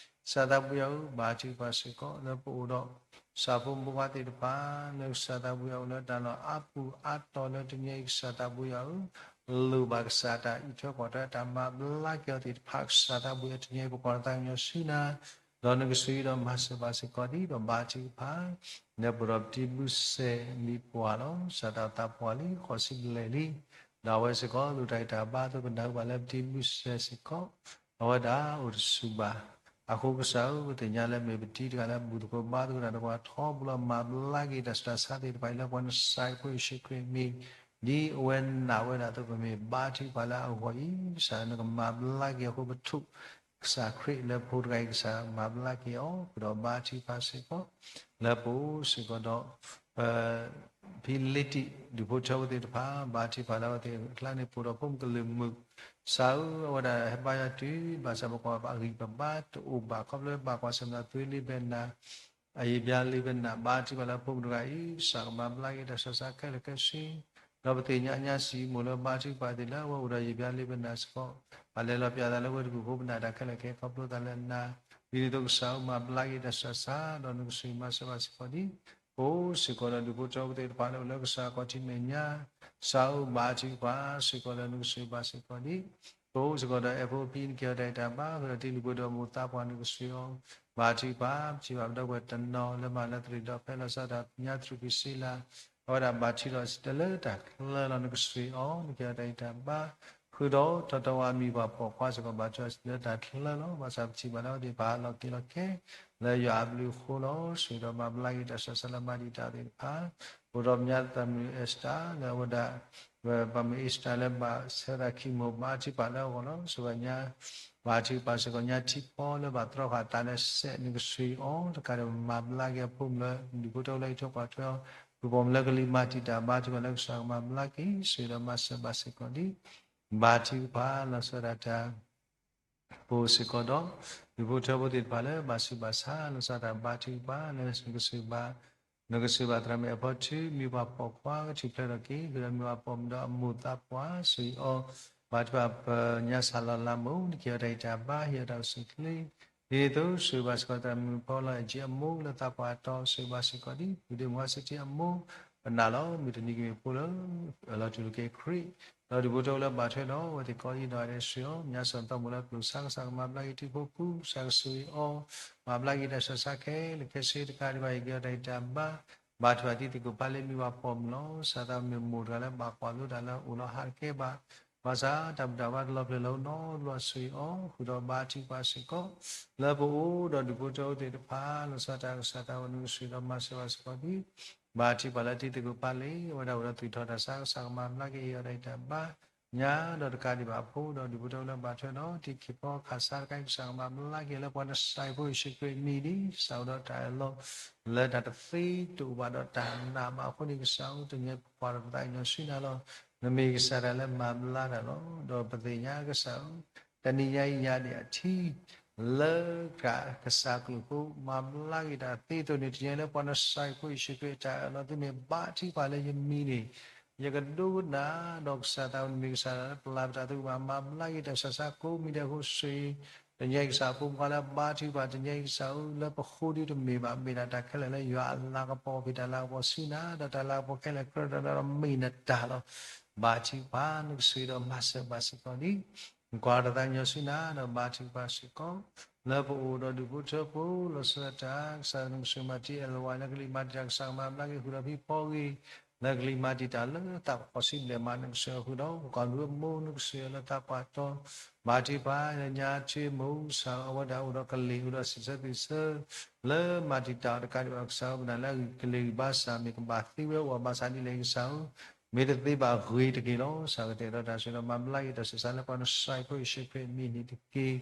ကစၢ်သးဘိယွၤဧၢ ဘါထုကဖၣ်စ့ၢ်ကီး လၢပအိၣ်ဒီး ဆၣ်ဖိမုၣ်ဖိခွါသ့ၣ်တဖၣ် လၢကစၢ်သးဘိယွၤအိၣ်လၢတၢ်လီၢ်အါပူၤအါတီၤလၢတနံၤအံၤ ကစၢ်သးဘိယွၤဧၢ လိၣ်ဘၣ်ကစၢ်တၢ်အံးထွဲကွၢ်ထွဲတၢ်မၤဘျါက့ၤအီၤသ့ၣ်တဖၣ် ကစၢ်သးဘိယွၤတနံၤအံၤ ပကွၢ်လီၤသးကညီၤဆူနၤ ဒီးနကဆှၢဒီးမၤစၢၤဘၣ်စ့ၢ်ကီးဒံး ဒီးဘါထုကဖၣ် လၢပအိၣ်ဒီးပတံၤဘုၣ်စဲၤလံပှၤလီၤ စးသးသးပှၢ်လံ ဃိးဆံဘျဲၣ်လံ ဒီးအဝဲစ့ၢ်ကီး လိၣ်တၢ်ဂံၢ်တၢ်ဘါအသိး ပနၢ်ဟူဘၣ်လၢပတံၤဘုၣ်စဲၤစ့ၢ်ကီး အဝဲဒၣ်အိၣ်တဆူၣ်ဘၣ် အဃိကစၢ်ဧၢ ပသ့ၣ်ညါလၢမ့ၢ်ပတံၤတဂၤလၢဘူၣ်သကိးဘါသကိးတၢ်ဒီးပှၤထီဘိလီၤ မၤဘျါက့ၤတၢ်ဆူးတၢ်ဆါသ့ၣ်တဖၣ်အံၤလၢပှၤနစၢ်ဖိယ့ၣ်ၡူးခရံာ်အမံၤ ဒ်အဝဲနာ်ဝဲဒၣ်အသိး ပမ့ၢ်ဘါထုကဖၣ်လၢအဂီၢ်အံၤ ကစၢ်နကမၤဘျါက့ၤအဃိ ပထိၣ်ကစၢ်ခရံာ်လၢဖိတဂၤအံၤ ကစၢ်မၤဘျါက့ၤအီၤ ဃုာ်ဒီးဘါထုကဖၣ်စ့ၢ်ကီး လၢပအိၣ်စ့ၢ်ကီးဒီး ဖံလ့တံၣ် ဒူၣ်ဖိထၢဖိသ့ၣ်တဖၣ် ဘါထုကဖၣ်လၢအဝဲသ့ၣ်အကျါန့ၣ် ပအိၣ်ဒီးဖိမုၣ်ကလုာ်မုၣ် ကစၢ်ဧၢ အဝဲဒၣ်ဟဲဘါယွၤတုၤ ဘၣ်ဆၣ်ပကွၢ်ဘၣ်ဂံၢ်ပဘါတအိၣ်ဘၣ် ခီဖျိဘၣ်ကွၢ်ဆၢၣ်မဲာ်ဒီးသွံၣ်လံဘဲနၤ အယံာ်ဘျါလံဘဲနၤ ဘါထုကဖၣ်လၢဖိမုၣ်တဂၤအံၤ ကစၢ်ကမၤဘျါက့ၤတၢ်ဆူးတၢ်ဆါခဲလၢာ်ခဲဆ့ ဒီးပသ့ၣ်ညါညါစံးမိၢ်လၢဘါထုကဖၣ်သ့ၣ်လၢအဝဲအိၣ်ဒီးယံာ်ဘျါလံဘဲနၤစ့ၢ်ကီး ဘၣ်လဲၤလီၤပျၢ်သးလၢဝဲတကူၣ်ဖိ ပနာ်တၢ်ခဲလၢာ်ခဲဆ့ ခီဖျိသးလၢနၤ ဒ်န့ၣ်အသိးကစၢ်ဧၢ မၤဘျါက့ၤတၢ်ဆူးတၢ်ဆါ ဒီးနကဆှၢမၤစၢၤဘၣ်စ့ၢ်ကီးဒံး ပအိၣ်စ့ၢ်ကီးဒီးဒူၣ်ဖိထၢဖိသ့ၣ်တဖၣ်လၢအိၣ်လၢကစၢ်ခီၣ်ထံးမဲာ်ညါ ကစၢ်ဧၢ ဘါထုကဖၣ်စ့ၢ်ကီးလၢနကဆှၢဘၣ်စ့ၢ်ကီးဒံး ပအိၣ်စ့ၢ်ကီးဒီးအဲၣ်ဖိအဖံ နကဲထီၣ်တၢ်အံၤတၢ်ဘါ ဃုာ်ဒီးတံၤသကိးဒီးမိၢ်သးပှၢ်နကဆှၢအီၤ ဘါထုကဖၣ် ပထံၣ်ဘၣ်ပဒီပုၢ်ဝဲၢ်တနီၤလၢမၤလၢတရံးဒီးဖဲလီၤဆီဒၣ်တၢ် ညါသရူးကံစ့လး အဝဲဒၣ်ဘၣ်ထံးဒီးစံးတၢ်လၢတၢ်ချၢလီၤ နကဆှၢအီၤ နကဲထီၣ်တၢ်အံၤတၢ်ဘါ ဃုာ်ဒီးထီၣ်ထီၣ်ဝဲအမံၤပှၤပိာ်ခွါစ့ၢ်ကီး ဘၣ်ထံးဒီးစံးတၢ်လၢတၢ်ချၢလီၤ ဘၣ်ဆၣ်ပထံၣ်ဘၣ်လၢအဝဲသ့ၣ်တဖၣ်ဟးလီၤက့ၤလီၤခဲ လၢယွၤအဘျုးအဃိလီၤ ဆှၢဒီးမၤဘျါက့ၤတၢ်ဆူးတၢ်ဆါလၢမၤဒံးတၢ်သ့ၣ်တဖၣ် အိၣ်ဒီးပညါသရၣ်မုၣ်အ့စတၢ် လၢအဝဲဒၣ် ပှၤမ့ၢ်အ့စတၢ်လၢဘၣ်ဆၢသးခံမိၢ် ဘါထုကဖၣ်လၢအဂီၢ်လီၤ စံးဘၣ်ညါ ဘါထုကဖၣ်စ့ၢ်ကီး ညါထံဖီလၢဘၣ်တြီဃာ်သးလၢစဲး နကဆှၢအီၤ တကးဒီးမၤဘျါက့ၤအဖိမုၣ်လၢ ဒူၣ်ဖိထၢဖိလၢအံးထွဲကွၢ်ထွဲအီၤ ဖုပိာ်မုၣ်လၢကလံၤမၤတံာ်တာ် ဘါထုကဖၣ်လၢကစၢ်ကမၤဘျါက့ၤ ဆှၢဒီးမၤစၢၤဘၣ်စ့ၢ်ကီးဒံး ဘါထုကဖၣ်လီၤဆီဒၣ်တၢ် ပအိၣ်စ့ၢ်ကီးဒီး ဒူၣ်ဖိထၢဖိသ့ၣ်တဖၣ်လၢဘၣ်ဆူးဘၣ်ဆါ လီၤဆီဒၣ်တၢ်ဘါထုကဖၣ်လၢနကဆှၢဘၣ် နကဆှၢဘၣ်သရၣ်မုၣ်အဲၣ်ဖီထု မ့ၢ်ပှၤပိာ်ခွါကထူၣ်ဖျဲးထီၣ်က့ၤ ဃုာ်ဒီးမ့ၢ်ပှၤပိာ်မုၣ်ဒီးအမိၢ်သးပှၢ် ဆှၢအီၤ ဘါထုကဖၣ်ပညါစၢ်လီၤလးမိၢ် နကဲထီၣ်တၢ်အံၤတၢ်ဘါ ဟ့ၣ်အီၤတၢ်အိၣ်ဆူၣ်ချ့ ဒ်န့ၣ်အသိး ဆှၢဘၣ်စ့ၢ်ကီးသရၣ်မုၣ်ဖီလီၤအဲၣ်ကၠံအမိၢ်လၢသးပှၢ်တီ ဆှၢဘၣ်စ့ၢ်ကီးဒ် ဖုဒ့မုၣ်ဝါစံတ့အမိၢ် ပနာ်လီၤ မုၢ်တနံၤကမ့ၢ်ဖိလၢ လီၤတူၢ်လိာ်က့ၤခရံာ် ဒီးဒူၣ်ဖိထၢဖိလၢဘၣ်ထွဲဒီးအဝဲသ့ၣ်ကိးဒံနီၢ်ဂၤဒဲး ဆှၢအီၤ မ့ၢ်ညါစီၤပီလူးလၢပျိာ်ဆါ ကစၢ်ကမၤဘျါက့ၤထံဖိကီၢ်ဖိ ကစၢ်ကဆိၣ်ဂ့ၤအီၤ မၤဘျါက့ၤတၢ်ဆူးတၢ်ဆါခဲလၢာ်ခဲဆ့ တကးဒံးဘၣ် ဟ့ၣ်က့ၤအီၤတၢ်အံၤတၢ်ဘါ ဘါထုကဖၣ်တံၤသကိးပၢ်လၢမ့ၢ်ပှၤပိာ်မုၣ်လီၤ စးသးမ့ၢ်မိၢ်တဂၤလၢဘၣ်ကွၢ်လိတၢ်လၢအိၣ်လီၤဟးတကဲဘၣ် ဘၣ်ဆၣ်တၢ်ဘူၣ်တၢ်ဘါတလီၤဖျဲၣ်လၢအအိၣ်နီတဘျီ ဆှၢအီၤ ဃုာ်ဒီးဘါထုကဖၣ်စ့ၢ်ကီး လၢပအိၣ်ဒီးဒူၣ်ဖိထၢဖိသ့ၣ်တဖၣ် လီၤဆီဒၣ်တၢ်ကစၢ်သးဝဲနကဆှၢဒီးမၤစၢၤဘၣ်စ့ၢ်ကီးဒ် ဘါထုကဖၣ်လၢတံၤသကိးပၢ်လံ အဝဲဒၣ်အိၣ်ဒီးသူၣ်ထီၣ်တၢ်ဆါ ကစၢ်ကမၤဘျါက့ၤ ဟ့ၣ်အီၤတၢ်အံၤတၢ်ဘါ ညါဒီးတကးဒံးဘၣ်အဖိဒီးဒူၣ်ဖိထၢဖိလၢဘၣ်ထွဲဒီး တံၤခံဖီခးဆါတခါအံၤ ကစၢ်ကမၤဘျါက့ၤလၢပှၤနစဲးဖိယ့ၣ်ၡူးခရံာ်အမံၤဒ် ကစၢ်အိၣ်ဒီးတၢ်အၢၣ်လီၤ လၢတၢ်တသ့တအိၣ်ဘၣ်ဒီးတၢ်နာ်ဘၣ်အဃိန့ၣ် ကစၢ်ဧၢ တနံၤအံၤပကွၢ်ဒီးပသးကညီၤဆူနၤလီၤ. နမ့ၢ်ကစၢ်တၢ်လၢမၤဘျါတၢ်လီၤ. ဒီးပသ့ၣ်ညါကစၢ်ဧၢ တနံၤညါအံၤညါဒံးအထံ လၢတၢ်ကစၢ်ကျိာ်ဖိ မၤဘျါက့ၤတၢ်သ့အသိးန့ၣ် တနံၤညါလၢပှၤနစဲးဖိယ့ၣ်ၡူးခရံာ်အတၢ်အၢၣ်လီၤသုမ့ၢ်ဘါထုကဖၣ်လၢယမံၤန့ၣ် ယကဒိကနၣ်ဒီးကစၢ်သးဝံၣ်န့ၣ်မ့ၢ်ကစၢ်လၢပျၢ်ပတၢ်သးဝံၣ်ဘၣ် မၤဘျါက့ၤတၢ်ဆၢဆါကိးမံၤဒဲးအဃိ စံး တနံၤညါအံၤကစၢ်ဖိမုၣ်ခွါလၢဘါထုကဖၣ် တနံၤညါအံၤကစၢ်ဧၢ လၢပဃိဒုတမ့ၢ်ဘၣ် မ့ၢ်ဒၣ်တၢ်ခဲလၢာ်လၢယွၤအလၤကပီၤ မ့ၢ်တၢ်လၤကပီၤဆူနၤ ဒီးတၢ်လၤကပီၤခဲလၢာ်ကြၢးဒီးမ့ၢ်နတၢ်လီၤ. ဘါထုကဖၣ် နကစၢ်ဒီးမၤစၢၤဘၣ်စ့ၢ်ကီးလံ ကွၢ်တၢ်သးကညီၤဆူနၤဒီးဘါထုကဖၣ်စ့ၢ်ကီး လၢပအိၣ်ဒီးဒူၣ်ဖိထၢဖိ လီၤဆီဒၣ်တၢ် ကစၢ်နကစၢ်မၤတံာ် အဲၣ်လဝါ လၢကလံၤမၤတံာ်တာ် ကစၢ်ကမၤဘျါက့ၤဃုာ်ဒီးဖံဖီဂ့ၤ လၢကလံၤမၤတံာ်တာ်လၢသးပှၢ်ဃီၤစံဘျဲၣ်မး နကစၢ်ဃုာ်ဒီး ကီၢ်ဒူၣ်အမိၢ် နကစၢ်လၢသးပှၢ်တီ ဘါထုကဖၣ် လၢညါထံမိၢ်ကစၢ် အဝဲဒၣ်အိၣ်ဒီးကလံၤ အိၣ်ဒီးစံးဆၢသ့ၣ်ဆၢ လၢမၤတံာ်တာ်အီၤတကးဒံးဘၣ် ကစၢ်ဧၢပနၢ်လၢကလံၤဂံၢ်ဘါစၢ် မ့ၢ်ကဘၣ်သ့ဝဲအိၣ်ဘၣ်ဆၣ်ဒ်လဲၣ် ကစၢ်ဧၢ မ့ၢ်တသ့ဘၣ်ဂ့ၤတက့ၢ်လီၤ. ကစၢ်ကတဲာ်ဒီးတၢ်ဆိၣ်ဒီးမၤဘျါက့ၤတၢ်ဆၢဆါလၢပှၤနစဲးဖိယ့ၣ်ၡူးခရံာ်အမံၤန့ၣ်တက့ၢ်.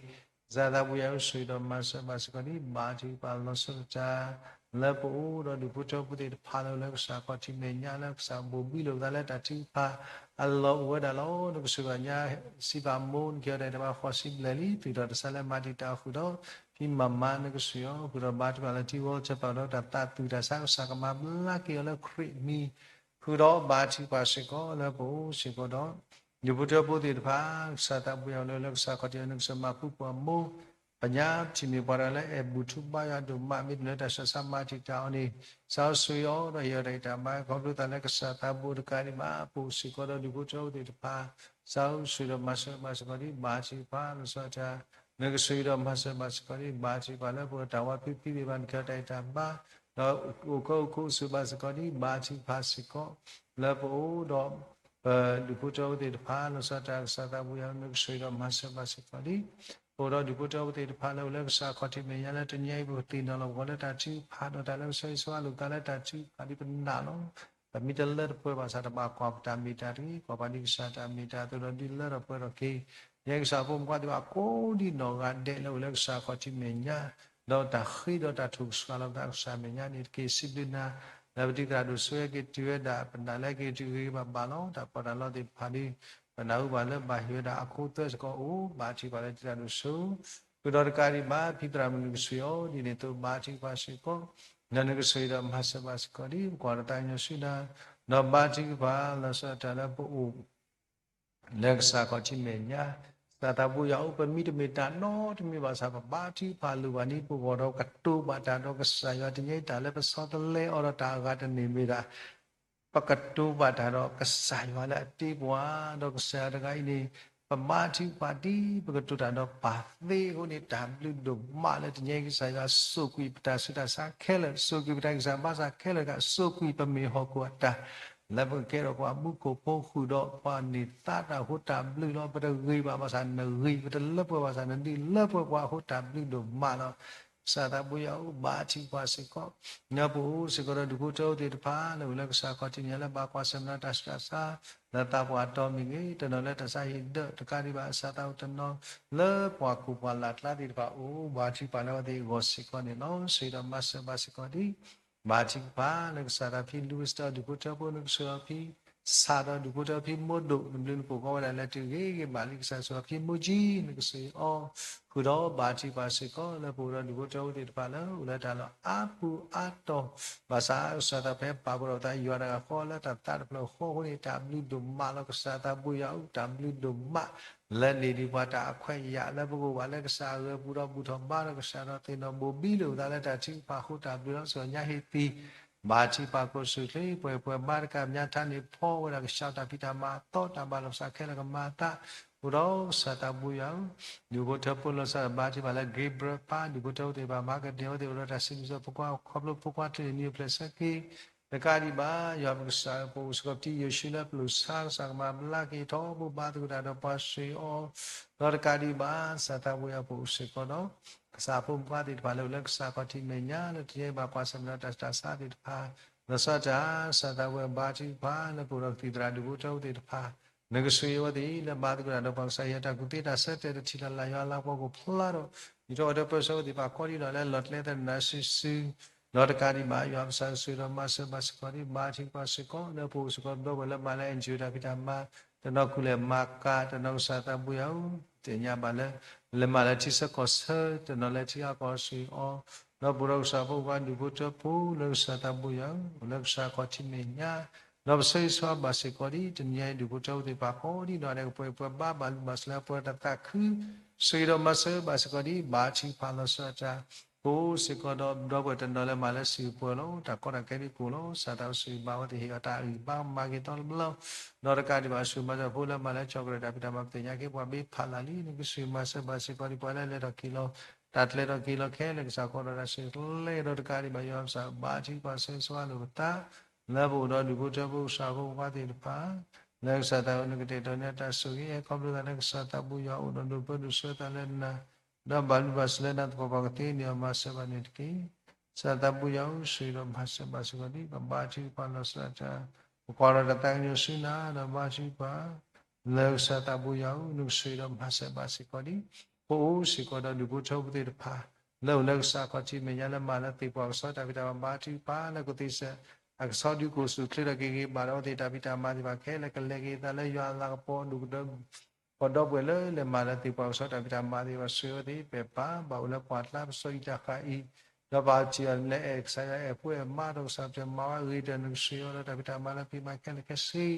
ကစၢ်သးဘိယွၤဧၢ စံးဒီးမၤစၢၤဘၣ်စ့ၢ်ကီးဒ် ဘါထုကဖၣ်လီၤဆီဒၣ်တၢ် လၢပအိၣ်ဒီးဒူၣ်ဖိထၢဖိသ့ၣ်တဖၣ်လၢအိၣ်လၢကစၢ်ခီၣ်ထံးမဲာ်ညါ လၢကစၢ်ဘိၣ်ဘံလိာ်ပသးလၢတၢ်ထုကဖၣ်အလီၢ်အိၣ်ဝဲဒၣ်လီၤ. နကစၢ်ဘၣ်ညါ စံးဘၣ်မိၢ် နကဲထီၣ်တၢ်အံၤတဘၣ်ဃီၤစံဘျဲၣ်လံ သုးထီၣ်တၢ်ဆါလၢမၤတံာ်တာ်အီၤဃုာ်ဒီး ဖံမၤမါ နကစၢ်ဧၢ ဃုာ်ဒီးဘါထုကဖၣ်လၢထံဝီဆၢပာ်ဒီးတၢ်သးသူၣ်တၢ်ဆါ ကစၢ်ကမၤဘျါက့ၤအီၤလၢခရံာ်အမံၤ ဃုာ်ဒီးဘါထုကဖၣ်စ့ၢ်ကီးလၢပအိၣ်စ့ၢ်ကီးဒီး ဒူၣ်ဖိထၢဖိသ့ၣ်တဖၣ် ကစၢ်သးဘိယွၤလၢ လၢကစၢ်ခီၣ်ထံး နကစၢ်မၤဖုပှၤမိၢ် ပညါထံၣ်မ့ၢ်ပှၤတဂၤလၢအဲၣ်ဘူၣ်ထူဘါယွၤဒိၣ်မး မ့ၢ်တၢ်လၢတၢ်ဆၢဆါမၤတံာ်တာ်အီၤန့ၣ် ကစၢ်ဆိၣ်ဂ့ၤအီၤဒီးဟ့ၣ်အီၤတၢ်ဂံၢ်တၢ်ဘါ ခီဖျိသးလၢကစၢ်သးဘိတကးဒံးဘၣ် ပအိၣ်စ့ၢ်ကီးဒီးဒူၣ်ဖိထၢဖိသ့ၣ်တဖၣ် ကစၢ်ဆိၣ်ဂ့ၤဒီးမၤစၢၤဘၣ်စ့ၢ်ကီးဒ် ဘါထုကဖၣ်လီၤဆီဒၣ်တၢ် နကဆိၣ်ဂ့ၤဒီးမၤစၢၤဘၣ်စ့ၢ်ကီးဒ် ဘါထုကဖၣ်လၢပတၢ်ဝါဖံးဖံးသ့ၣ်တဖၣ် နကဲထီၣ်တၢ်အံၤတၢ်ဘါ ဒီးအိၣ်ကၢအိၣ်ခိးအိၣ်ဆူၣ်ဘၣ်စ့ၢ်ကီးဒ် ဘါထုကဖၣ်စ့ၢ်ကီး လၢပအိၣ်ဒီး ပဒူၣ်ဖိထၢဖိသ့ၣ်တဖၣ် လီၤဆီဒၣ်တၢ် ကစၢ်သးဘိယွၤ နကဆိၣ်ဂ့ၤဒီးမၤစၢၤဘၣ်စ့ၢ်ကီးဒ် ပအိၣ်ဒီးဒူၣ်ဖိထၢဖိသ့ၣ်တဖၣ်လၢအိၣ်လၢကစၢ်ခီၣ်ထံးမဲာ်ညါလၢတနံၤအံၤ ပကသ့ၣ်နီၣ်လီၤပဂီၢ်လၢတၢ်ထုကဖၣ်ဒီးတၢ်လၢကဆှီဆှီလိာ်ပသးလၢတၢ်ထုကဖၣ်ဒ်ပနာ်လီၤ. ပမ့ၢ်တလၢတပှဲၤဘၣ်ဆၣ် တဘၣ်ကွၢ်ပတၢ်မ့ၢ်တၢ်တဂ့ၤ ကွၢ်ပှၤဒ်ကစၢ်တၢ်မ့ၢ်တၢ်အသိးဒီးဒ်လၢထီၣ်ပှဲၤထီၣ်က့ၤ ယဲကစၢ်ဖိမုၣ်ခွါသ့ၣ်တဖၣ်ကိးဒ်နီၢ်ဂၤဒဲးလၢအိၣ်လၢကစၢ်ခီၣ်ထံးမဲာ်ညါ ဒီးတၢ်ဃ့ဒီးတၢ်ထိၣ်ကစှၤလီၤပသးကစၢ်မဲာ်ညါန့ၣ်တက့ၢ်. စံးဘျုးနၤ လၢပတံၤသရၣ်ဒိၣ်စိဟဲက့ၤတုၤဝဲဒၣ် ပနာ်လၢက့ၤတုၤဂ့ၤဂ့ၤဘၣ်ဘၣ်လီၤ. တၢ်ပီးတၢ်လီသ့ၣ်တဖၣ်ဒီး ပနၢ်ဟူဘၣ်လၢဘၣ်ဟ့ၣ်ဝဲဒၣ်အခိသွဲစ့ၢ်ကီးအိၣ် ဘါထုကဖၣ်လၢတံၤသရၣ်ဒိၣ်စိ ဃုာ်ဒီးတကးဒံးဘၣ် ဖံသရၣ်မုၣ်နကဆိၣ်ဂ့ၤအီၤဒ်န့ၣ်အသိး ဘါထုကဖၣ်စ့ၢ်ကီး ဒီးနကဆိၣ်ဂ့ၤဒီးမၤစၢၤဘၣ်စ့ၢ်ကီးဒ် ပကွၢ်ဒီးသးကညီၤဆူနၤ ဒီးဘါထုကဖၣ်လီၤဆီဒၣ်တၢ်လၢပအိၣ် လၢကစၢ်ခီၣ်ထံးမဲာ်ညါ ကစၢ်သးဘိယွၤဧၢ ပမ့ၢ်တမ့ၢ်တၢ်နီတမံၤဘၣ်ဆၣ် ပဘါထုကဖၣ်လိၣ်ဘၣ်န့ၣ် ပဂီၢ်ဒီးကတိၤဘၣ်တၢ်ဒီးကစၢ်ယွၤ တနံၤအံၤတၢ်လၢပဆီတလဲအီၤဒီးတၢ်အဂၤတန့ၢ်မ့ၢ်ဒၣ် ပကတိၤဘၣ်တၢ်ဒီးကစၢ်ယွၤလၢအတ့ပှၤ ဒီးကစၢ်ယွၤတဂၤအံၤန့ၣ် ပဘါထုကဖၣ်ဒ်ပကတိၤတၢ်ဒီးပၢ်သ့အဃိန့ၣ် တၢ်ဘျုးဒိၣ်မးလၢတနံၤအံၤ ကစၢ်ယွၤဆိၣ်ကွံာ်ပတၢ်ဆူးတၢ်ဆါခဲလၢာ် ဆိၣ်ကွံာ်ပတၢ်ဂံၢ်စၢ်ဘါစၢ်ခဲလၢာ်တက့ၢ် ဆိၣ်ကွံာ်ပမ့ၢ်ဟီၣ်ခိၣ်အတၢ် လၢပကကဲထီၣ်ပှၤမူခိၣ်ဖိဃုာ်ဒီးပှၤန့ၢ်သါတၢ်အဃိတၢ်ဘျုးလီၤ. ပတဂ့ၤဘၣ်ဘၣ်ဆၣ်နဂ့ၤ ပတလၢပှဲၤဘၣ်ဆၣ်နဒုးလၢပှဲၤပှၤအဃိတၢ်ဘျုးဒိၣ်မးလီၤ. ကစၢ်သးဘိယွၤဧၢ ဘါထုကဖၣ်စ့ၢ်ကီး ဒီးပအိၣ်စ့ၢ်ကီးဒီးဒူၣ်ဖိထၢဖိသ့ၣ်တဖၣ် လၢအိၣ်လၢကစၢ်ခီၣ်ထံးမဲာ်ညါလၢဘၣ်ကွၢ်ဆၢၣ်မဲာ်တၢ်ဆူးတၢ်ဆါ လၢသးပှၢ်တီမ့ၢ်ဂ့ၤ တနီၤလၢတၢ်ဆါဟံၣ်ဒၢးတကးဒံးဘၣ် ကစၢ်သးအိၣ်တနီၤ လၢပှၤကူၣ်ပှၤလၢ်ကျါသ့ၣ်တဖၣ်အိၣ် ဘါထုကဖၣ်လၢအဝဲသ့ၣ်အဂီၢ်စ့ၢ်ကီးန့ၣ်လီၤ. ဆိၣ်ဂ့ၤဒီးမၤစၢၤဘၣ်စ့ၢ်ကီးဒ် ဘါထုကဖၣ်လၢကစၢ်သးဖံလူၤဝံၣ်စတၢၣ် ဒူၣ်ဖိထၢဖိ နကဆိၣ်ဂ့ၤအီၤဖံ ဆၣ်ဒီးဒူၣ်ဖိထၢဖိဖံမိၢ်ဒိၣ် နဘျုးနဖှိၣ်ကိးဝဲဒၣ်လၢတုၤဂ့ၤဂ့ၤဘၣ်လံ ကစၢ်ဆိၣ်ဂ့ၤအီၤဖံမိၢ်ကၠံ နကဆိၣ်ဂ့ၤအီၤ ဃုာ်ဒီးဘါထုကဖၣ်စ့ၢ်ကီး လၢပအိၣ်ဒီးဒူၣ်ဖိထၢဖိသ့ၣ်တဖၣ်လၢ အိၣ်လၢတၢ်လီၢ်အါပူၤအါတီၢ် ဘၣ်ဆၣ်ကစၢ်သးပှၢ်ပာ်ဖှိၣ်ဒီးပသးယွၤတဂၤဃီလၢတၢ်သးတဖျၢၣ်ဃီအဃိန့ၣ် တၢ်ဘျုးဒိၣ်မးလီၤ. ကစၢ်သးဘိယွၤဧၢ တၢ်ဘျုးဒိၣ်မး လၢန့ၢ်ဒံးပှၤတၢ်အခွဲးအယာ် လၢပကအိၣ်ဘၣ်လၢကစၢ်အဂၢၤပူၤဒီးဘူၣ်ထီၣ်ဘါထီၣ်ကစၢ်ဒီးသ့ၣ်နီၣ်ဘိၣ်ဘံလိာ်ပသးလၢတၢ်ထုကဖၣ်အဃိတၢ်ဘျုးလီၤ. စ့ၢ်ကီးညါဟ့ၣ်သံ ဘါထုကဖၣ်ကျိၣ်စူၣ်ချ့ ပှဲၤပှဲၤမါတကး မညါထါန့ၣ်ဖီဝဲဒၣ်ကစၢ်တၢ်ဖံးတၢ်မၤအသီ တၢ်ဘၣ်လီၤပသးခဲလၢာ်ကမၤအသး အိၣ်ဒီးကစၢ်သးဘိယွၤဧၢ ဒူၣ်ဖိထၢဖိလီၤဆီဒၣ်တၢ် ဘါထုကဖၣ်လၢ Gabriel ပၢ် ဒူၣ်ဖိထၢဖိသ့ၣ်တဖၣ် မၤကဒဲဝဲသ့ၣ် အိၣ်ဒီးတၢ်စံးဘျုးစံးဖှိၣ်ဖိခွါ ခီဖျိဖိခွါချ့န့ၣ် နံၤအိၣ်ဖျဲၣ်ဆၢက့ၤ တကးဒံးဘၣ် ယွၤပကစၢ်ဧၢ ပအိၣ်စ့ၢ်ကီးပတံၤယိၤၡူလၢပလိၣ်ဆါ ကစၢ်ကမၤဘျါက့ၤထီဘိဘါသကိးတၢ်ဒီးပှၤဆိၣ်ဂ့ၤအီၤ ဒီးတကးဒံးဘၣ် ကစၢ်သးဘိယွၤ ပအိၣ်စ့ၢ်ကီးဒီး ကစၢ်ဖိမုၣ်ဖိခွါသ့ၣ်တဖၣ်လၢအိၣ်လၢကစၢ်ခီၣ်ထံးမဲာ်ညါ လၢတနံၤအံၤဘၣ်ကွၢ်ဆၢၣ်မဲာ်ဒီးတၢ်ဆူးတၢ်ဆါသ့ၣ်တဖၣ် လီၤဆီဒၣ်တၢ် ကစၢ်သးဘိယွၤ ဘါထုကဖၣ်လၢပအိၣ်ဒီးကသံၣ်သရၣ်ဒူၣ်ဖိထၢဖိသ့ၣ်တဖၣ် နကဆိၣ်ဂ့ၤအဝဲသ့ၣ်လၢဘါသကိးတၢ်ဒီးပှၤကစၢ်ယွၤတၢ်ကူၣ်သ့တၢ်ဆၢတဲာ်တထံၣ်လၢ်လၢ် ယွၤအလၤကပီၤကအိၣ်ဖျါဒီး ယံာ်ထီၣ်ပှဲၤထီၣ်ပၢဆှၢအဝဲသ့ၣ်တဖၣ်ကိးဒံနီၢ် လၢလီၤကျဲသနၢၣ်စုစု ဒီးတကးဒံးဘၣ် ယွၤပကစၢ်ဆိၣ်ဂ့ၤဒီးမၤစၢၤဘၣ်စ့ၢ်ကီးဒံး ဘါထုကဖၣ်စ့ၢ်ကီး လၢပအိၣ်စ့ၢ်ကီးဒီပုၢ်ဝဲၢ်လၢမၤလၢ NGO တၢ်ဖံးတၢ်မၤ တနီၤခူၣ်လဲၣ်မၤကၤ တနီၤကစၢ်သးဘိယွၤဧၢ သ့ၣ်ညါဘၣ်လၢ လဲၤမၤလၢထံဆၢကီၢ်ဆၢ တနီၤလၢထံအါကီၢ်ဆူၣ်အီၤ ဒီးပအိၣ်ဒီးကစၢ်ဖိခွါဒူၣ်ဖိထၢဖိလၢကစၢ်သးဘိယွၤဧၢ အိၣ်လၢကစၢ်ခီၣ်ထံးမဲာ်ညါ ဒီးပဆၢဂ့ၤဆၢဝါဘၣ်စ့ၢ်ကီးဒံး တနံၤအံၤဒူၣ်ဖိထၢဖိသ့ၣ်တဖၣ်ကိးဒံနီၢ် ဒီးကပှဲၤပှဲၤဘါဘၣ်လုၢ်ဘၣ်စၢၤလၢပှဲၤတၢ်သးခု ဆိၣ်ဂ့ၤဒီးမၤစၢၤဘၣ်စ့ၢ်ကီးဒံး ဘါထုကဖၣ်လီၤဆီဒၣ်တၢ် ပအိၣ်စ့ၢ်ကီးဒီးဒီပုၢ်ဝဲၢ်တနီၤလၢမၤလၢစံၣ်ပှဲၤလီၤ တၢ်ကီတၢ်ခဲဒ်ကိၣ်လီၤ ကစၢ်သးဘိဆိၣ်ဂ့ၤဘၣ်အဝဲသ့ၣ် ဟ့ၣ်အီၤတၢ်အုၣ်ဘၣ်မၤက့ၤသီတဘျီ ဒီးတကးဒံးဘၣ် ဆိၣ်မၤစၢၤဖိလၢမၤလၢကၠီၣ်ကရၢၣ်တၢ်ဖံးတၢ်မၤ ပသ့ၣ်ညါက့ၤ ပှၤဘ့ဖးလၢ်လံ နကဆိၣ်ဂ့ၤမၤစၢၤဘၣ်စ့ၢ်ကီးဒံး ပှၤလၢလဲၤထီၣ်က့ၤလီၤ တၢ်ကျဲၤထီၣ်က့ၤလီၤခဲလၢာ် ကစၢ်ကီးဒီးတၢ်ဆိၣ်ဂ့ၤကျဲၤဒီးတကးဒံးဘၣ် ယွၤပကစၢ်ဘါထုကဖၣ်ဆၢဂ့ၤဆၢဝါလိာ်ပသး လၢပအိၣ်ဒီးဒူၣ်ဖိထၢဖိကစၢ်ဖိခွါသ့ၣ်တဖၣ် လၢကစၢ်သးဘိယွၤနကတဲာ်ကတီၤန့ၢ်တၢ်ဆိၣ်ဂ့ၤ ဟဲခီဖျိသးလၢကစၢ်သးဘိယွၤအိၣ်ဒီးဒိၣ်ပၢဒိၣ်ဆှၢသးလၢနၤ ဒီးဘၣ်လုၢ်ဘၣ်စၢၤလၢနၤသပှၢ်ပှၢ် ကသ့န့ၢ်အီၤ မၤစၢၤဘၣ်န့ၣ်တက့ၢ်. ကစၢ်သးဘိယွၤဧၢ ဆိၣ်ဂ့ၤဒီးမၤစၢၤဘၣ်စ့ၢ်ကီးဒံး ပဘါထုကဖၣ်လီၤဆီဒၣ်တၢ် ပကွၢ်ဒီးတၢ်သးကညီၤဆူနၤ ဒီးဘါထုကဖၣ် လၢကစၢ်သးဘိယွၤဧၢ နကဆိၣ်ဂ့ၤဒီးမၤစၢၤဘၣ်စ့ၢ်ကီးဒံး ပအိၣ်စ့ၢ်ကီးဒီးဒူၣ်ဖိထၢဖိသ့ၣ်တဖၣ် လၢအိၣ်လၢကစၢ်ခီၣ်ထံးမဲာ်ညါလၢမၤလၢသ့ၣ်ပှၢ်ကစီၣ်တၢ်ဖံးတၢ်မၤ ဘါထုကဖၣ် လၢကသ့စဲး အကဆှီဒုးကိၣ်ဆူၣ်ချ့ထီၣ်က့ၤဂ့ၤဘၣ်ဒီးအဝဲသ့ၣ်တၢ်ဖံးတၢ်မၤသ့ၣ်တဖၣ်ခဲလၢာ် ကလဲၤက့ၤသးလၢယွၤအလၤကပီၤဒိၣ်ကတၢၢ် ပှၤဒီပုၢ်ဝဲၢ်လၢလဲၤမၤလၢသ့ၣ်ပှၢ်ကစီၣ်တၢ်ဖံးတၢ်မၤသ့ၣ်တဖၣ် ဆိၣ်ဂ့ၤအဝဲသ့ၣ် ပာ်ဘၣ်အီၤလၢပှၢ်ကျါ ပစီၤအံၤတၢ်ဃာ်အံၤ ဒီးပာ်ထံၣ်အီၤလၢအဲၣ်ကစၢ်ယွၤအဲၣ်ဖိအဲၣ်မါဒီးကစၢ်ကတၢၢ်မၤဝဲအဂ့ၤကတၢၢ် နကဆိၣ်ဂ့ၤအီၤဒီးတၢ်ဖံးတၢ်မၤလၢဖံးမၤခဲလၢာ်ခဲဆ့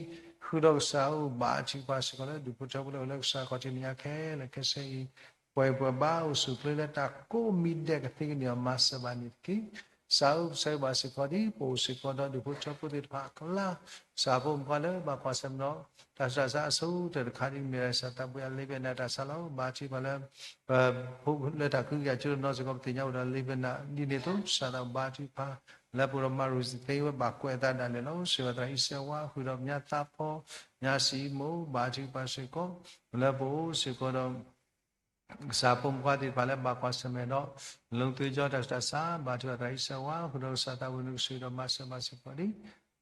ဃုာ်ဒီးကစၢ်ဧၢ ဘါထုကဖၣ်စ့ၢ်ကီးလၢဒူၣ်ဖိထၢဖိလၢအိၣ်လၢကစၢ်ခီၣ်ထံးမဲာ်ညါခဲလၢာ်ခဲဆ့အံၤ ပှဲၤပှဲၤဘါအိၣ်ဆူၣ်ချ့လၢတၢ်ကိးမံၤဒဲးကသ့ကန့ၢ်အီၤ မၤစၢၤဘၣ်န့ၣ်တက့ၢ်. ကစၢ်ဧၢ ပဆၢဂ့ၤဘၣ်စ့ၢ်ကီးဒံး ပအိၣ်စ့ၢ်ကီးဒီးဒူၣ်ဖိထၢဖိသ့ၣ်တဖၣ်အကျါ ကစၢ်ဖိမုၣ်ဖိခွါလၢဘၣ်ကွၢ်ဆၢၣ်မဲာ်ဒီး တၢ်ဆူးတၢ်ဆါအဆိကတၢၢ်တခါဒ်မ့ၢ်ဒၣ် ကစၢ်သးဘိယွၤ လ့ဘဲနၣ်တၢ်ဆါလီၤ. ဘါထုကဖၣ်လၢ ပဖိလၢတၢ်ခုကယၤကၠိတနီၤစ့ၢ်ကီး ပသ့ၣ်ညါအိၣ်ဒီးလ့ဘဲနၣ် ဒ်န့ၣ်အသိး ကစၢ်သးဘိဘါထုကဖၣ် လၢပအိၣ်ဒီးမၤရူၢ်စံသ့ဝဲဘၣ်ကွဲးအသးဒၣ်လဲာ်လီၤ. ဆိၣ်ဂ့ၤအသရၣ်အံၤစဲးဝါ ဃုာ်ဒီးညါသးဖီ ညါစံမိၣ် ဘါထုကဖၣ်စ့ၢ်ကီး လၢပအိၣ်စ့ၢ်ကီးဒီး ကစၢ်ဖိမုၣ်ဖိခွါသ့ၣ်တဖၣ်လၢဘၣ်ကွၢ်ဆၢၣ်မဲာ်ဒီး လၢသုယီတၢ်ဆူးတၢ်ဆါ ဘါထုကဖၣ်အသရၣ်အံၤစဲးဝါ ဃုာ်ဒီးကစၢ်သးဘိ နကဆိၣ်ဂ့ၤဒီးမၤစၢၤဘၣ်စ့ၢ်ကီးဒံး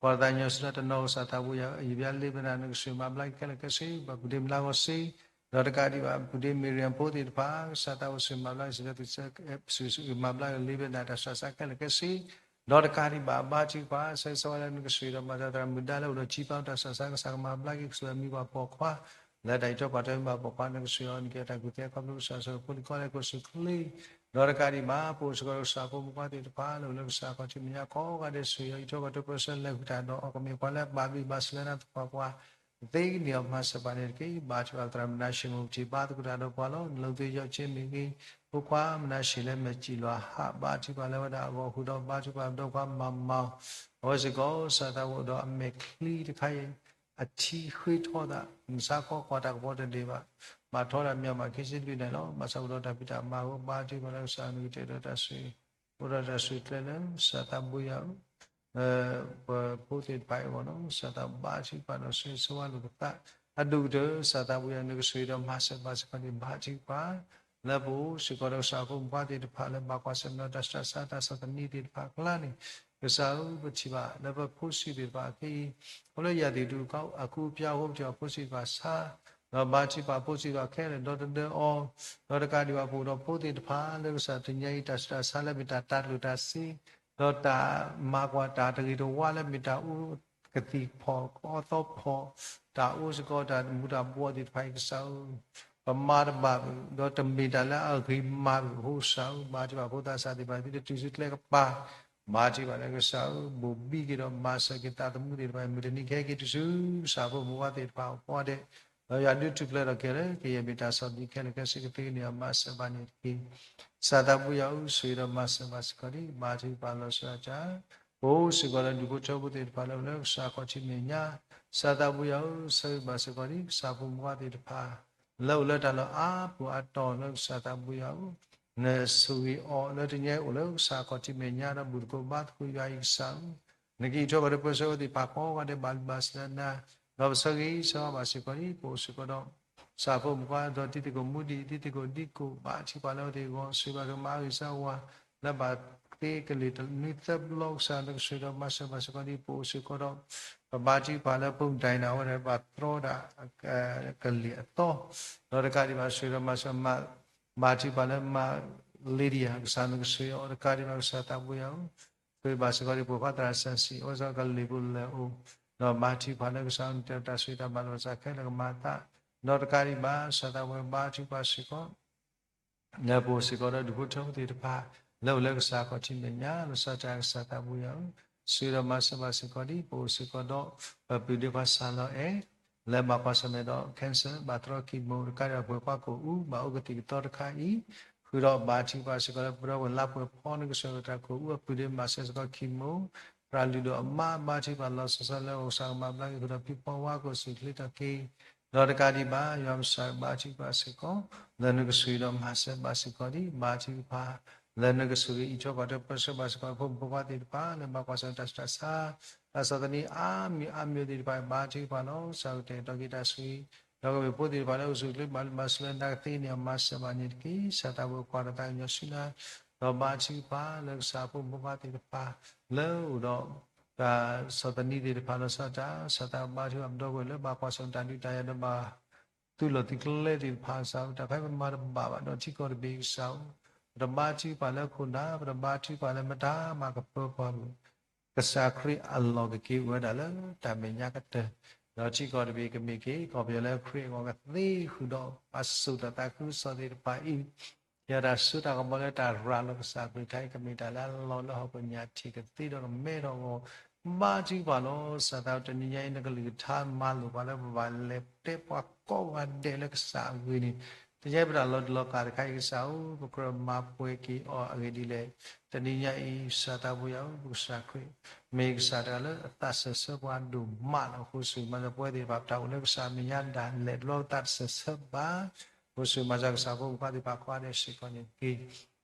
ပှၤသးကညီၤဆူတၢ်တနီၤ ကစၢ်သးဘိယွၤ ယဘၣ်လ့ဘဲနၣ် နကဆိၣ်ဂ့ၤမၤဘျါက့ၤခဲလၢာ်ခဲဆ့ ဘၣ်ပုၢ်ဒ့မုၣ်လါဂီၤစ့ ဒီးတကးဒံးဘၣ် ပုၢ်ဒ့မ့ၢ်ရံၣ်ဖိသ့ၣ်တဖၣ် ကစၢ်သးဘိဆိၣ်ဂ့ၤမၤဘျါက့ၤ စံးလၢသုဆိၣ်ဂ့ၤမၤဘျါက့ၤလ့ဘဲနၣ် တၢ်ဆူးတၢ်ဆါခဲလၢာ်ခဲဆ့ ဒီးတကးဒံးဘၣ် ဘါထုကဖၣ် ဆၢဂ့ၤဆၢဝါလၢနကဆိၣ်ဂ့ၤဒီးမၤစၢၤသရၣ်မုၣ်ဒါလၢအိၣ်ဒီး ကၠံပၣ် တၢ်ဆူးတၢ်ဆါ ကစၢ်ကမၤဘျါက့ၤ ကစၢ်မံၤပှၤပိာ်ခွါ လၢတၢ်အံးထွဲကွၢ်ထွဲမ့ၢ်ပှၤပိာ်ခွါ နကဆိၣ်ဂ့ၤအီၤ နကဲတၢ်ကူၣ်သ့ ခီဖျိကစၢ်ဆိၣ်ဂ့ၤဖိလံၤကီလၢကစၢ်ဆိၣ်ချ့ ဒီးတကးဒံးဘၣ် ပအိၣ်စ့ၢ်ကီးဒီးကစၢ်ဖိမုၣ်ဖိခွါသ့ၣ်တဖၣ် လၢအိၣ်လၢကစၢ်ခီၣ်ထံးမဲာ်ညါကိးဂၤဒဲး ဆိၣ်ဂ့ၤအံးထွဲကွၢ်ထွဲပၢဆှၢ လဲၤဃုာ်တၢ်ဒီးအီၤ ကမ့ၢ်ပှၤလၢဘၣ်ဘျုးဘၣ်ဆိၣ်လၢနၤသပှၢ်ပှၢ် သ့ကန့ၢ်အီၤ မၤစၢၤပှၤန့ၣ်တက့ၢ်. ဘါထုကဖၣ်သရၣ်မနၤၡ့ မ့ၢ်ပထံၣ်ဘါသကိးတၢ်ဒီးပှၤလီၤ. နလၢသုယီၢ်ဆ့မ့ၢ်ဂ့ၤ ဖိခွါမနၤၡ့လၢမဲာ်စံၣ်လီၤဟး ဘါထုကဖၣ်လၢဝဲဒၣ်အဂီၢ် ဃုာ်ဒီးဘါထုကဖၣ်ဒီးပှၤမၤမၤအီၤ အဝဲစ့ၢ်ကီး ကစၢ်သးဘိအိၣ်ဒီးအမဲာ်ချံတခါအံၤ အထံဃ့ထီသး မုၢ်ဆါခီကွၢ်တၢ်ကပီၤတန့ၢ်ဘၣ် ဘၣ်ထီဒၣ်မ့ၢ်အီၤဘၣ် ခံဆံလွံၢ်နံၣ်လီၤ. ဘၣ်ဆၣ်အိၣ်ဒီးတၢ်ဖံးတၢ်မၤအဃိ ဘါထုကဖၣ်လၢကစၢ်နကတဲာ်ဒီးတၢ်ဆိၣ်ဂ့ၤ အိၣ်ဒီးတၢ်ဆိၣ်ဂ့ၤကျဲလၢ ကစၢ်သးဘိယွၤဧၢ ပဖိသ့ၣ်တဖၣ်အံၤအဂီၢ်လီၤ. ကစၢ်သးဘိဘါထုကဖၣ်ဒီးဆိၣ်ဂ့ၤဆိၣ်ဝါလိာ်ပသး အဒိၣ်ကတၢၢ် ကစၢ်သးဘိယွၤ နကဆိၣ်ဂ့ၤဒီးမၤစၢၤဘၣ်စ့ၢ်ကီးန့ၣ် ဘါထုကဖၣ် လၢပအိၣ်စ့ၢ်ကီးဒီးကစၢ်ဖိမုၣ်ဖိခွါသ့ၣ်တဖၣ်လၢဘၣ်ကွၢ်ဆၢၣ်မဲာ်ဒီးတၢ်ဆူးတၢ်ဆါ တၢ်ဆီၣ်သနံးသ့ၣ်တဖၣ်အကျါန့ၣ် ကစၢ်ဧၢ ပထံၣ်ဘၣ်လၢပဖိဆံးသ့ၣ်တဖၣ်အခဲအံၤ ခီဖျိယၤသ့ၣ်ဒူၣ်အကူအပျါအဃိ ပထံၣ်ဘၣ်ဖိဆံးတဖၣ်ဆါ ဒီးဘါထုကဖၣ်ဖိဆံးတဖၣ်ခဲလၢာ်ဒီသဒၢအီၤ ဒီးတကးဒံးဘၣ်ပအိၣ်ဒီးဖိသ့ၣ်တဖၣ်လၢကစၢ်တနံၤအံၤ တၢ်ဆူးတၢ်ဆါလၢမ့ၢ်တၢ်တၤကျိၣ်တၤစ့ ဒီးတၢ်မၤကွၢ်တၢ်တဂ့ၤတဝါလၢမ့ၢ်တၢ်အိၣ်ကသံၣ်ဖီၣ်အီသီဖီၣ် တၢ်အိၣ်စ့ၢ်ကီးတၢ်မူၤတၢ်ဘှီးသ့ၣ်တဖၣ်အံၤ ကစၢ်ဧၢ ပမၤတဘၣ်ဘၣ် ဒီးတမ့ၢ်တၢ်လၢအဂ့ၤမးဘၣ်အဃိ ကစၢ်ဧၢ ဘါထုကဖၣ်ဖိသးစၢ်သ့ၣ်တဖၣ် သုတတုၤဆူကျဲကပၤ ဘါထုကဖၣ်လၢကစၢ်ဧၢ ဘိၣ်ဘံက့ၤဒီးမၤစၢၤက့ၤသးသမူသ့ၣ်တဖၣ် မုၢ်တနံၤခဲက့ၤတုၤဆူ ကစၢ်ဖိမုၣ်ဖိခွါသ့ၣ်တဖၣ်အဖီဒဲး ဒီးယွၤဒုးထူၣ်ဖျဲးထီၣ်က့ၤလၢ ကယဲၢ်မ့ၢ်တၢ်ဆီၣ်သနံးခဲလၢာ်ခဲဆ့ကသ့ကန့ၢ်အီၤ မၤစၢၤဘၣ်န့ၣ်တက့ၢ်. ကစၢ်သးဘိယွၤဧၢ ဆိၣ်ဂ့ၤဒီးမၤစၢၤဘၣ်စ့ၢ်ကီးဒံး ဘါထုကဖၣ်လီၤဆီဒၣ်တၢ် ပအိၣ်စ့ၢ်ကီးလၢဒူၣ်ဖိထၢဖိသ့ၣ်တဖၣ်လၢအိၣ်လၢကစၢ်ခီၣ်ထံးမဲာ်ညါ ကစၢ်သးဘိယွၤဧၢ ဆၢဂ့ၤဘၣ်စ့ၢ်ကီးဒံး ကစၢ်ဖိမုၣ်ဖိခွါသ့ၣ်တဖၣ် လၢအိၣ်လၢတၢ်လီၢ်အါပူၤအါတီၤလၢကစၢ်သးဘိယွၤဧၢ နဆိၣ်ဂ့ၤအီၤလၢတနံၤအံၤအိၣ်လၢကစၢ်ခီၣ်ထံးမဲာ်ညါဒီး ဘူၣ်သကိးဘါသကိးယွၤအံၤကစၢ်ဧၢ နကအံးထွဲကွၢ်ထွဲပၢဆှၢအဝဲသ့ၣ်တဖၣ်ကိးဂၤဒဲး ဘၣ်လုၢ်ဘၣ်စၢၤလၢနၤ ဒီးပဆၢဂ့ၤဆၢဝါဘၣ်စ့ၢ်ကီးဒံး ပအိၣ်စ့ၢ်ကီးဒီး ကစၢ်ဖိမုၣ်ဖိခွါ ဒီးတံၤသကိးမူဒံး တံၤသကိးဒံးကိး ဘါထုကဖၣ်လၢအဝဲသ့ၣ်အဂီၢ် ဆိၣ်ဂ့ၤဘၣ်ကမၤအဂ့ၢ်စၢ်ဝါ လၢဘၣ် ပကဘၣ်သ့ကလံၤတနွံသၢဘျီ ကစၢ်နကဆိၣ်ဂ့ၤဒီးမၤစၢၤဘၣ်စ့ၢ်ကီးဒ်ပအိၣ်စ့ၢ်ကီးဒီး ပဘါထုကဖၣ်လၢဖိမုၣ်ဒိၣ်န့ၣ် အဝဲဒၣ်ဘၣ်တြီဒၣ် ကလံၤအသီ ဒီးတကးဒံးဘၣ်ဆိၣ်ဂ့ၤဒီးမၤစၢၤ ဘါထုကဖၣ်လၢမါ Lydia ကစၢ်နကဆိၣ်ဂ့ၤအီၤ တကးဒံးဘၣ်ကစၢ်သးဘိယၤဧၢ ဆိၣ်ဂ့ၤဘၣ်စ့ၢ်ကီးဒ်ပှၤသရၣ်စီဆှံ အဝဲစ့ၢ်ကီးကလံၤပူၤလၢအအိၣ် ဒီးဘါထုကဖၣ်လၢကစၢ်နတဲတၢ်ဆိၣ်ဂ့ၤတၢ်မၤလိာ်သးခဲလၢာ်ကမၤအသး ဒီးတကးဒံးဘၣ် ကစၢ်သးဘိယၤ ဘါထုကဖၣ်စ့ၢ်ကီး လၢပအိၣ်စ့ၢ်ကီးဒီးဒူၣ်ဖိထၢဖိသ့ၣ်တဖၣ် လၢအိၣ်လၢကစၢ်ခီၣ်ထံးမဲာ်ညါ လီၤဆီဒၣ်တၢ်ကစၢ်သးဘိယၤဧၢ ဆိၣ်ဂ့ၤဒီးမၤစၢၤဘၣ်စ့ၢ်ကီးဒ် ပအိၣ်စ့ၢ်ကီးဒီး ပပုၢ်ဒ့ခွါစၢ်လီၤအဲၣ် လၢဘၣ်ကွၢ်ဆၢၣ်မဲာ်ဒီး cancer ဘၣ်တြီ chemo တကးဒံးဘၣ်ပှဲၤကွၢ်ကိၣ်အူ ဘၣ်အိၣ်ကသံၣ်ကသီတခါအံၤ ဃုာ်ဒီးဘါထုကဖၣ်စ့ၢ်ကီးလၢပဒီပုၢ်ဝဲၢ်လါပှဲၤဖီ နကဆိၣ်ဂ့ၤတၢ်ကိၣ်အူ အပုၢ်ဒ့မၤစၢၤစ့ၢ်ကီး chemo သရၣ်လုၢ်ဒိၣ်အမါ ဘါထုကဖၣ်လီၤဆီဆီလၢအကစၢ်ကမၤဘျါက့ၤဃုာ်ဒီးဖံဖီဝါကိၢ် စူၢ်ချ့ထီၣ်က့ၤ ဒီးတကးဒံးဘၣ် ယွၤကစၢ်ဘါထုကဖၣ်စ့ၢ်ကီး လၢနကဆိၣ်ဂ့ၤဒီးမၤစၢၤဘၣ်စ့ၢ်ကီးဒ် ဘါထုကဖၣ် လၢနကဆိၣ်ဂ့ၤအံးထွဲကွၢ်ထွဲပၢဆှၢဘၣ်စ့ၢ်ကီး ဖိမုၣ်ဖိခွါသ့ၣ်တဖၣ် လၢဘၣ်ကွၢ်ဆၢၣ်တၢ်ဆူးတၢ်ဆါ တၢ်ဆီၣ်သနံးအါမံၤအါမံၤသ့ၣ်တဖၣ် ဘါထုကဖၣ်လီၤဆီ ကတဲာ်ကတီၤက့ၤတၢ်ဆိၣ်ဂ့ၤ ဒီးကမ့ၢ်ဖိသ့ၣ်တဖၣ်လၢအိၣ်ဆူၣ်ချ့မၤလိမၤစၢၤလၢနၤကသ့န့ၣ် မၤစၢၤဘၣ်န့ၣ်တက့ၢ် ကစၢ်သးဘိယၤ ကွၢ်ဒီးသးကညီၤဆူနၤ ဒီးဘါထုကဖၣ်လၢကစၢ်ဖိမုၣ်ဖိခွါသ့ၣ်တဖၣ် လၢအိၣ်ဒီး တၢ်ဆီၣ်သနံးသ့ၣ်တဖၣ် လီၤဆီဒၣ်တၢ် ကစၢ်သးဘိယၤ ဘါထုကဖၣ်ပဒီပုၢ်ဝဲၢ်လၢဘၣ်ကွၢ်ဆၢၣ်တၢ်ဒုးတၢ်ယၤဒီးဘၣ် သုးလီၢ်သုးကျဲသ့ၣ်တဖၣ် ကစၢ်ဧၢ တၢ်ဖဲပမၤတဘၣ်ဘၣ်ဒီးထံကီၢ်တဘ့ၣ်ကစၢ်ဧၢ ပတဘါထုကဖၣ်လၢခိၣ်နၢ် ပတဘါထုကဖၣ်လၢမတၤမၤကပၢၤပှၤဘၣ် ကစၢ်ခရံာ်အလီၢ်ကက့ၤအိၣ်ဝဲဒၣ်လၢတၢ်မဲာ်ညါကတၢၢ် ဒီးထံကီၢ်တဘ့ၣ်ကမ့ၢ်က့ၤ ကီၢ်ပယီၤလၢခရံာ်အဂီၢ်ကသ့ဃုာ်ဒီးပှၤစိာ်တၢ်သးခုကစီၣ်သ့ၣ်တဖၣ်အံၤ ယတၢ်စိတၢ်ကမီၤလၢတၢ်ရၤလီၤကစၢ်ခရံာ်ခါအံၤ ကမ့ၢ်တၢ်လၢအလီၢ်လၢဟီၣ်ခိၣ်ညါထံးကသ့ဒီးကမဲထီၣ်အဂီၢ် ဘါထုကဖၣ်လီၤ ကစၢ်သးဘိယၤ တနံၤညါအံၤ နကလုၢ်ကထါမၤလိာ်ပှၤလၢပဘၣ်လဲၤတဲပှၤကိးဂၤဒဲးလၢကစၢ်အဂ့ၢ်န့ၣ် တနံၤညါအံၤပတၢ်လီၤတူာ်လီၤကာ်တခါအံၤ ကစၢ်ဧၢ ပကြၢးမၤပှဲၤက့ၤအီၤအဂ့ၢ်ဒ်လဲၣ် တနံၤညါအံၤ ကစၢ်သးဘိယၤဧၢ ပကစၢ်ခရံာ် မ့ၢ်ကစၢ်တဂၤလၢအသးစၢၢ်ဆၢပှၤဒိၣ်မးလီၤ. အဃိ ဆိၣ်ဂ့ၤမၤစၢၤပဝဲသ့ၣ်တဖၣ် ပတၢ်အိၣ်လၢကစၢ်အမဲာ်ညါဒၣ်လဲာ်တဘျီ ပသးတစၢၢ်ဆၢဘၣ်. အဃိ ဆိၣ်ဂ့ၤမၤစၢၤကစၢ်ဖိမုၣ်ဖိခွါသ့ၣ်တဖၣ်ကိးဂၤဒဲးစ့ၢ်ကီးန့ၣ်တက့ၢ်.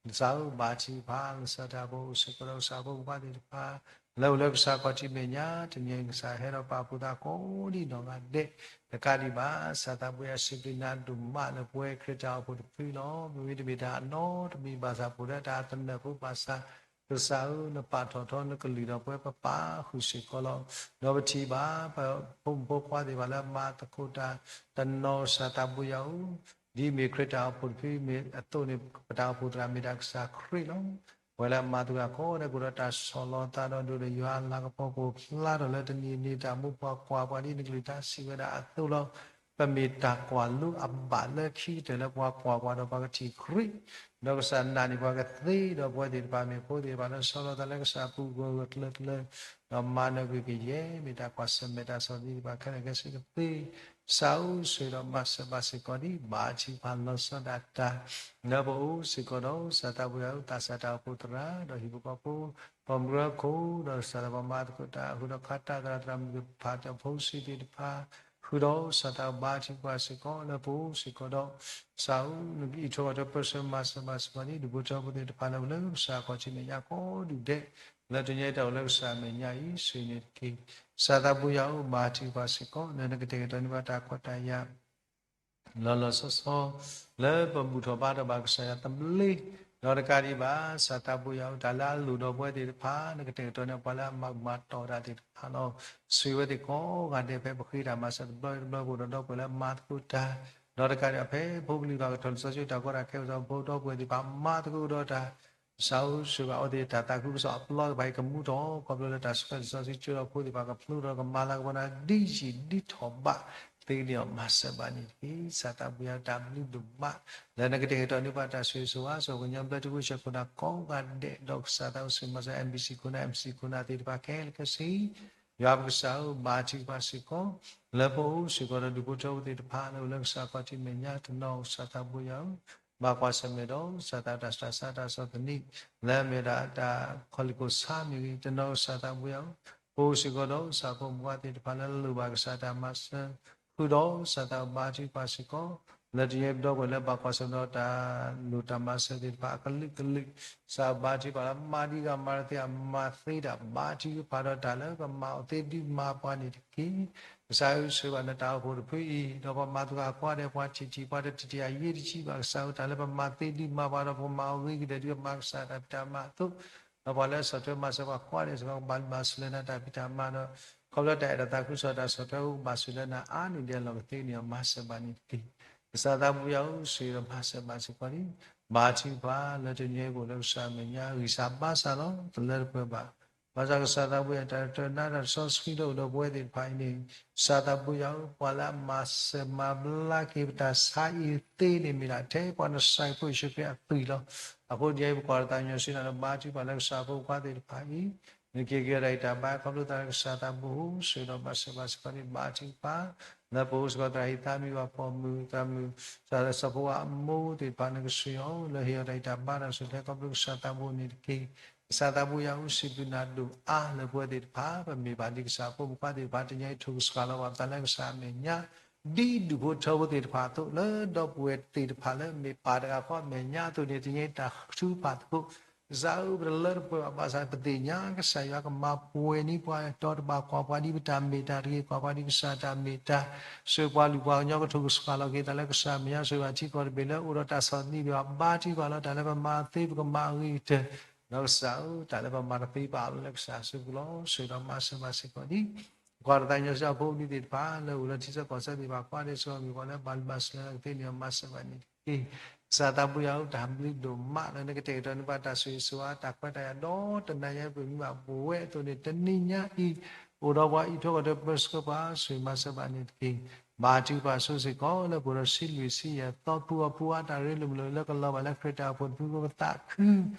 ကစၢ်ဧၢ ဘါထုကဖၣ် လၢဆၢတၢ်ဖိ အိၣ်စ့ၢ်ကီးဒီးကစၢ်ဖိမုၣ်ဖိခွါသ့ၣ်တဖၣ် လၢအိၣ်လၢကစၢ်ခီၣ်ထံးမဲာ်ညါ တနံၤအံၤ ကစၢ်ဟဲဒီးပာ်ဖှိၣ်သးကိးဒံးနီၢ်ဂၤဒဲး တကးဒံးဘၣ် ကစၢ်သးဘိယၤ စံးဘျုးနၤဒိၣ်မးလၢပဝဲခရံာ်တၢ်အိၣ်ဖှိၣ်တဖုလီၤ. မ့မ့ၢ်တမ့ၢ်တၢ်အနီတမံၤဘၣ်ဆၣ် ပအိၣ်ဒီးတၢ်သနၢၣ်ဖိဘၣ်ဆၣ် ကစၢ်ဧၢ နပာ်ထီၣ်ထီနကလုၢ်ဒီးပဝဲပပာ်ဃုာ်စ့ၢ်ကီးလီၤ. ဒီးပထံၣ်ဘၣ် ပဖိမုၣ်ဖိခွါသ့ၣ်တဖၣ်လၢအမၤသကိးတၢ်တနီၤ ကစၢ်သးဘိယၤဧၢ, ဒ်မ့ၢ်ခရံာ်တၢ်အိၣ်ဖှိၣ်တဖုမ့ၢ်အသိးန့ၣ် ပတၢ်အိၣ်ဖှိၣ်သရၣ်မ့ၢ်ဒၣ်ကစၢ်ခရံာ်လီၤ. ပဝဲလၢအမၤသကိးကိးဂၤဒဲး ကအိၣ်ဒီးတၢ်ဆီၣ်လီၤသးဒီးဒိၣ်ဒီးယွၤအလၤကပီၤ ကအိၣ်ဖျါထီၣ်လၢတနံၤအံၤ တၢ်မိၢ်ပှၢ်ကွၢ်ပှၤဒ်နကလုၢ်တၢ်စံးဝဲဒၣ်အသိးလီၤ. ပမ့ၢ်တၢ်ကွၢ်လိအဘၣ်လၢခံကတၢၢ်လၢပှၤကွၢ်ပှၤဒီးပှၤကထံၣ်ခရံာ်, ဒီးကစၢ်နာ်န့ၢ်ပှၤကသ့ဒီးပဝဲသ့ၣ်တဖၣ် မ့ၢ်ဖိသ့ၣ်တဖၣ်လၢဆီၣ်လီၤသးလၢကစၢ်အပူၤဂၢၢ်ဂၢၢ်ကျၢၤကျၢၤ, ဒီးမၤနၢၤကွံာ်ကယဲၢ် မ့ၢ်တၢ်ကွၢ်ဆၢၣ်မဲာ်တၢ်ဆီၣ်သနံးသ့ၣ်တဖၣ်ခဲလၢာ်ခဲဆ့ကသ့, ကစၢ်ဧၢ ဆိၣ်ဂ့ၤဒီးမၤစၢၤဘၣ်စ့ၢ်ကီးဒ် ဘါထုကဖၣ်လီၤဆီဒၣ်တၢ် လၢပအိၣ်စ့ၢ်ကီးဒီး ကစၢ်သးဘိယၤဧၢ သးစၢ်တၢ်အိၣ်ဖှိၣ်သရၣ် ဒီးဟံၣ်ဖိဃီဖိ ပှၤမုၢ်ဂၢၢ်ခိၣ် ဒီးကစၢ်လၢပှၤမၤသကိးတၢ် ဃုာ်ဒီးခါတၢ်သရၣ် သရၣ်မုၣ်သ့ၣ်တဖၣ် ဒီးဖိဆံးသ့ၣ်တဖၣ် ဃုာ်ဒီးကစၢ်သးဘိယၤ ဘါထုကဖၣ်စ့ၢ်ကီး လၢပအိၣ်စ့ၢ်ကီးဒီး ကစၢ်ဧၢ နကအံးထွဲကွၢ်ထွဲပၢဆှၢမၤစၢၤဘၣ်စ့ၢ်ကီးဒ် ဒူၣ်ဖိထၢဖိသ့ၣ်တဖၣ် လၢအိၣ်လၢကစၢ်ခီၣ်ထံးမဲာ်ညါကိးဒူၣ်ဒဲး လၢတနံၤအံၤတၢ်အိၣ်လၢကစၢ်အမဲာ်ညါအံၤ ဆိၣ်ဂ့ၤန့ၣ်တက့ၢ်. ကစၢ်သးဘိယၤဧၢ ဘါထုကဖၣ်စ့ၢ်ကီး လၢနကတဲာ်ကတီၤန့ၢ်ဘၣ်တၢ်ခွဲးတၢ်ယာ် လီၤလီၤဆီဆီ လၢပဘူၣ်ထီၣ်ဘါထီၣ်ဘၣ်ကစၢ်ယွၤသဘျ့, ဒီးတကးဒံးဘၣ် ကစၢ်သးဘိယၤဧၢ တၢ်လၢအလိၣ်ဒီးပဝဲသ့ၣ်တဖၣ် နကတဲာ်ကတီၤန့ၢ်ပှၤလၢအမၤဘူၣ်မၤတီၢ်တၢ်သ့ၣ်တဖၣ်လီၤ. ဆိၣ်ဂ့ၤဝဲသ့ၣ်ကိးဂၤဒဲး ဖဲပဃ့တၢ်မၤစၢၤတဘျီတဘျီ ပအိၣ်ဒီးဒီပုၢ်ဝဲၢ်လၢအမၤသကိးတၢ်, ဒီးတကးဒံးဘၣ် ဖဲဖိပလံၤဘၣ်ကထီၣ်လံာ်စီဆှံတၢ်ကီတၢ်ခဲအသိး ဖိဒီပုၢ်ဝဲၢ်သ့ၣ်တဖၣ်မၤသကိးဒီးတၢ် ကစၢ်ဧၢ ဆိၣ်ဂ့ၤဘၣ်အဝဲသ့ၣ် တၢ်သးခုကစီၣ်အပျီသ့ၣ်တဖၣ်အံၤ ကမူထီၣ် ခီဖျိလၢတၢ်ဆှၢလံာ်စီဆှံကၠိဒီးဖိသ့ၣ်တဖၣ် ကဖျိထီၣ်ကမၤလၤကပီၤနၤ ဒ်ယံာ်ဒ်ထီၣ်ဘးသ့န့ၣ် မၤစၢၤဘၣ်န့ၣ်တက့ၢ်. ကစၢ်သးဘိယၤ တၢ်ဘျုးဒိၣ်မး လၢနကတဲာ်ကတီၤန့ၢ်ဘၣ်တၢ်ဆိၣ်ဂ့ၤဆိၣ်ဝါ ဆိၣ်ဂ့ၤကညီဘျၢထံခဝ့ၡၢၣ်ခိၣ်နၢ်ကိးဂၤဒဲး ဒီးကစၢ်သးဘိဆိၣ်ဂ့ၤမၤစၢၤ MBC ခိၣ်နၢ် MBC ခိၣ်နၢ်သ့ၣ်တဖၣ်ခဲလၢာ်ခဲဆ့ ယွၤပကစၢ်ဧၢ ဘါထုကဖၣ်စ့ၢ်ကီး လၢပအိၣ်စ့ၢ်ကီးဒီးဒူၣ်ဖိထၢဖိသ့ၣ်တဖၣ် လၢအိၣ်လၢကစၢ်ခီၣ်ထံးမဲာ်ညါတနီၤ ကစၢ်သးဘိယၤဧၢ ဘၣ်ကွၢ်ဆၢၣ်မဲာ်ဒီး ကစၢ်သးတၢ်ဆူးတၢ်ဆါတၢ်ဆီၣ်သနံး လၢအမ့ၢ်ဒၣ်တၢ်ခီၣ်လံၢ်ခိၣ်ဆါမ့ၢ်ဂ့ၤ တနီၤကစၢ်သးဘိယၤဧၢ ပအိၣ်စ့ၢ်ကီးဒီးကစၢ်ဖိမုၣ်ဖိခွါသ့ၣ်တဖၣ်လၢလိၣ်ဘၣ်ကစၢ်တၢ်မၤစၢၤ ဃုာ်ဒီးကစၢ်သးဘိယၤ ဘါထုကဖၣ်စ့ၢ်ကီး လၢတနံၤအံၤပဒီပုၢ်ဝဲၢ်လၢဘၣ်ကွၢ်ဆၢၣ်မဲာ်ဒီးတၢ်လိၣ်တၢ်မၤစၢၤသ့ၣ်တဖၣ်အကလုာ်ကလုာ် ကစၢ်ဘါထုကဖၣ်လၢမၤဒံးဂၤမၤတသ့အမၤသ့တၢ် ဘါထုကဖၣ်ဒီးတၢ်လၢပမၤအီၤသ့ဒုးမၤပှၤန့ၣ်တက့ၢ်. ကစၢ်ဧၢ ဆိၣ်ဂ့ၤဘၣ်နတၢ်အိၣ်ဖှိၣ်တဖုအံၤ ဒီးပှၤမၤသကိးအကိးဂၤဒဲး ပှၤထံၣ်ထံၣ် ပှၤတထံၣ်ထံၣ်အယ့ၢ်တဆံးဘၣ် ကစၢ်ဧၢ တၢ်လၢပမၤသ့ဒုးမၤပှၤဒီးပမၤအီၤဂ့ၤကတၢၢ်ဒုးမၤကစၢ်တၢ်ဖံးတၢ်မၤအသိး ဒီးပှၤလၢဆီၣ်ထွဲမၤစၢၤပှၤကိးဂၤဒဲးစ့ၢ်ကီး ကဘၣ်လုၢ်ဘၣ်စၢၤလၢနၤတၢ်ဖံးတၢ်မၤဒီး ခီဖျိတၢ်အဲၣ်တၢ်သးခုကစီၣ်တၢ်ဆီၣ်ထွဲအိၣ်ကဘၣ်ဆိၣ်လၢနၤအါန့ၢ်ဒံးအလီၢ်ကသ့န့ၣ် မၤစၢၤဘၣ်န့ၣ်တက့ၢ်. ကစၢ်သးဘိယွၤဧၢ, ဆိၣ်ဂ့ၤဒီးမၤစၢၤဘၣ်စ့ၢ်ကီးန့ၣ်, ဘါထုကဖၣ်လၢတနံၤအံၤပအိၣ်လၢကစၢ်အမဲာ်ညါ ဂံၢ်စၢ်ဘါစၢ်လီၤ, တလၢတပှဲၤဘၣ်. ဘၣ်ဆၣ်ကစၢ်သးဘိယွၤ တၢ်တၢၢ်နါတၢ်တဆီတဆှံလၢအိၣ်ဒီးပဝဲသ့ၣ်တဖၣ်အံၤန့ၣ် ကစၢ်သးဘိယွၤဧၢ, ပှၤလၢအမၤစၢၤမၤဘျါက့ၤပတၢ်ဆါအံၤသ့န့ၣ်မ့ၢ်ဒၣ်ထဲပှၤနၡၤရ့းဖိယ့ၣ်ၡူးခရံာ်အသွံၣ်လီၤ. အဃိတနံၤအံၤ ပကွၢ်တၢ်သးကညီၤဆူနၤဒီး ဘါထုကဖၣ်လၢကစၢ်ဖိခွါသ့ၣ်တဖၣ်အံၤ နက့ၤက့ၤဒီးတၢ်အံၤတၢ်ဘါ ခီဖျိသးလၢကစၢ်သးဘိ ဆိၣ်ဂ့ၤဒီးမၤစၢၤဘၣ်စ့ၢ်ကီးန့ၣ် ဘါထုကဖၣ် လၢပအိၣ်စ့ၢ်ကီးသရၣ်ဟံးသးမံၤဘၣ်ပိာ်မုၣ် သရၣ်မုၣ် စီၤဖိဝါအမိၢ်သ့ၣ်တဖၣ် နကဆိၣ်ဂ့ၤအီၤလၢဟ့ၣ်အီၤတၢ်အံၤတၢ်ဘါတၢ်ဆိၣ်ဂ့ၤ ခီဖျိကစၢ်သးဘိန့ၣ်တက့ၢ်. ကစၢ်သးဘိယွၤဧၢ, စံးဘျုးနၤဒိၣ်အါလၢပဝဲသ့ၣ်တဖၣ် ပမ့ၢ်ဘၣ်ဒ်ကစၢ်ဖိမုၣ်ဖိခွါသ့ၣ်တဖၣ် တနံၤအံၤထိၣ်ကစှၤလီၤဘၣ်ပသးလၢကစၢ်အမဲာ်ညါ ဒ်ဒူၣ်ဖိထၢဖိသ့ၣ်တဖၣ်အသိး လၢဒီပုၢ်ဝဲၢ်သ့ၣ်တဖၣ်လၢမ့ၢ်ပၢ်တဂၤဃီအမဲာ်ညါအသိးန့ၣ် တနံၤအံၤတၢ်ထုကဖၣ်သကိး ကစၢ်ဧၢ, ပတလၢတပှဲၤဘၣ် ဘၣ်ဆၣ်ပသ့ၣ်ညါကစၢ်ယွၤကမၤပှဲၤန့ၢ်ပှၤ ဒီးတဘၣ်ကွၢ်ပှၤဒ်ပတၢ်မ့ၢ်တၢ်တဂ့ၤ, ကွၢ်ပှၤဒ်ကစၢ်တၢ်မ့ၢ်တၢ်, ဆိၣ်ပှၤလုၢ်ပှၤကညီကထိၣ်ကစှၤလီၤက့ၤသးလၢကစၢ်အမဲာ်ညါ ဆိၣ်ဂ့ၤဘၣ်ထံကီၢ်တဘ့ၣ်လၢအိၣ်ဒီးတၢ်ဆီၣ်သနံးဒံးဘၣ် ဘါထုကဖၣ်လီၤ တၢ်လၢပမၤသ့ပကမၤအဂ့ၤကတၢၢ်, ဒီးကစၢ်ဧၢ, တၢ်လၢပမၤတသ့ဘၣ်အါလၢကစၢ်အစုပူၤလီၤ. ဆိၣ်ဂ့ၤဒီးမၤစၢၤဘၣ်စ့ၢ်ကီးဒ် ကွၢ်တၢ်သးကညီၤဆူအဖိအလံၤသ့ၣ်တဖၣ် လၢအိၣ်လၢထံဆၢကီၢ်ဆၢသ့ၣ်တဖၣ် ကွၢ်ဒဲးစ့ၢ်ကီးမ့ၢ်ပှၤလၢဘၣ်လုၢ်ဘၣ်စၢၤလၢကသ့န့ၣ် မၤစၢၤဘၣ်န့ၣ်တက့ၢ်. ကစၢ်သးဘိယွၤဧၢ, တၢ်ဘျုးဒိၣ်မးလၢနကတဲာ်ကတီၤန့ၢ်ပှၤတၢ်ဆိၣ်ဂ့ၤဆိၣ်ဝါ တၢ်ခွဲးတၢ်ယာ်ဒီတနံၤညါ ပမ့ၢ်ဘၣ်ပဝဲအသိးန့ၣ် တနံၤညါအံၤ အိၣ်ဒီးပှၤအံးထွဲကွၢ်ထွဲပၢဆှၢပှၤ ဆိၣ်ဂ့ၤမၤစၢၤဘၣ်န့ၣ်တက့ၢ်. ဘါထုကဖၣ်ဆိစ့ၢ်ကီးလၢပအိၣ်ဒီးဆံးလွံၢ်ဆံယဲၢ် သီဖုအီဖုအါ တၢ်ရ့လိာ်မုာ်လိာ်လၢကလီၤဘၣ်လၢခရံာ်တၢ်အိၣ်ဖှိၣ်တဖုဖိပသးခု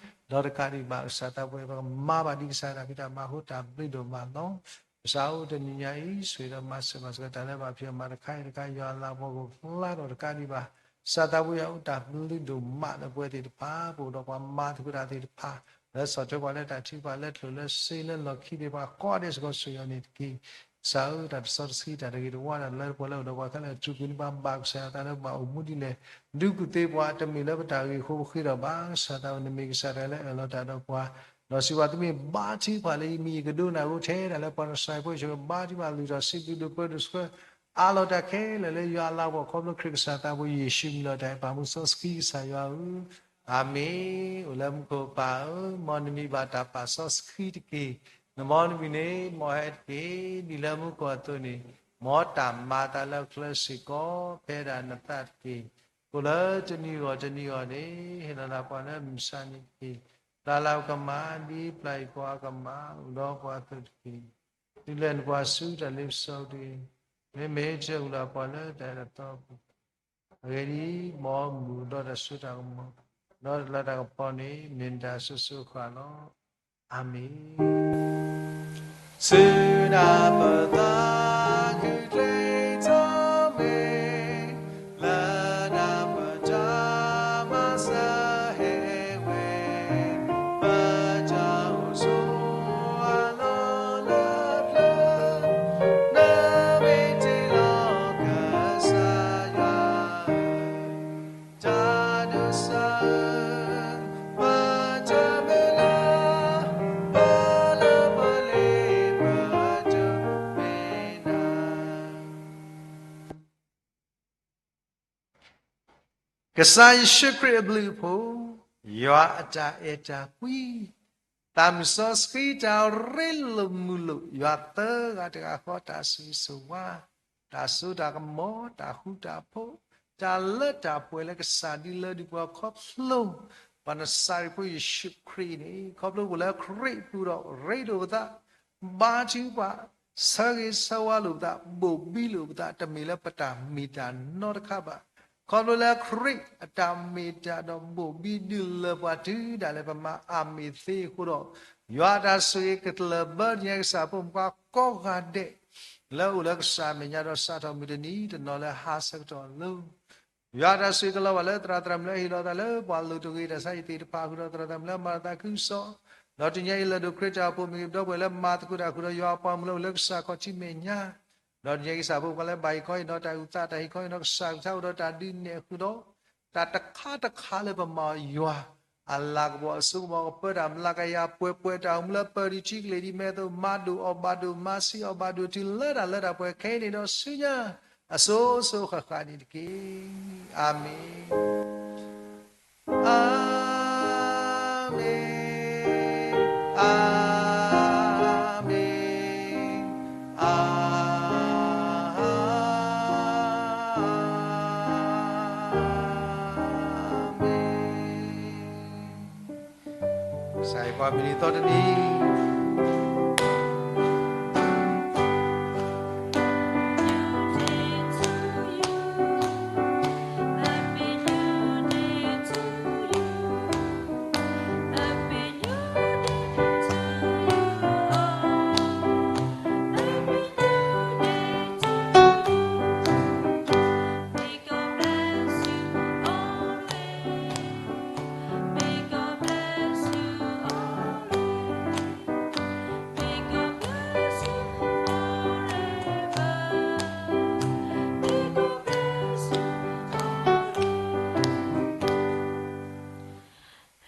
ဒီးတကးဒံးဘၣ် ကစၢ်သးဘိယွၤ ပကမၤဘၣ်ဒ်ကစၢ်တၢ်ဖံးတၢ်မၤအဃိ တၢ်ဘျုးဒိၣ်မးလီၤ. ကစၢ်ဧၢ, တနံၤညါအံၤ ဆိၣ်ဂ့ၤဒီးမၤစၢၤဘၣ်စ့ၢ်ကီး တၢ်လၢဘၣ်ဖံးမၤတခါအံၤတခါ ယွၤအလၤကပီၤကအိၣ်ဖျါထီၣ်တကးဒံးဘၣ်. ကစၢ်သးဘိယွၤဧၢ, တၢ်ဘျုးဒိၣ်မးလၢပဝဲသ့ၣ်တဖၣ် ပအိၣ်ဒီးပှၤမၤသကိးတၢ်သ့ၣ်တဖၣ် လၢဆီၣ်ထွဲပှၤလၢတၢ်ထုကဖၣ်လၢကျိၣ်လၢစ့လၢလီၢ်ခံသ့ၣ်တဖၣ် ကိးဂၤဒဲးစ့ၢ်ကီး ဆိၣ်ဂ့ၤအီၤန့ၣ်တက့ၢ်. ကစၢ်ဧၢ, တၢ်တစီတဆှံ တၢ်တဂ့ၤတဝါ တၢ်လၢတပှဲၤလၢအိၣ်ဒီးပှၤခဲလၢာ် စူၢ်က့ၤန့ၢ်ပှၤ ဘၣ်ကစၢ်ယွၤအသးလၢပဘၣ်အိၣ်မူဒ်လဲၣ် ဒုးကူၣ်သ့ပှၤ တမ့ၢ်လၢပတၢ်ဂ့ၤအဃိပဃ့ဒီးဘၣ်. ကစၢ်သးဘိ နမ့ၢ်ကစၢ်တဂၤလၢအၢၣ်လီၤတၢ်ဒီးပှၤ ဒီးစံးဘၣ် သုမ့ၢ်ဘါထုကဖၣ်လၢယမံၤ ယကဒိကနၣ်အဃိ ထဲဒၣ်လၢပှၤနၡၤရ့းဖိယ့ၣ်ၡူး ဘါထုကဖၣ်လုၢ်ထီၣ်ဆံးဘျုးဒိၣ်ပၢဒိၣ်ဆှၢ အးလီၤတၢ်ခဲလၢာ်လၢယွၤအလၤကပီၤ ခီဖျိခရံာ်ကစၢ်သးဘိယ့ၣ်ၡူးအမံၤလီၤ. တၢ်အဲၣ်ပာ်မူစီဆှံကစၢ်ယွၤဧၢ, အၤမ့ၣ်. အိၣ်လၢမူခိၣ်ပၢ်ဧၢ, မ်နမံၤဘၣ်တၢ်ပာ်စီဆှံတက့ၢ်. နမ်နမံၤန့ၣ် မ်ဟဲတက့ၢ်. ဒ်လၢမူခိၣ်အသိးန့ၣ် မ်တၢ်မၤအသးလၢအချၢစ့ၢ်ကီး ဖဲဒၣ်နသးတက့ၢ်. အိၣ်လၢတနံၤဂီၢ်တနံၤဂီၢ်န့ၣ် ဟ့ၣ်လီၤသးပှၤလၢမုၢ်ဆါနံၤတက့ၢ်. ပျၢ်လၢပကမၤ ဒ်ပျၢ်အံၤပှၤအကမၤ အိၣ်ဒီးပှၤအသိးတက့ၢ်. တုၤလၢနကွၢ်ဆူတၢ်လ့ပစီတက့ၢ်. မ့မ့ၢ်တၢ်အုၣ်လၢပှၤလၢတၢ်အဲၣ်တၢ်သီအပူၤ အဂ့ၢ်ဒ်အံၤ, မ်မုၢ်ဒီးတၢ်စိတၢ်ကမီၤ ဒီးတၢ်လၤတၢ်ကပီၤန့ၣ် မ့ၢ်နတၢ်စိၤစိၤအဃၣ်လီၤ. အၤမ့ၣ်. ဆူနၢ်ပသးခုကလဲၤထီၣ်မ့ၢ် လၢနၢ်ပတၢ်မၤစၢၤဟဲဝဲ ပတၢ်အိၣ်ဆိးအလီၢ်လၢပျၢၤ နမ့ၢ်တ့လီၤကစၢ်ယွၤ တၢ်ဒိးစၢၤ ပတၢ်မုၢ်လၢ် ပလၢပလ့ပဒိးမ့ၢ်နၤ ကစၢ်ယ့ၣ်ၡူးခရံာ်အဘျုးအဖှိၣ်, ယွၤအတၢ်အဲၣ်တၢ်ကွံ, သးမုၢ်စီဆှံတၢ်ရ့လိာ်မုာ်လိာ်, ယွၤသၢဂၤတဂၤဃီ တၢ်ဆိၣ်ဂ့ၤဆိၣ်ဝါ, တၢ်စိတၢ်ကမီၤ, တၢ်ဃူတၢ်ဖိး, တၢ်လၢတၢ်ပှဲၤလၢကစၢ်ဒုးလၢဒုးပှၤခီဖျိ ပှၤနၡၤရ့းဖိယ့ၣ်ၡူးခရံာ်န့ၣ် ခီဖျိပအိၣ်လၢခရံာ်အပူၤဒီး ရ့လိာ်ပသး, ဘါထုကဖၣ်, ဆၢဂ့ၤဆၢဝါလိာ်ပသး, ဘိၣ်ဘံလိာ်ပသး, တမ့ၢ်လၢပတၢ်မ့ၢ်တၢ်နီတခါဘၣ်. ခီဖျိလၢခရံာ်အတၢ်မ့ၢ်တၢ်ဒီးဘိၣ်ဘံဒုးလၢပှၤတုၤဒၣ်လဲာ်ပမၤအမ့ၢ်သ့အဃိဒီး, ယွၤအတၢ်ဆိၣ်ဂ့ၤကတၢၢ်ဘၢတညါကစၢ်ဖိမုၣ်ခွါကိးဂၤဒဲး လၢအိၣ်လၢကစၢ်အမဲာ်ညါဒီးစးထီၣ်မုၢ်တနံၤတနီၤလၢဟါဆၢကတီၢ်အလိၤ ယွၤအတၢ်ဆိၣ်ဂ့ၤကလီၤဘၣ်လၢသရၣ်သရၣ်မုၣ်လၢဟ့ၣ်လီၤသးလၢပှၤလိၣ်တဂ့ၤတၢ်ဆါဟံၣ်သ့ၣ်တဖၣ်အဃိဒီး သရၣ်သရၣ်မုၣ်လၢမၤလီၤသးခုကစီၣ်, ဒီးတနံၤအံၤလၢဒိၣ်ခရံာ်တၢ်အိၣ်ဖှိၣ်မ့ၢ်ဂ့ၤ ပဒီပုၢ်ဝဲၢ်လၢမၤသကိးတၢ်အဃိဒီး ယွၤအပှၤမုၣ်လၢအိၣ်လၢကစၢ်ခီၣ်ထံးမဲာ်ညါ, ဒီးတနံၤအံၤကစၢ်ဖိခွါလၢဘၣ်ဟ့ၣ်ခီဟ့ၣ်နီၤတၢ်အုၣ်သး တၢ်ဟ့ၣ်ခီဟ့ၣ်နီၤကစၢ်အုၣ်သးအိၣ်ဒီးတၢ်ဒုးနဲၣ်အဃိဒီး တၢ်တခါတခါလၢပမၤအီၤယွၤ အလၤကပီၤအစိကမီၤကပၢတၢ်မျးကယၤပှဲၤပှဲၤ တၢ်အိၣ်မူလၢပၢၢ်ဒံးထံကလ့ၢ်ဒံးမဲာ်အသိး မၤဒိၣ်အီၣ်ဘၣ်ဒိၣ် မၤဆံးအီၣ်ဘၣ်ဒိၣ် တုၤလၢတၢ်လၢတၢ်ပှဲၤခဲအံၤန့ၣ်ဒီးဆူညါ အစိၤစိၤဃၣ်ဃၣ်န့ၣ်တက့ၢ်. အၤမ့ၣ်, အၤမ့ၣ်. ကစၢ်ယွၤပှၤမုၢ်နံၤသီတနံၤ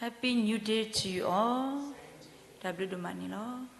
Happy New Day to you all. တၢ်ဘျုးဒိၣ်မးန့ၣ်လီၤ.